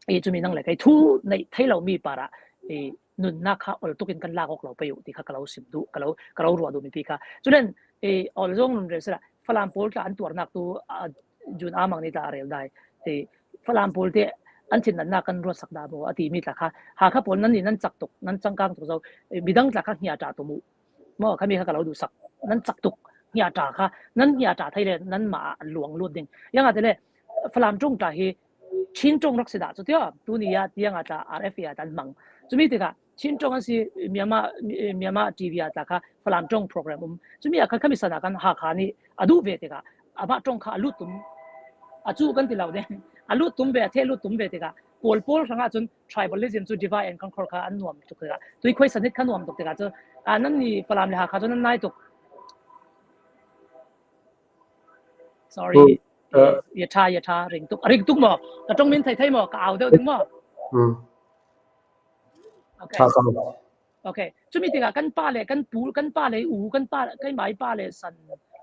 I, cumi nang le kei thu nei thei lo mi parah, i, nunnak kha ol tukin kan lak awk lo pei uh ti kha ka lo sim duh, ka lo, ka lo ruah duh mipi kha. Culen, i, ol zong nun rel sila, Falam pawl tla an tuarnak tu, a, June a mang ni tla a rel dai. I, Falam pawl te an thinnatnak kan ruatsak dah maw a timi tla kha, Hakha pawl nan nih nan cak tuk, nan cangkang tuk zo, i, midang tla kha hniata tum uh. Maw, khami kha ka lo duhsak. Nan cak tuk, hniata kha, nan hniata thei le, nan mah a luang lut ding. Yang a te le, Falam ṭong tla hi, Chin ṭong rak si dah cu tia, tuni ah tiang ah tla R F A ah tan hmang. Cumi tikah, Chin ṭong an si, Myanmar, Myanmar T V ah tla kha, Falam ṭong program um. Cumi ah khan khami san ah khan Hakha nih a duh ve tikah, amah ṭong kha a lut tum. A cu kan ti lo ding. A lut tum ve, a theh lut tum ve tikah, Kawl pawl hrangah cun tribalism cu divide and conquer kha an nuam tuk tikah, tuikhoi sanit kha nuam tuk tikah cu, ah, nan ni Falam le Hakha cu nan nai tuk. Sorry. Uh, ya ṭha, ya ṭha, ring tuk. Ring tuk maw? Ka ṭong min thei thei maw? Ka au deuh ding maw? Hmm. Okay. Ṭha ko. Okay. Cumi tikah kan pa le, kan pu, kan pa le u, kan pa, kan mai pa le san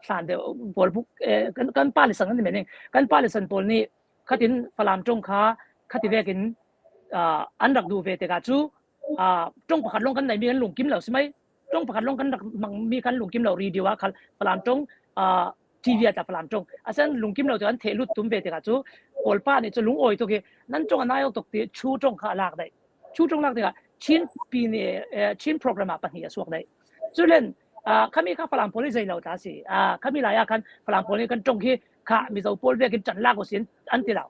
hlan deuh, pawl buk, eh, kan, kan pa le san kan ti men ning. Kan pa le san pawl nih khatin Falam ṭong kha, khati vekin, ah, an rak duh ve tikah cu, ah, ṭong pakhat lawng kan neimi kan lungkim lo si mai. Ṭong pakhat lawng kan rak hmangmi kan lungkim lo, radio ah khal Falam ṭong, ah, T V ah tla Falam ṭong. A san lungkim lo tu an theh lut tum ve tikah cu, Kawl pa nih cu lungawi tuk hi, nan ṭong a nai awk tuk ti, Chu ṭong kha a lak dai. Chu ṭong lak tikah, Chin pi ni, eh, Chin program ah pahnih a suak dai. Culen, ah, khami kha Falam pawl i zei lo ta si. Ah, khami lai ah khan Falam pawl nih kan ṭong hi kha Mizo pawl vekin ṭan lak uh sin an ti lo.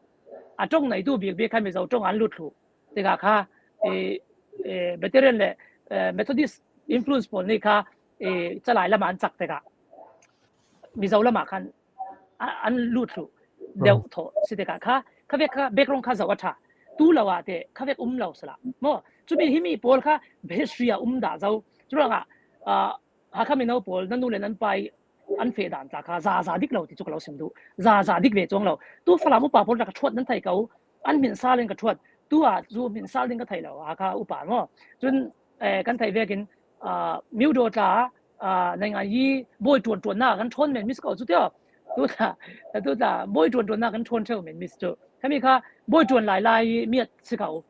A ṭong neitu bik bik kha Mizo ṭong an lut thluh. Tikah kha, eh, eh, Presbyterian le, eh, Methodist influence pawl nih kha, eh, Calai lamah an cak tikah Mizo lamah khan a-, an lut thluh deuh thawh si tikah kha, kha vek kha background kha zoh a ṭha. Tu lo ah te kha vek um lo sala. Maw, cumi himi pawl kha history ah um dah zo. Curuangah, ah, Hakha mino pawl, nan nu le nan pa i an feh dan tla kha, za za dik lo ti cu ka lo sim duh. Za za dik ve cuang lo. Tu Falam upa pawl tla ka ṭhuat nan thei ko. An hmin sal in ka ṭhuat. Tu ah cu hmin sal ding ka thei lo. Hakha upa maw. Cun, eh, kan thei vekin, ah, Miudaw tla, ah, naingan yi bawi ṭuanṭuannak kan ṭhawn men mi si ko cu tio. Tu tla, tu tla, bawi ṭuanṭuannak kan ṭhawn ṭheu men mi si cu. Khami kha bawi ṭuan lai lai miat si kha u.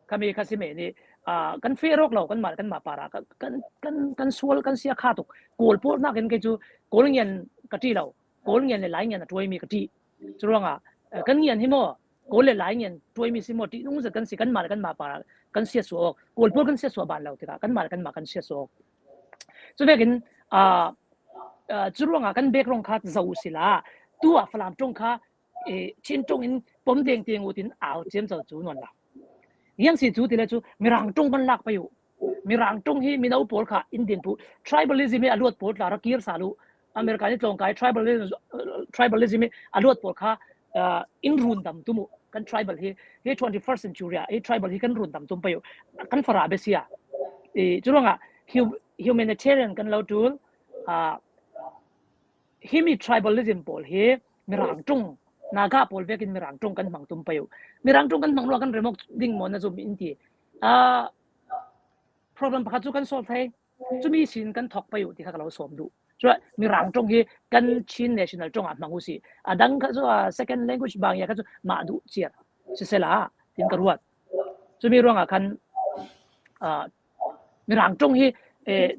Khami kha si mei ni, ah, kan feh rawk lo, kanmah le kanmah parah kan, kan, kan, kan sual, kan sia kha tuk. Kawl pawlhnakin kei chu Kawl ngian ka ṭi lo. Kawl ngian le Lai ngian a ṭuai mi ka ṭi. Churuangah, eh, kan ngian hi maw, Kawl le Lai ngian ṭuai mi si maw, ṭihnung zet kan si, kanmah le kanmah parah kan siatsuah aw. Kawl pawl kan siatsuah ban lo tikah kanmah le kanmah kan siatsuah aw. Chuvekin, ah, ah, churuangah kan background kha zo sila, tu-ah Falam ṭawng kha, eh, Chin ṭawngin pom deng tiang uh tin au ciam zo cu nawn lo. Hiang si cu tile cu Mirang ṭawng kan lak pei uh. Mirang ṭawng hi mino pawl kha in din pu. Tribalism hi a luat pawl tla ra kir sa lu. America ni tlawngkai tribalism, tribalism hi a luat pawl kha, ah, in run dam tum uh. Kan tribal hi, hi twenty-first century ah, hi tribal hi kan run dam tum pei uh. Kan farah be sia. Eh, churuangah hu-, humanitarian kan lo tul, ah, himi tribalism pawl hi Mirang ṭawng, Naga pawl vekin Mirang ṭawng kan hmang tum pei uh. Mirang ṭawng kan hmang ruah kan remawk ding maw na zum in ti. Ah, problem pakhat cu kan solve thei. Cumi sin kan thawk pei uh ti kha ka lo sawm duh. Chuah Mirang ṭawng hi kan Chin national ṭawng ah hmang uh si. A dang kha cu, ah, second language bang ya kha cu mah duh ciar. Sisela, tin ka ruat. Cumi ruangah khan, ah, Mirang ṭawng hi, eh,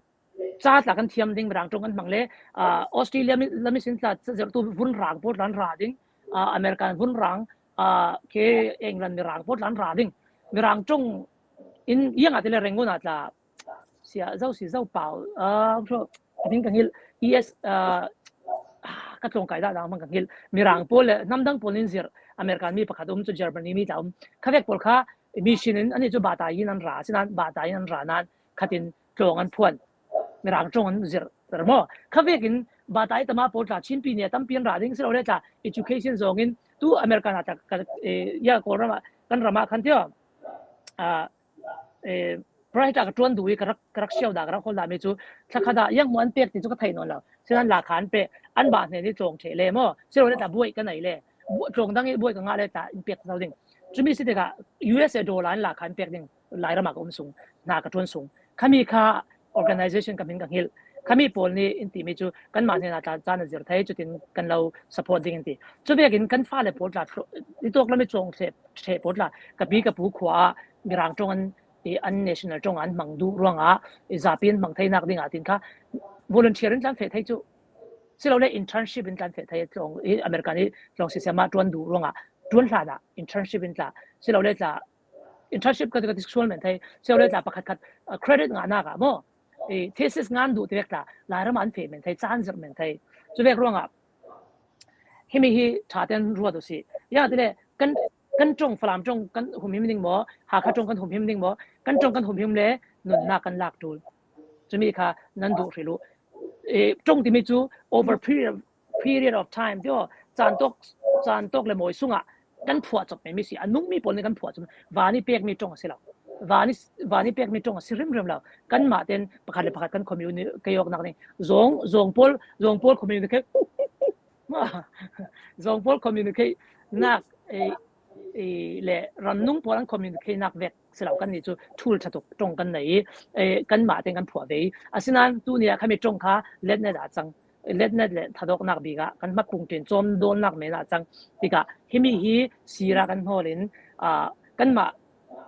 ca tla kan thiam ding, Mirang ṭawng kan hmang le, ah, Australia mi, lami sin tla zirhtu vun rang pawl tla an ra ding, ah, American vun rang, ah, ke England Mirang pawl tla an ra ding. Mirang ṭawng in iang a tile Rangoon a tla sia zo si zo pau, ah, a ding ka ngil, E S, ah, ka tlawngkai dah dang hmang ka ngil. Mirang pawl le hnam dang pawl in zirh, American mi pakhat um cu Germany mi tla um. Kha vek pawl kha mission in ani cu batai in an ra, sinan batai in an ra nan khatin tlawng an phuan. Mirang ṭawng an zirh, zirh maw? Kha vekin batai tama pawl tla Chinpi nia tampi an ra ding, si lo le tla education zawngin tu American a tla ka, eh, ya Kawlram ah, kan ram ah khan tio. Ah, eh, private ah ka ṭuan duh i ka rak, ka rak siau dah, ka rak hawl dah mi cu thlakhat ah yang hmuh an pek ti cu ka thei nawn lo. Sinan lakha an pek, an bah hnen i tlawng ṭheh le maw? Si lo le tla buai ka nei le. Bu-, tlawng dang i buai ka ngah le tla in pek zo ding. Cumi si tikah U S A dollar in lakha in pek ding, Lairam ah ka um sung, hna ka ṭuan sung. Khami kha organization ka hmin ka ngilh. Khami pawl nih in timi cu kanmah hnenah tla caan a zir thei, cutin kan lo support ding in ti. Cuvekin kan fale pawl tla tlo-, i tuak lam i tlawng ṭheh, ṭheh pawl tla ka pi ka pu khua ah Mirang ṭawng an, i an national ṭawng an hmang duh ruangah i zapi an hmang theinak dingah tin kha volunteer in tla an feh thei cu. Si lo le internship in tla an feh thei, tlawng, i American i tlawng sisiam ah ṭuan duh ruangah ṭuan hlanah internship in tla, si lo le tla internship ka, ka ti sual men thei, si lo le tla pakhat khat, uh, credit ngahnak ah maw, i thesis ngan duh ti vek tla Lairam ah an feh men thei, caan zirh men thei. Cu vek ruangah himi hi ṭha tein ruat uh si. Yang tile kan, kan ṭawng, Falam ṭawng kan humhim ding maw, Hakha ṭawng kan humhim ding maw, kan ṭawng kan humhim le nunnak kan lak ṭul. Cumi kha nan duh hrih uh. Eh, ṭawng timi cu over period, period of time tio, caan tawk, caan tawk le mawi sungah kan phuah cawp mai mi si, a nungmi pawl nih kan phuah cawp. Van i pekmi ṭawng a si lo. Van i, van i pekmi ṭawng a si hrimhrim lo. Kanmah tein pakhat le pakhat kan communicate awknak ding. Zawng, zawng pawl, zawng pawl communicate. Zawng pawl communicate nak, eh, eh, le ramnung pawl an communicate nak vek si lo, kannih cu ṭhul ṭha tuk ṭawng kan nei i, eh, kanmah tein kan phuah ve i. Asinain tuni ah khami ṭawng kha letnet ah cang. Letnet le thadawknak bik ah kan hmapung ṭin cawm dawnnak men ah cang tikah himi hi sira kan hnawl in, ah, kanmah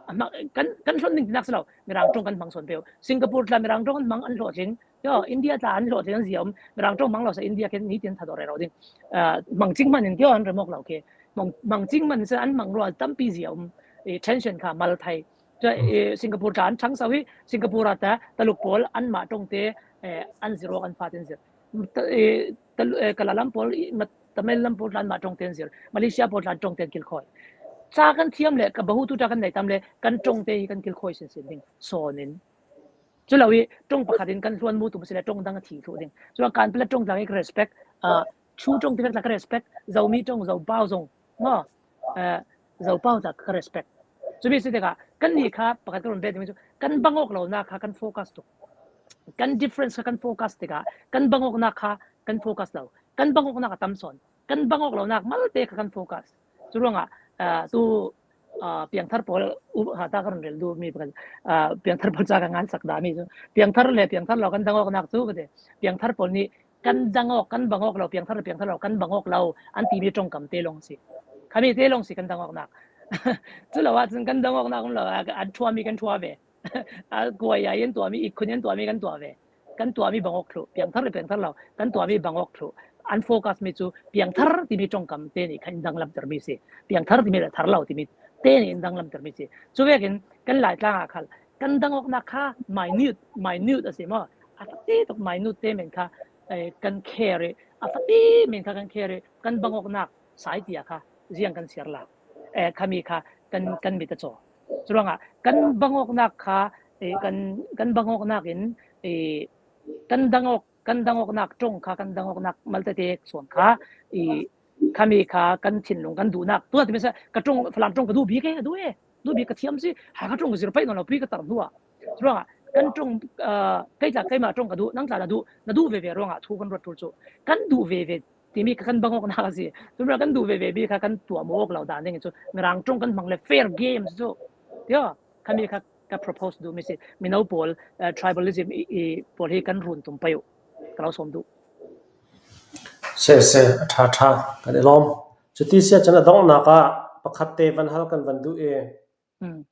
hmang, kan, kan hlon ding tinak si lo, Mirang ṭawng kan hmang sawn peuh. Singapore tla Mirang ṭawng an hmang, an hlawhtling. Yo, India tla an hlawhtling, an zia um. Mirang ṭawng hmang lo sa India khin nitin thadawk rero ding. Ah, hmang cing hman in tio an remawk lo khi. Hmang, hmang cing hman sa an hmang rual tampi zia um. Eh, tension kha mal thei. Tua, eh, Singapore tla an ṭhangso hi, Singapore ah ta Taluk pawl anmah ṭawngte, eh, an zir awk an fatin zir. Ta, eh, Tal-, eh, Kala lam pawl, i, ma-, Tamil lam pawl tla anmah ṭawngte an zir. Malaysia pawl tla an ṭawngte an kilkhawi. Ca kan thiam le, ka bahu tu ṭa kan nei tam le, kan ṭawngte hi kan kilkhawi sinsin ding. Sawnin. Cu lo i, ṭawng pakhat in kan hluan mu tum si le, ṭawng dang a thi thluh ding. Curuang kan pila ṭawng tla ka respect, ah, Chu ṭawng ti vek tla ka respect, Zomi ṭawng, Zopau zong, maw? Eh, Zopau tla ka respect. Cumi si tikah, kannih kha pakhat ka run bet ding cu, kan bang awk lonak kha kan focus tuk. Kan difference kha kan focus tikah, kan bang awknak kha kan focus lo. Kan bang awknak a tam sawn. Kan bang awk lonak malte kha kan focus. Curuangah, ah, tu, ah, piangthar pawl, u, ha, ta ka run rel duh mi pakhat, ah, piangthar pawl ca ka ngan sak dah mi cu. Piangthar le piangthar lo kan dang awknak cu ka ti. Piangthar pawl nih kan dang awk, kan bang awk lo, piangthar le piangthar lo, kan bang awk lo, an timi ṭawngkam te lawng si. Khami te long si kan dangawknak. Cu lo ah cun kan dangawknak um lo, a, a thuami kan thua ve. A kuai a in tuami, i khun in tuami kan tua ve. Kan tuami bangawk thluh, piangthar le piangthar lo, kan tuami bangawk thluh. An focus mi cu piangthar timi ṭongkam te nih kha in danglamtermi si. Piangthar timi le thar lo timi te nih in danglamtermi si. Cu vekin kan Laitlang ah khal kan dangawknak kha minute, minute a si maw? A fate tuk minute te men kha, eh, kan care i, a fate men kha kan care i, kan bangawknak sai tia kha ziang kan siar lai. Eh, khami kha kan, kan mit a caw. Curuangah kan bangawknak kha, eh, kan, kan bangawknak in, eh, kan dangawk, kan dangawknak ṭong kha, kan dangawknak malte te suan kha, eh, khami kha kan thinlung, kan duhnak. Tuah timi sa, ka ṭong, Falam ṭong ka duh bik e, ka duh e. Duh bik ka thiam si, ha ka ṭong ka zir paih nawn lo, pui ka tar hnuah. Curuangah kan ṭong, ah, kei tla keimah ṭong ka duh, nang tla na duh, na duh veve ruangah thu kan ruat ṭul cu. Kan duh veve timi kha kan bangawknak a si. Curuangah kan duh veve mi kha kan tuah mawk lo dan ding cu. Mirang ṭong kan hmang le fair game cu. Tio, khami kha ka propose duh mi si. Mino pawl, ah, tribalism i, i pawl hi kan run tum pei uh. Ka lo sawm duh. Se, se, a ṭha, ṭha, kan i lawm. Cuti sia cun a donghnak ah pakhat te van hal kan van duh i. Hmm.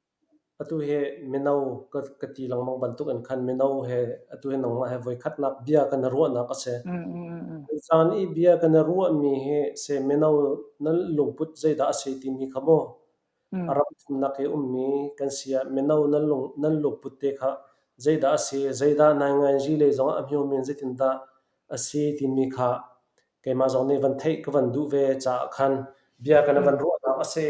Atu he mino ka, ka ti lengmang bantuk in khan mino he atu he nangmah he voikhatnak bia kan ruahnak a si. Hmm, hmm, hmm, hmm. Zan i bia kan ruahmi he se mino nan lungput zeidah a si timi kha maw? Hmm. A ram thumnak he ummi kan si ah mino nan lung, nan lungput te kha zeidah a si, zeidah nainganzi lei zongah a hmiomi in zeitindah a si timi kha keimah zong nih van theih ka van duh ve caah khan bia kan van ruahnak a si.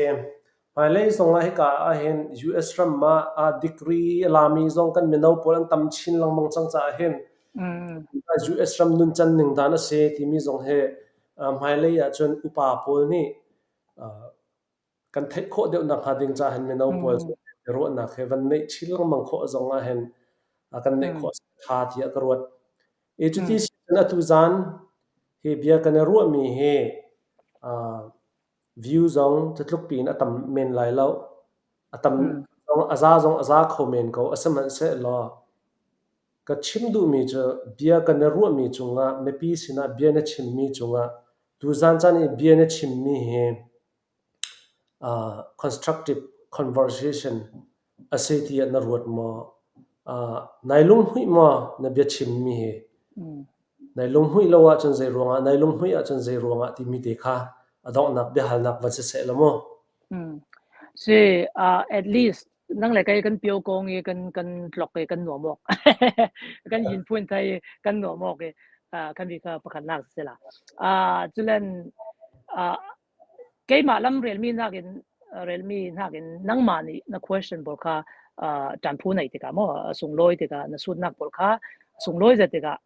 Hmailei zongah hika ah hin U S ram ah a degree a lami zong kan mino pawl an tam chin lengmang cang caah hin, mm, U S ram nuncan ning dan a si timi zong he, ah, hmailei ah cun upa pawl nih, ah, kan theih khawh deuh nakhnga ding caah hin mino pawl, mm, ruahnak he van neih chin lengmang khawh zongah hin, ah, kan neih, mm, khawh ṭha tiah ka ruat. I cuti, mm, si cun atu zan hi bia kan i ruahmi hi, ah, view zong catlukpi in a tam men lai lo. A tam, mm, zong, a za zong a za kho men ko, a si hmanh seh law. Ka chim duhmi cu bia kan i ruahmi cungah, mipi sinah bia na chimmi cungah, tuzan caan i bia na chimmi hi, ah, constructive conversation a si tiah na ruat maw? Ah, nai lunghmuih maw na bia chimmi hi? Mm. Nai lunghmuih lo ahcun zei ruangah, nai lunghmuih ahcun zei ruangah timi te kha a donghnak biahalnak van siseh lo maw? Mm. Si, ah, at least nang le kei kan pio kong i kan, kan tlok i kan nuam awk. Kan yin phun thai kan nuam awk i, ah, kan bik kha pakhatnak si la. Ah, culen, ah, keimah lam relmi nakin, relmi nakin nangmah nih na question pawl kha, ah, ṭanphu nei tikah maw, a sunglawi tikah na sutnak pawl kha, sunglawi zat tikah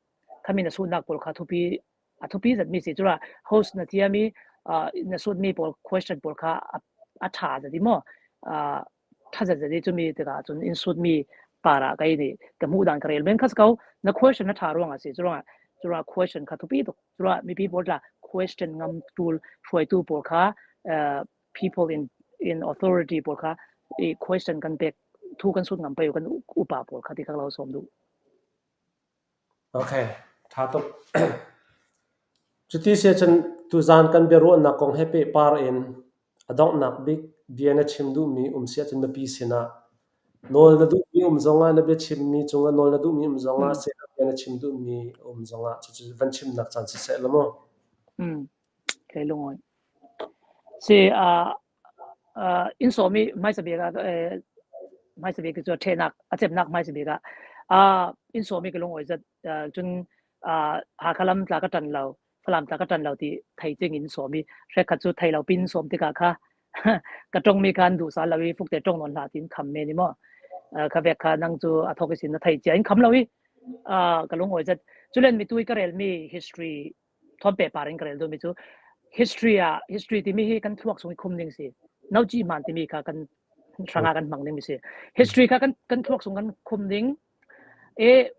khami na sutnak pawl kha thupi, a thupi zat mi si cura host na thiami, ah, na sutmi pawl question pawl kha a, a ṭha zat i maw, ah, ṭha zat zat i cumi tikah cun in sutmi parah kei nih ka hmuh dan ka rel men kha si ko, na question na ṭha ruangah si, curuangah, curuangah question kha thupi tuk. Curuangah mipi pawl tla question ngam ṭul hruaitu pawl kha, uh, people in, in authority pawl kha i question kan pek, thu kan sut ngam pei uh kan upa pawl kha ti kha ka lo sawm duh. Okay, ṭha tuk. Cuti si ahcun tuzan kan biaruahnak kong he pehpar in a donghnak bik bia na chim duhmi um si ahcun mipi sinah nawl na duhmi um zongah, na bia chimmi cungah nawl na duhmi um zongah, mm, si bia na chim duhmi um zongah cucu van chimnak caan siseh lo maw? Mm. Kei lungawi. Si, ah, ah, in sawmi hmaisa bik ah, eh, hmaisa bik cu a ṭhehnak, a cemnak hmaisa bik ah, ah, in sawmi ka lungawi zat, ah, cun, ah, Hakha lam tla ka ṭan lo, Falam tla ka ṭan lo ti thei cing in sawmi, hrekkhat cu thei lo pin sawm tikah kha ka ṭongmi kha an duhsal lo i fukte ṭong nawn hlah tiin kham men i maw? Ah, kha vek kha nang cu a thawk ihsin na thei cia in kham lo i, ah, ka lungawi zat. Culen mitui ka relmi history thawn pehpar in ka rel duhmi cu history ah, history timi hi kan thluak sung i khum ding si. No cih hman timi kha kan hrangah kan hmang dingmi si. History kha kan, kan thluak sung kan khum ding. E,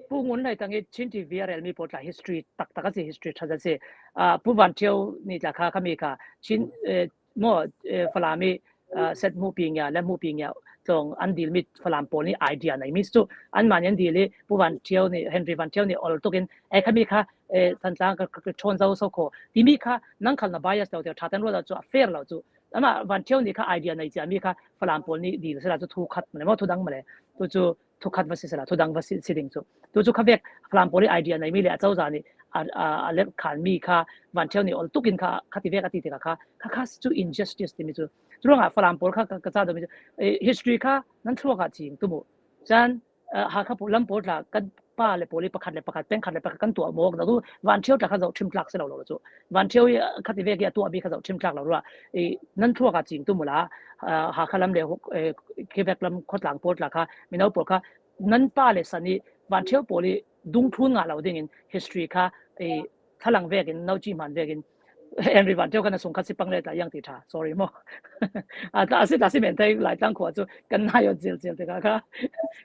Pu Ngun Hlei tang i Chin T V a relmi pawl tla history taktak a si, history ṭha zat si. Ah, Pu Van Ṭhio nih tla kha khami kha Chin, eh, maw, eh, Falam i, ah, set hmuhpi ngia, le hmuhpi ngia, Zong an dil mi Falam pawl nih idea nei mi cu, anmah nih an dil i Pu Van Ṭhio nih, Henry Van Ṭhio nih ol tukin, e, khami kha, e, Thantlang ka, ka, ka ṭhawn zo so kho timi kha nang khal na bias lo te, ṭha tan ruat lo cu a fair lo cu. Amah Van Ṭhio nih kha idea nei cia mi kha Falam pawl nih dil sila cu thu khat male maw, thu dang male. Tu cu thu khat va si sila, thu dang va si, si ding cu. Tu cu kha vek Falam pawl nih idea nei mi le a cozah nih a, a, a lerh khan mi kha Van Ṭhio nih ol tukin kha, kha ti vek a ti tikah kha, kha, kha si cu injustice timi cu. Curuangah Falam pawl kha ka, ka ca dawmi cu, eh, history kha nan thluak ah cing tum uh. Cun, eh, Hakha pawl, lam pawl tla kan pa le pawl i pakhat le pakhat, peng khat le pakhat kan tuah mawk dah tu, Van Ṭhio tla kha zoh ṭhim tlak si lo lo cu. Van Ṭhio i, eh, kha ti vek i a tuahmi kha zoh ṭhim tlak lo ruah. Eh, nan thluak ah cing tum uh la, eh, Hakha lam le, eh, Quebec lam khuatlang pawl tla kha, mino pawl kha, nan pa le san i Van Ṭhio pawl i dungthlun ngah lo dingin history kha, eh, thalang vekin, no ci hman vekin, Henry Van Ṭhio kha na sung kha si pang le tla iang ti ṭha, sorry maw. A tla, a si tla si men thei Laitlang khua cu kan nai aw cil cil te kha kha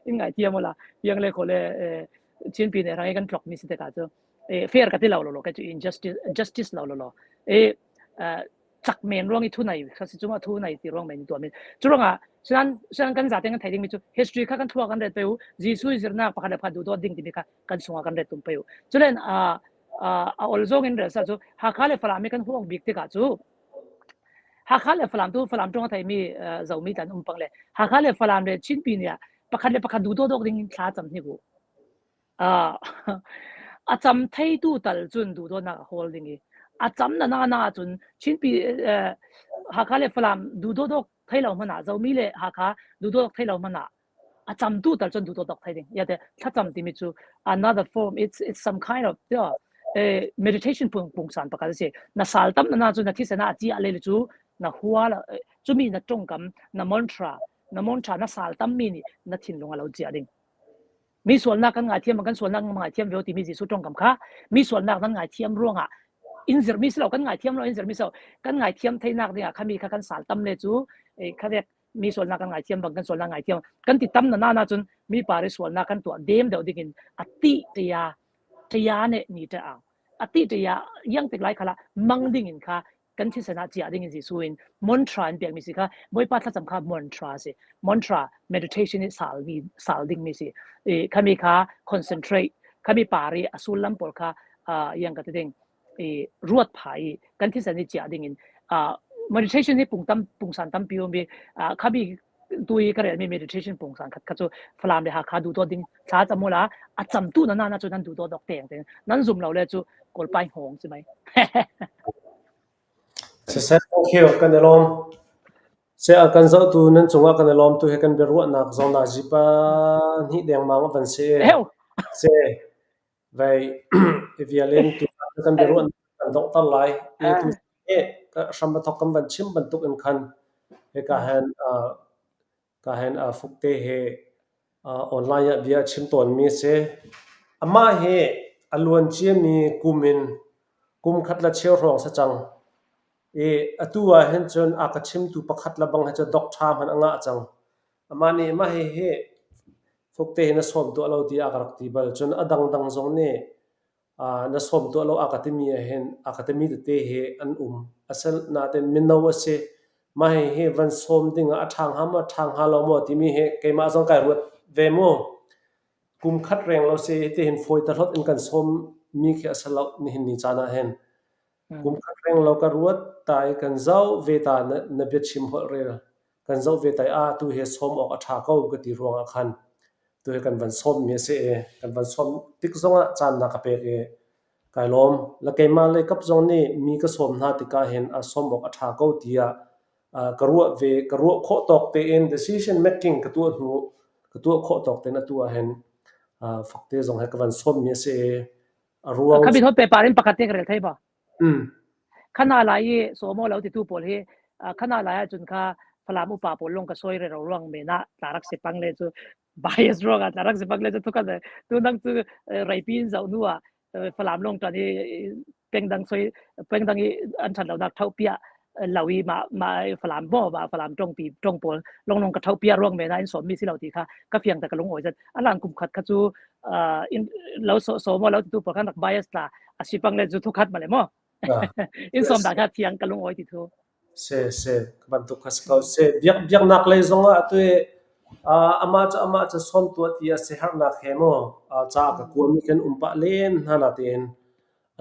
in ngai thiam aw la, iang le kho le, eh, Chinpi ne rang i kan tlok mi si te kha cu, eh, fair ka ti lo lo lo, ka cu injustice, justice lo lo lo. Eh, eh, cak men ruang i thu nai kha si cuma thu nai ti ruang men tuah mi. Curuangah, sinan, sinan kan zate kan thei ding mi cu history kha kan thluak kan ret pei uh, Jesuh i zirnak pakhat le pakhat duhdawt ding timi kha kan sungah kan ret tum pei uh. Culen, ah, ah, a ol zong in relsa cu Hakha le Falam i kan huang bik tikah cu, Hakha le Falam tu, Falam ṭong a theimi, ah, Zomi tla an um pang le, Hakha le Falam le Chinpi nih pakhat le pakhat duhdawt awk ding in thla cam hnik uh. Ah, a cam theitu tal cun duhdawtnak a hawl ding i, a cam na na na cun Chinpi, eh, Hakha le Falam duhdawt awk thei lo hmanah, Zomi le Hakha duhdawt awk thei lo hmanah, a camtu tal cun duhdawt awk thei ding. Iate thlacam timi cu another form, it's, it's some kind of, yeah, eh, meditation pung, pungsan pakhat a si. Na sal tam na na cu na thisen ah a ciah le cu na hua la, eh, cumi na ṭongkam, na mantra, na mantra na sal tam mi nih na thinlung a lo ciah ding. Mi sualnak kan ngaithiam, kan sualnak ngaithiam veu timi Jesuh ṭongkam kha, mi sualnak nan ngaithiam ruangah in zirmi si lo, kan ngaithiam lo in zirmi si lo, kan ngaithiam theinak dingah khami kha kan sal tam le cu, eh, kha vek mi sualnak kan ngaithiam bang, kan sualnak ngaithiam kan ti tam na na na cun mi par i sualnak kan tuah dem deuh dingin a ti ṭaya, ṭaya ne ni ṭa ang, a ti ṭaya iang tik lai khalah mang dingin kha kan thisen ah ciah dingin Jesuh in mantra in piakmi si kha, Bawipa thlacam kha mantra si. Mantra, meditation i sal, sal dingmi si. I, khami kha concentrate, khami par i a sullam pawl kha, ah, iang ka ti ding, i, ruat pha i kan thisen i ciah dingin, ah, meditation hi pung tam, pungsan tampi um i, ah, khami tu i ka relmi meditation pungsan khat kha cu Falam le Hakha duhdawt ding thla cam uh la, a camtu na na na cu nan duhdawt awk teng teng nan zum lo le cu Kawlpai hong si mai. Sisai, thank you, kan i lawm. Se a kan zohtu nan cungah kan i lawmtu he kan biaruahnak zong na zipa hnih dengmang a van si e. Heu. Se, vai, i vialin tu kan biaruahnak kan dongh tal lai. I tu he ka hram a thok kan van chim bantuk in khan he ka hen, ah, ka hen, ah, Fukte he, ah, online ah bia chim tawnmi a si. Amah he a luan ciami kum in kum khat le cheu hrawng sa cang. I atu ah hin cun a ka chimtu pakhat le bang he cu doctor hman a ngah cang. Amah nih, amah he, he Fukte he na sawm tuah lo ti a ka rak ti bal. Cun a dangdang zong nih, aa, na sawm tuah lo a ka timi ah hin, a ka timi tete he an um. A si natein mino a si. Mah he, he van sawm ding ah a ṭhang ha maw, a ṭhang ha lo maw timi he keimah zong kai ruat ve mu. Kum khat reng lo si, hiti hin fawi ta hlawt in kan sawm mi khi a si lo nihin ni caan ah hin. Hmm. Kum khat reng lo ka ruat ta i kan zoh ve ta na, na bia chim holh rel. Kan zoh ve ta i a tu he sawm awk a ṭha ko ka ti ruangah khan tu he kan van sawm mi a si e, kan van sawm tik zongah caan na ka pek e. Kai lawm, la keimah lei kap zong nih mi ka sawm hna tikah hin a sawm awk a ṭha ko tiah, aa, ka ruah ve, ka ruah khawh tawk tein decision making ka tuah hnu, ka tuah khawh tawk tein atu ah hin, aa, Fukte zong he ka van sawm mi a si e. A ruang kha mi thawn pehpar in pakhat te ka rel thei ba? Hmm. Khana lai i sawm aw lo titu pawl hi, ah, khana lai ah cun kha Falam upa pawl lawng ka sawi rero ruang men ah tla rak si pang le cu bias ruang ah tla rak si pang le cu thukhat le tu nang cu, eh, reipi in zoh hnu ah, eh, Falam lawng ṭan i, i pengdang sawi, pengdang i an ṭhat lonak ṭhauhpiah, eh, lo i mah, mah Falam maw, mah Falam ṭongpi, ṭong pawl lawng lawng ka ṭhauhpiah ruang men ah in sawm mi si lo ti kha ka fiang ta ka lungawi zat. A lan kum khat kha cu, ah, in lo sawm aw lo titu pawl kha rak bias tla a si pang le cu thukhat mah le maw? Ah, in sawm dan kha thiang ka lungawi ti thu. Se, se, ka bantuk kha si ko. Se, biak, biaknak lei zongah atu i Aa, amah cu, amah cu sawm tuah ti a si herhnak he maw? Aa, ca ka kuami khan um pah len hna natein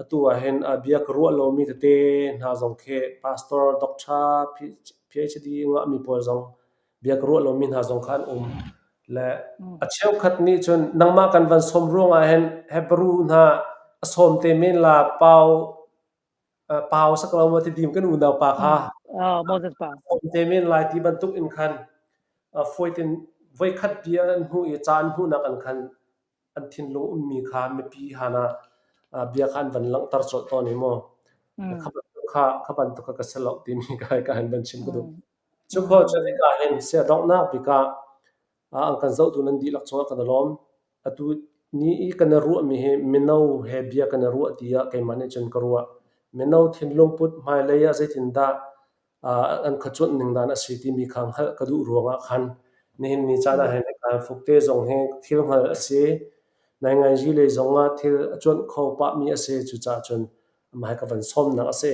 atu ah hin, aa, bia ka ruah lomi tete hna zong khi pastor, doctor, P-, P H D ngahmi pawl zong bia ka ruah lomi hna zong kha an um. Le a cheukhat nih cun nangmah kan van sawm ruangah hin Hebru hna a sawm te men la pau, aa, pau sak lo maw ti dim kan unau pa kha. Oh, Moses pa. Sawm te men lai ti bantuk in khan, aa, fawitin voikhat bia an hmuh i ca an hmuhnak an khan an thinlung ummi kha mipi hana, aa, bia kha an van langhter colh tawn i maw? Kha bantuk kha, kha bantuk kha ka si lo timi kha, kha an van chim ka duh. Cu khaw cu hika hin sia donghnak bik ah, aa, an kan zohtu nan dihlak cungah kan lawm. Atu ni i kan i ruahmi hi mino he bia kan i ruah tiah keimah nih cun ka ruah. Mino thinlung put hmailei ah zeitindah, aa, an kha cuanh ning dan a si timi kha hngalh ka duh ruangah khan nihin ni caan ah hin kan fukte zong hi thil hngal a si. Nainganzi lei zongah thil a cuanh kho pahmi a si. Cucaah cun amah hi ka van sawmnak a si.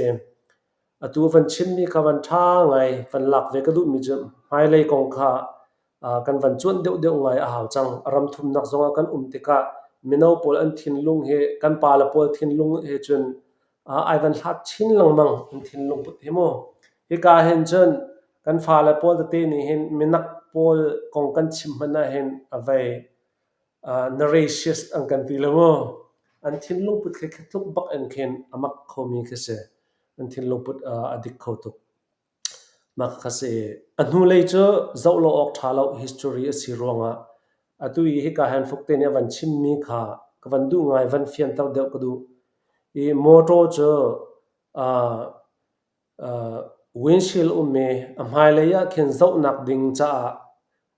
Atu van chimmi kha van ṭha ngai, van lak ve ka duhmi cu hmailei kong kha, aa, kan van cuanh deuhdeuh ngai a hau cang. A ram thumnak zongah kan um tikah mino pawl an thinlung hi, kan pale pawl thinlung hi cun, aa, ai van hlat chin lengmang an thinlung put hi mu. Hika hin cun kan fale pawl tete nih hin minak pawl kong kan chim hmanh ah hin a vei, aa, narrations an kan ti lo mu. An thinlung put khi kha tluk bak in khin a mak khomi khi si. An thinlung put, aa, a dik kho tuk. Mak kha si. A hnulei cu zoh lo awk ṭha lo history a si ruangah atu i hika hin fukte nih a van chimmi kha ka van duh ngai, van fianter deuh ka duh. I motor cu, aa, aa, windshield um i a hmailei ah khin zohnak ding caah,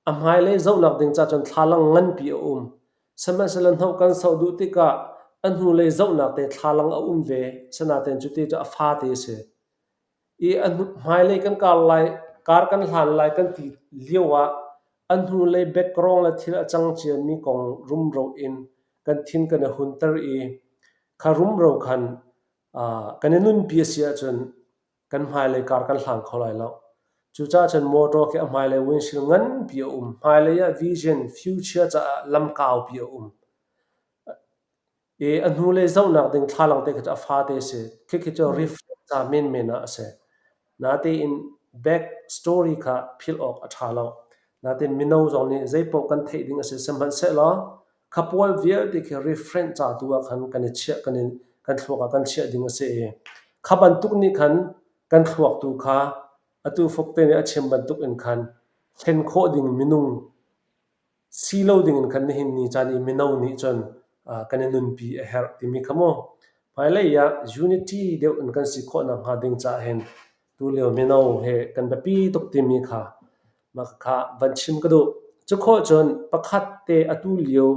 a hmailei zohnak ding caah cun thlalang nganpi a um. Sihmanhsehlaw hnawh kan sauh duh tikah a hnulei zohnak te thlalang a um ve. Sinain cuti cu a fate a si. I a hnu-, hmailei kan kar lai, kar kan hlan lai kan ti lio ah a hnulei background le thil a cang ciami kong rumro in kan thin kan i hunter i kha rumro khan, aa, kan i nunpi a si ahcun kan hmailei kar kan hlan kho lai lo. Cucaah cun motor khi a hmailei windshield nganpi a um, hmailei ah vision, future caah lamkaupi a um. I a hnulei zohnak ding thlalang te khi cu a fate a si. Khi khi cu reflect ca menmen ah a si. Natein back story kha philh awk a ṭha lo. Natein mino zong nih zeipaoh kan theih ding a si. Sihmanhsehlaw kha pawl vialte khi reference ca tu ah khan kan i chiah, kan in, kan thluak ah kan chiah ding a si i kha bantuk nih khan kan thluak tu kha atu fukte nih a chim bantuk in khan thlen khawh ding minung si lo ding in khan nihin ni caan i mino nih cun, aa, kan i nunpi a herh timi kha mu. Hmailei ah unity deuh in kan si khawh nakhnga ding caah hin tulio mino he kan biapi tuk timi kha mak kha van chim ka duh. Cu khawh cun pakhat te atu lio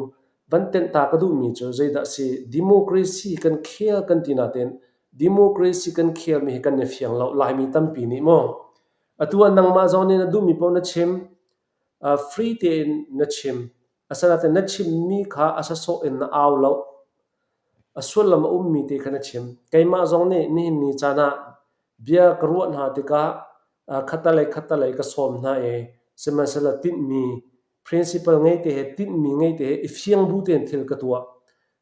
van tenhta ka duhmi cu zeidah si? Democracy kan khel kan ti natein democracy kan khelmi hi kan i fiang lo, Laimi tampi nih maw? Atu ah nangmah zong nih na duhmi paoh na chim, aa, free tein na chim. Asinain na chimmi kha a sasawh in na au lo. A sullam a ummi te kha na chim. Keimah zong nih nihin ni caan ah bia ka ruah hna tikah, aa, khatalei, khatalei ka sawm hna i, sihmanhsehlaw tinhmi, principle ngei te he, tinhmi ngei te he i fiang bu tein thil ka tuah.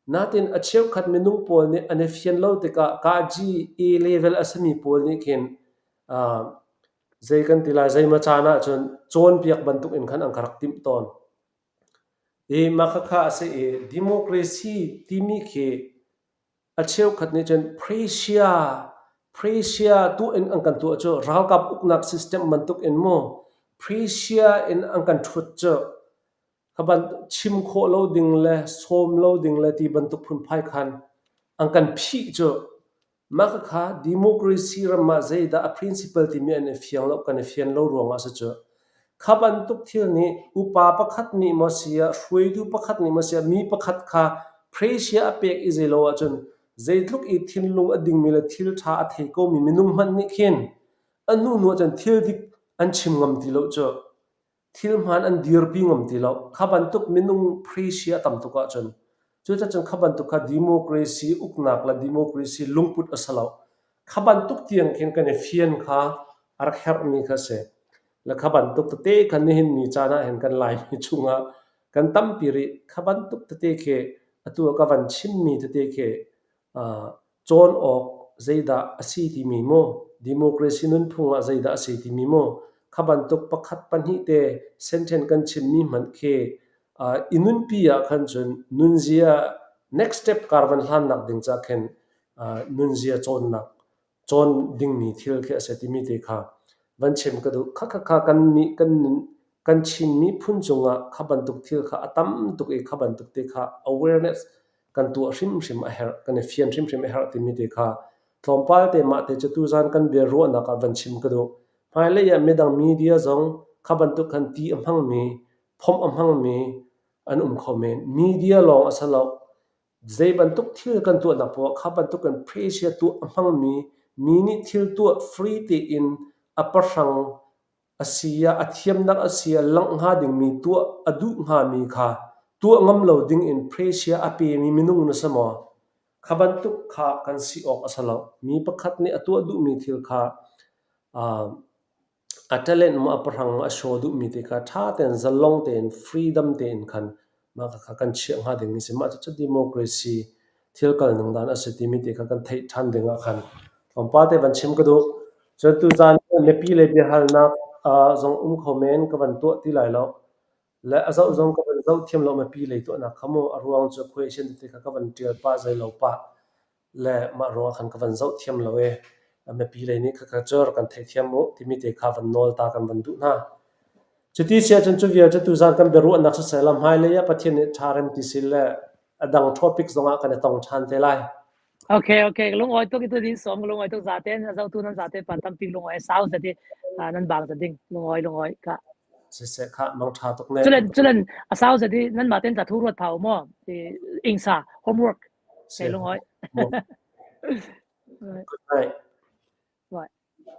Natein a cheukhat minung pawl nih an i fian lo tikah, ka ji A level a simi pawl nih khin, aa, zei kan ti lai, zeimawzat caan ahcun cawnpiak bantuk in khan an ka rak timh tawn. I mah kha kha a si i, democracy timi khi a cheukhat nih cun pressure, pressure tuah in an kan tuah cu, ralkap uknak system bantuk in mu, pressure in an kan ṭhut cu, kha ban chim khawh lo ding le sawm lo ding le ti bantuk phunphai khan an kan phih cu. Mah kha kha democracy ram ah zeidah a principle timi an i fiang lo, kan i fian lo ruangah a si cu. Kha bantuk thil nih upa pakhat nih maw si ah, hruaitu pakhat nih maw si ah, mi pakhat kha pressure a pek i zei lo ahcun, zeitluk i thinlung a dingmi le thil ṭha a thei komi minung hmanh nih khin a hnu hnu ahcun thil dik an chim ngam ti lo cu. Thil hmaan an dirpi ngam ti lo. Kha bantuk minung pressure a tam tuk ahcun, cucaah cun kha bantuk kha democracy uknak le democracy lungput a si lo. Kha bantuk tiang khin kan i fian kha a rak herhmi kha si. Le kha bantuk tete khan nihin ni caan ah hin kan Laimi chungah kan tampi rih kha bantuk tete khi atu a ka van chimmi tete khi, aa, cawn awk zeidah a si timi maw, democracy nunphung ah zeidah a si timi maw, kha bantuk pakhat pahnihte sentence kan chimmi hmanh khi, aa, i nunpi ah khan cun nunzia next step kar van hlannak ding ca khin, aa, nunzia cawnnak cawn dingmi thil khi a si timi te kha van chim ka duh. Kha kha kha kan nih kan nun kan Chin miphun cungah kha bantuk thil kha a tam tuk i kha bantuk te kha awareness kan tuah hrimhrim a herh, kan i fian hrimhrim a herh timi te kha tlawmpal te mah te cu tuzan kan biaruahnak ah van chim ka duh. Hmailei ah midang media zong kha bantuk khan ti a hmangmi, phomh a hmangmi an um kho men. Media lawng a si lo, zei bantuk thil kan tuahnak paoh kha bantuk kan pressure tuah a hmangmi, mi nih thil tuah free tein a pahrang a si ah, a thiamnak a si ah langh hnga dingmi tuah a duh hnga mi kha tuah ngam lo dingin pressure a pemi minung na si maw? Kha bantuk kha kan si awk a si lo. Mi pakhat nih a tuah duhmi thil kha, aa, a talent maw, a pahrang maw, a show duhmi te kha ṭha tein zalong tein freedom tein khan mah kha, kha kan chiah hnga dingmi si. Mah cu democracy thil kal ningdan a si timi te kha kan theih ṭhan dingah khan tlawmpal te van chim ka duh. Cun tuzan mipi lei biahalnak, aa, zong um kho men, ka van tuah ti lai lo. Le a zoh zong ka van zoh thiam lo, mipi lei tuahnak kha maw, a ruang cu question tete kha ka van ṭial pah, zei lo pah. Le mah ruangah khan ka van zoh thiam lo e. A mipi lei nih kha ka cor kan theih thiam uh timi te kha van nawl ta kan van duh hna. Cuti si ahcun cu vial cu tuzan kan biaruahnak siseh, lam hmailei ah Pathian nih ṭha rem ti si le a dang topic zongah kan i tong ṭhan te lai. Okay, okay. Lungawi tuk i tu din sawm, lungawi tuk zate, a zohtu nan zate pa tampi lungawi a sau zat i, aa, nan bang zat ding. Lungawi, lungawi ka. Siseh kha mang ṭha tuk ne. Culen, culen a sau zat i nan maten ta thu ruat phau maw? I, ingsa, homework. Si. Kei lungawi. Maw. Good night.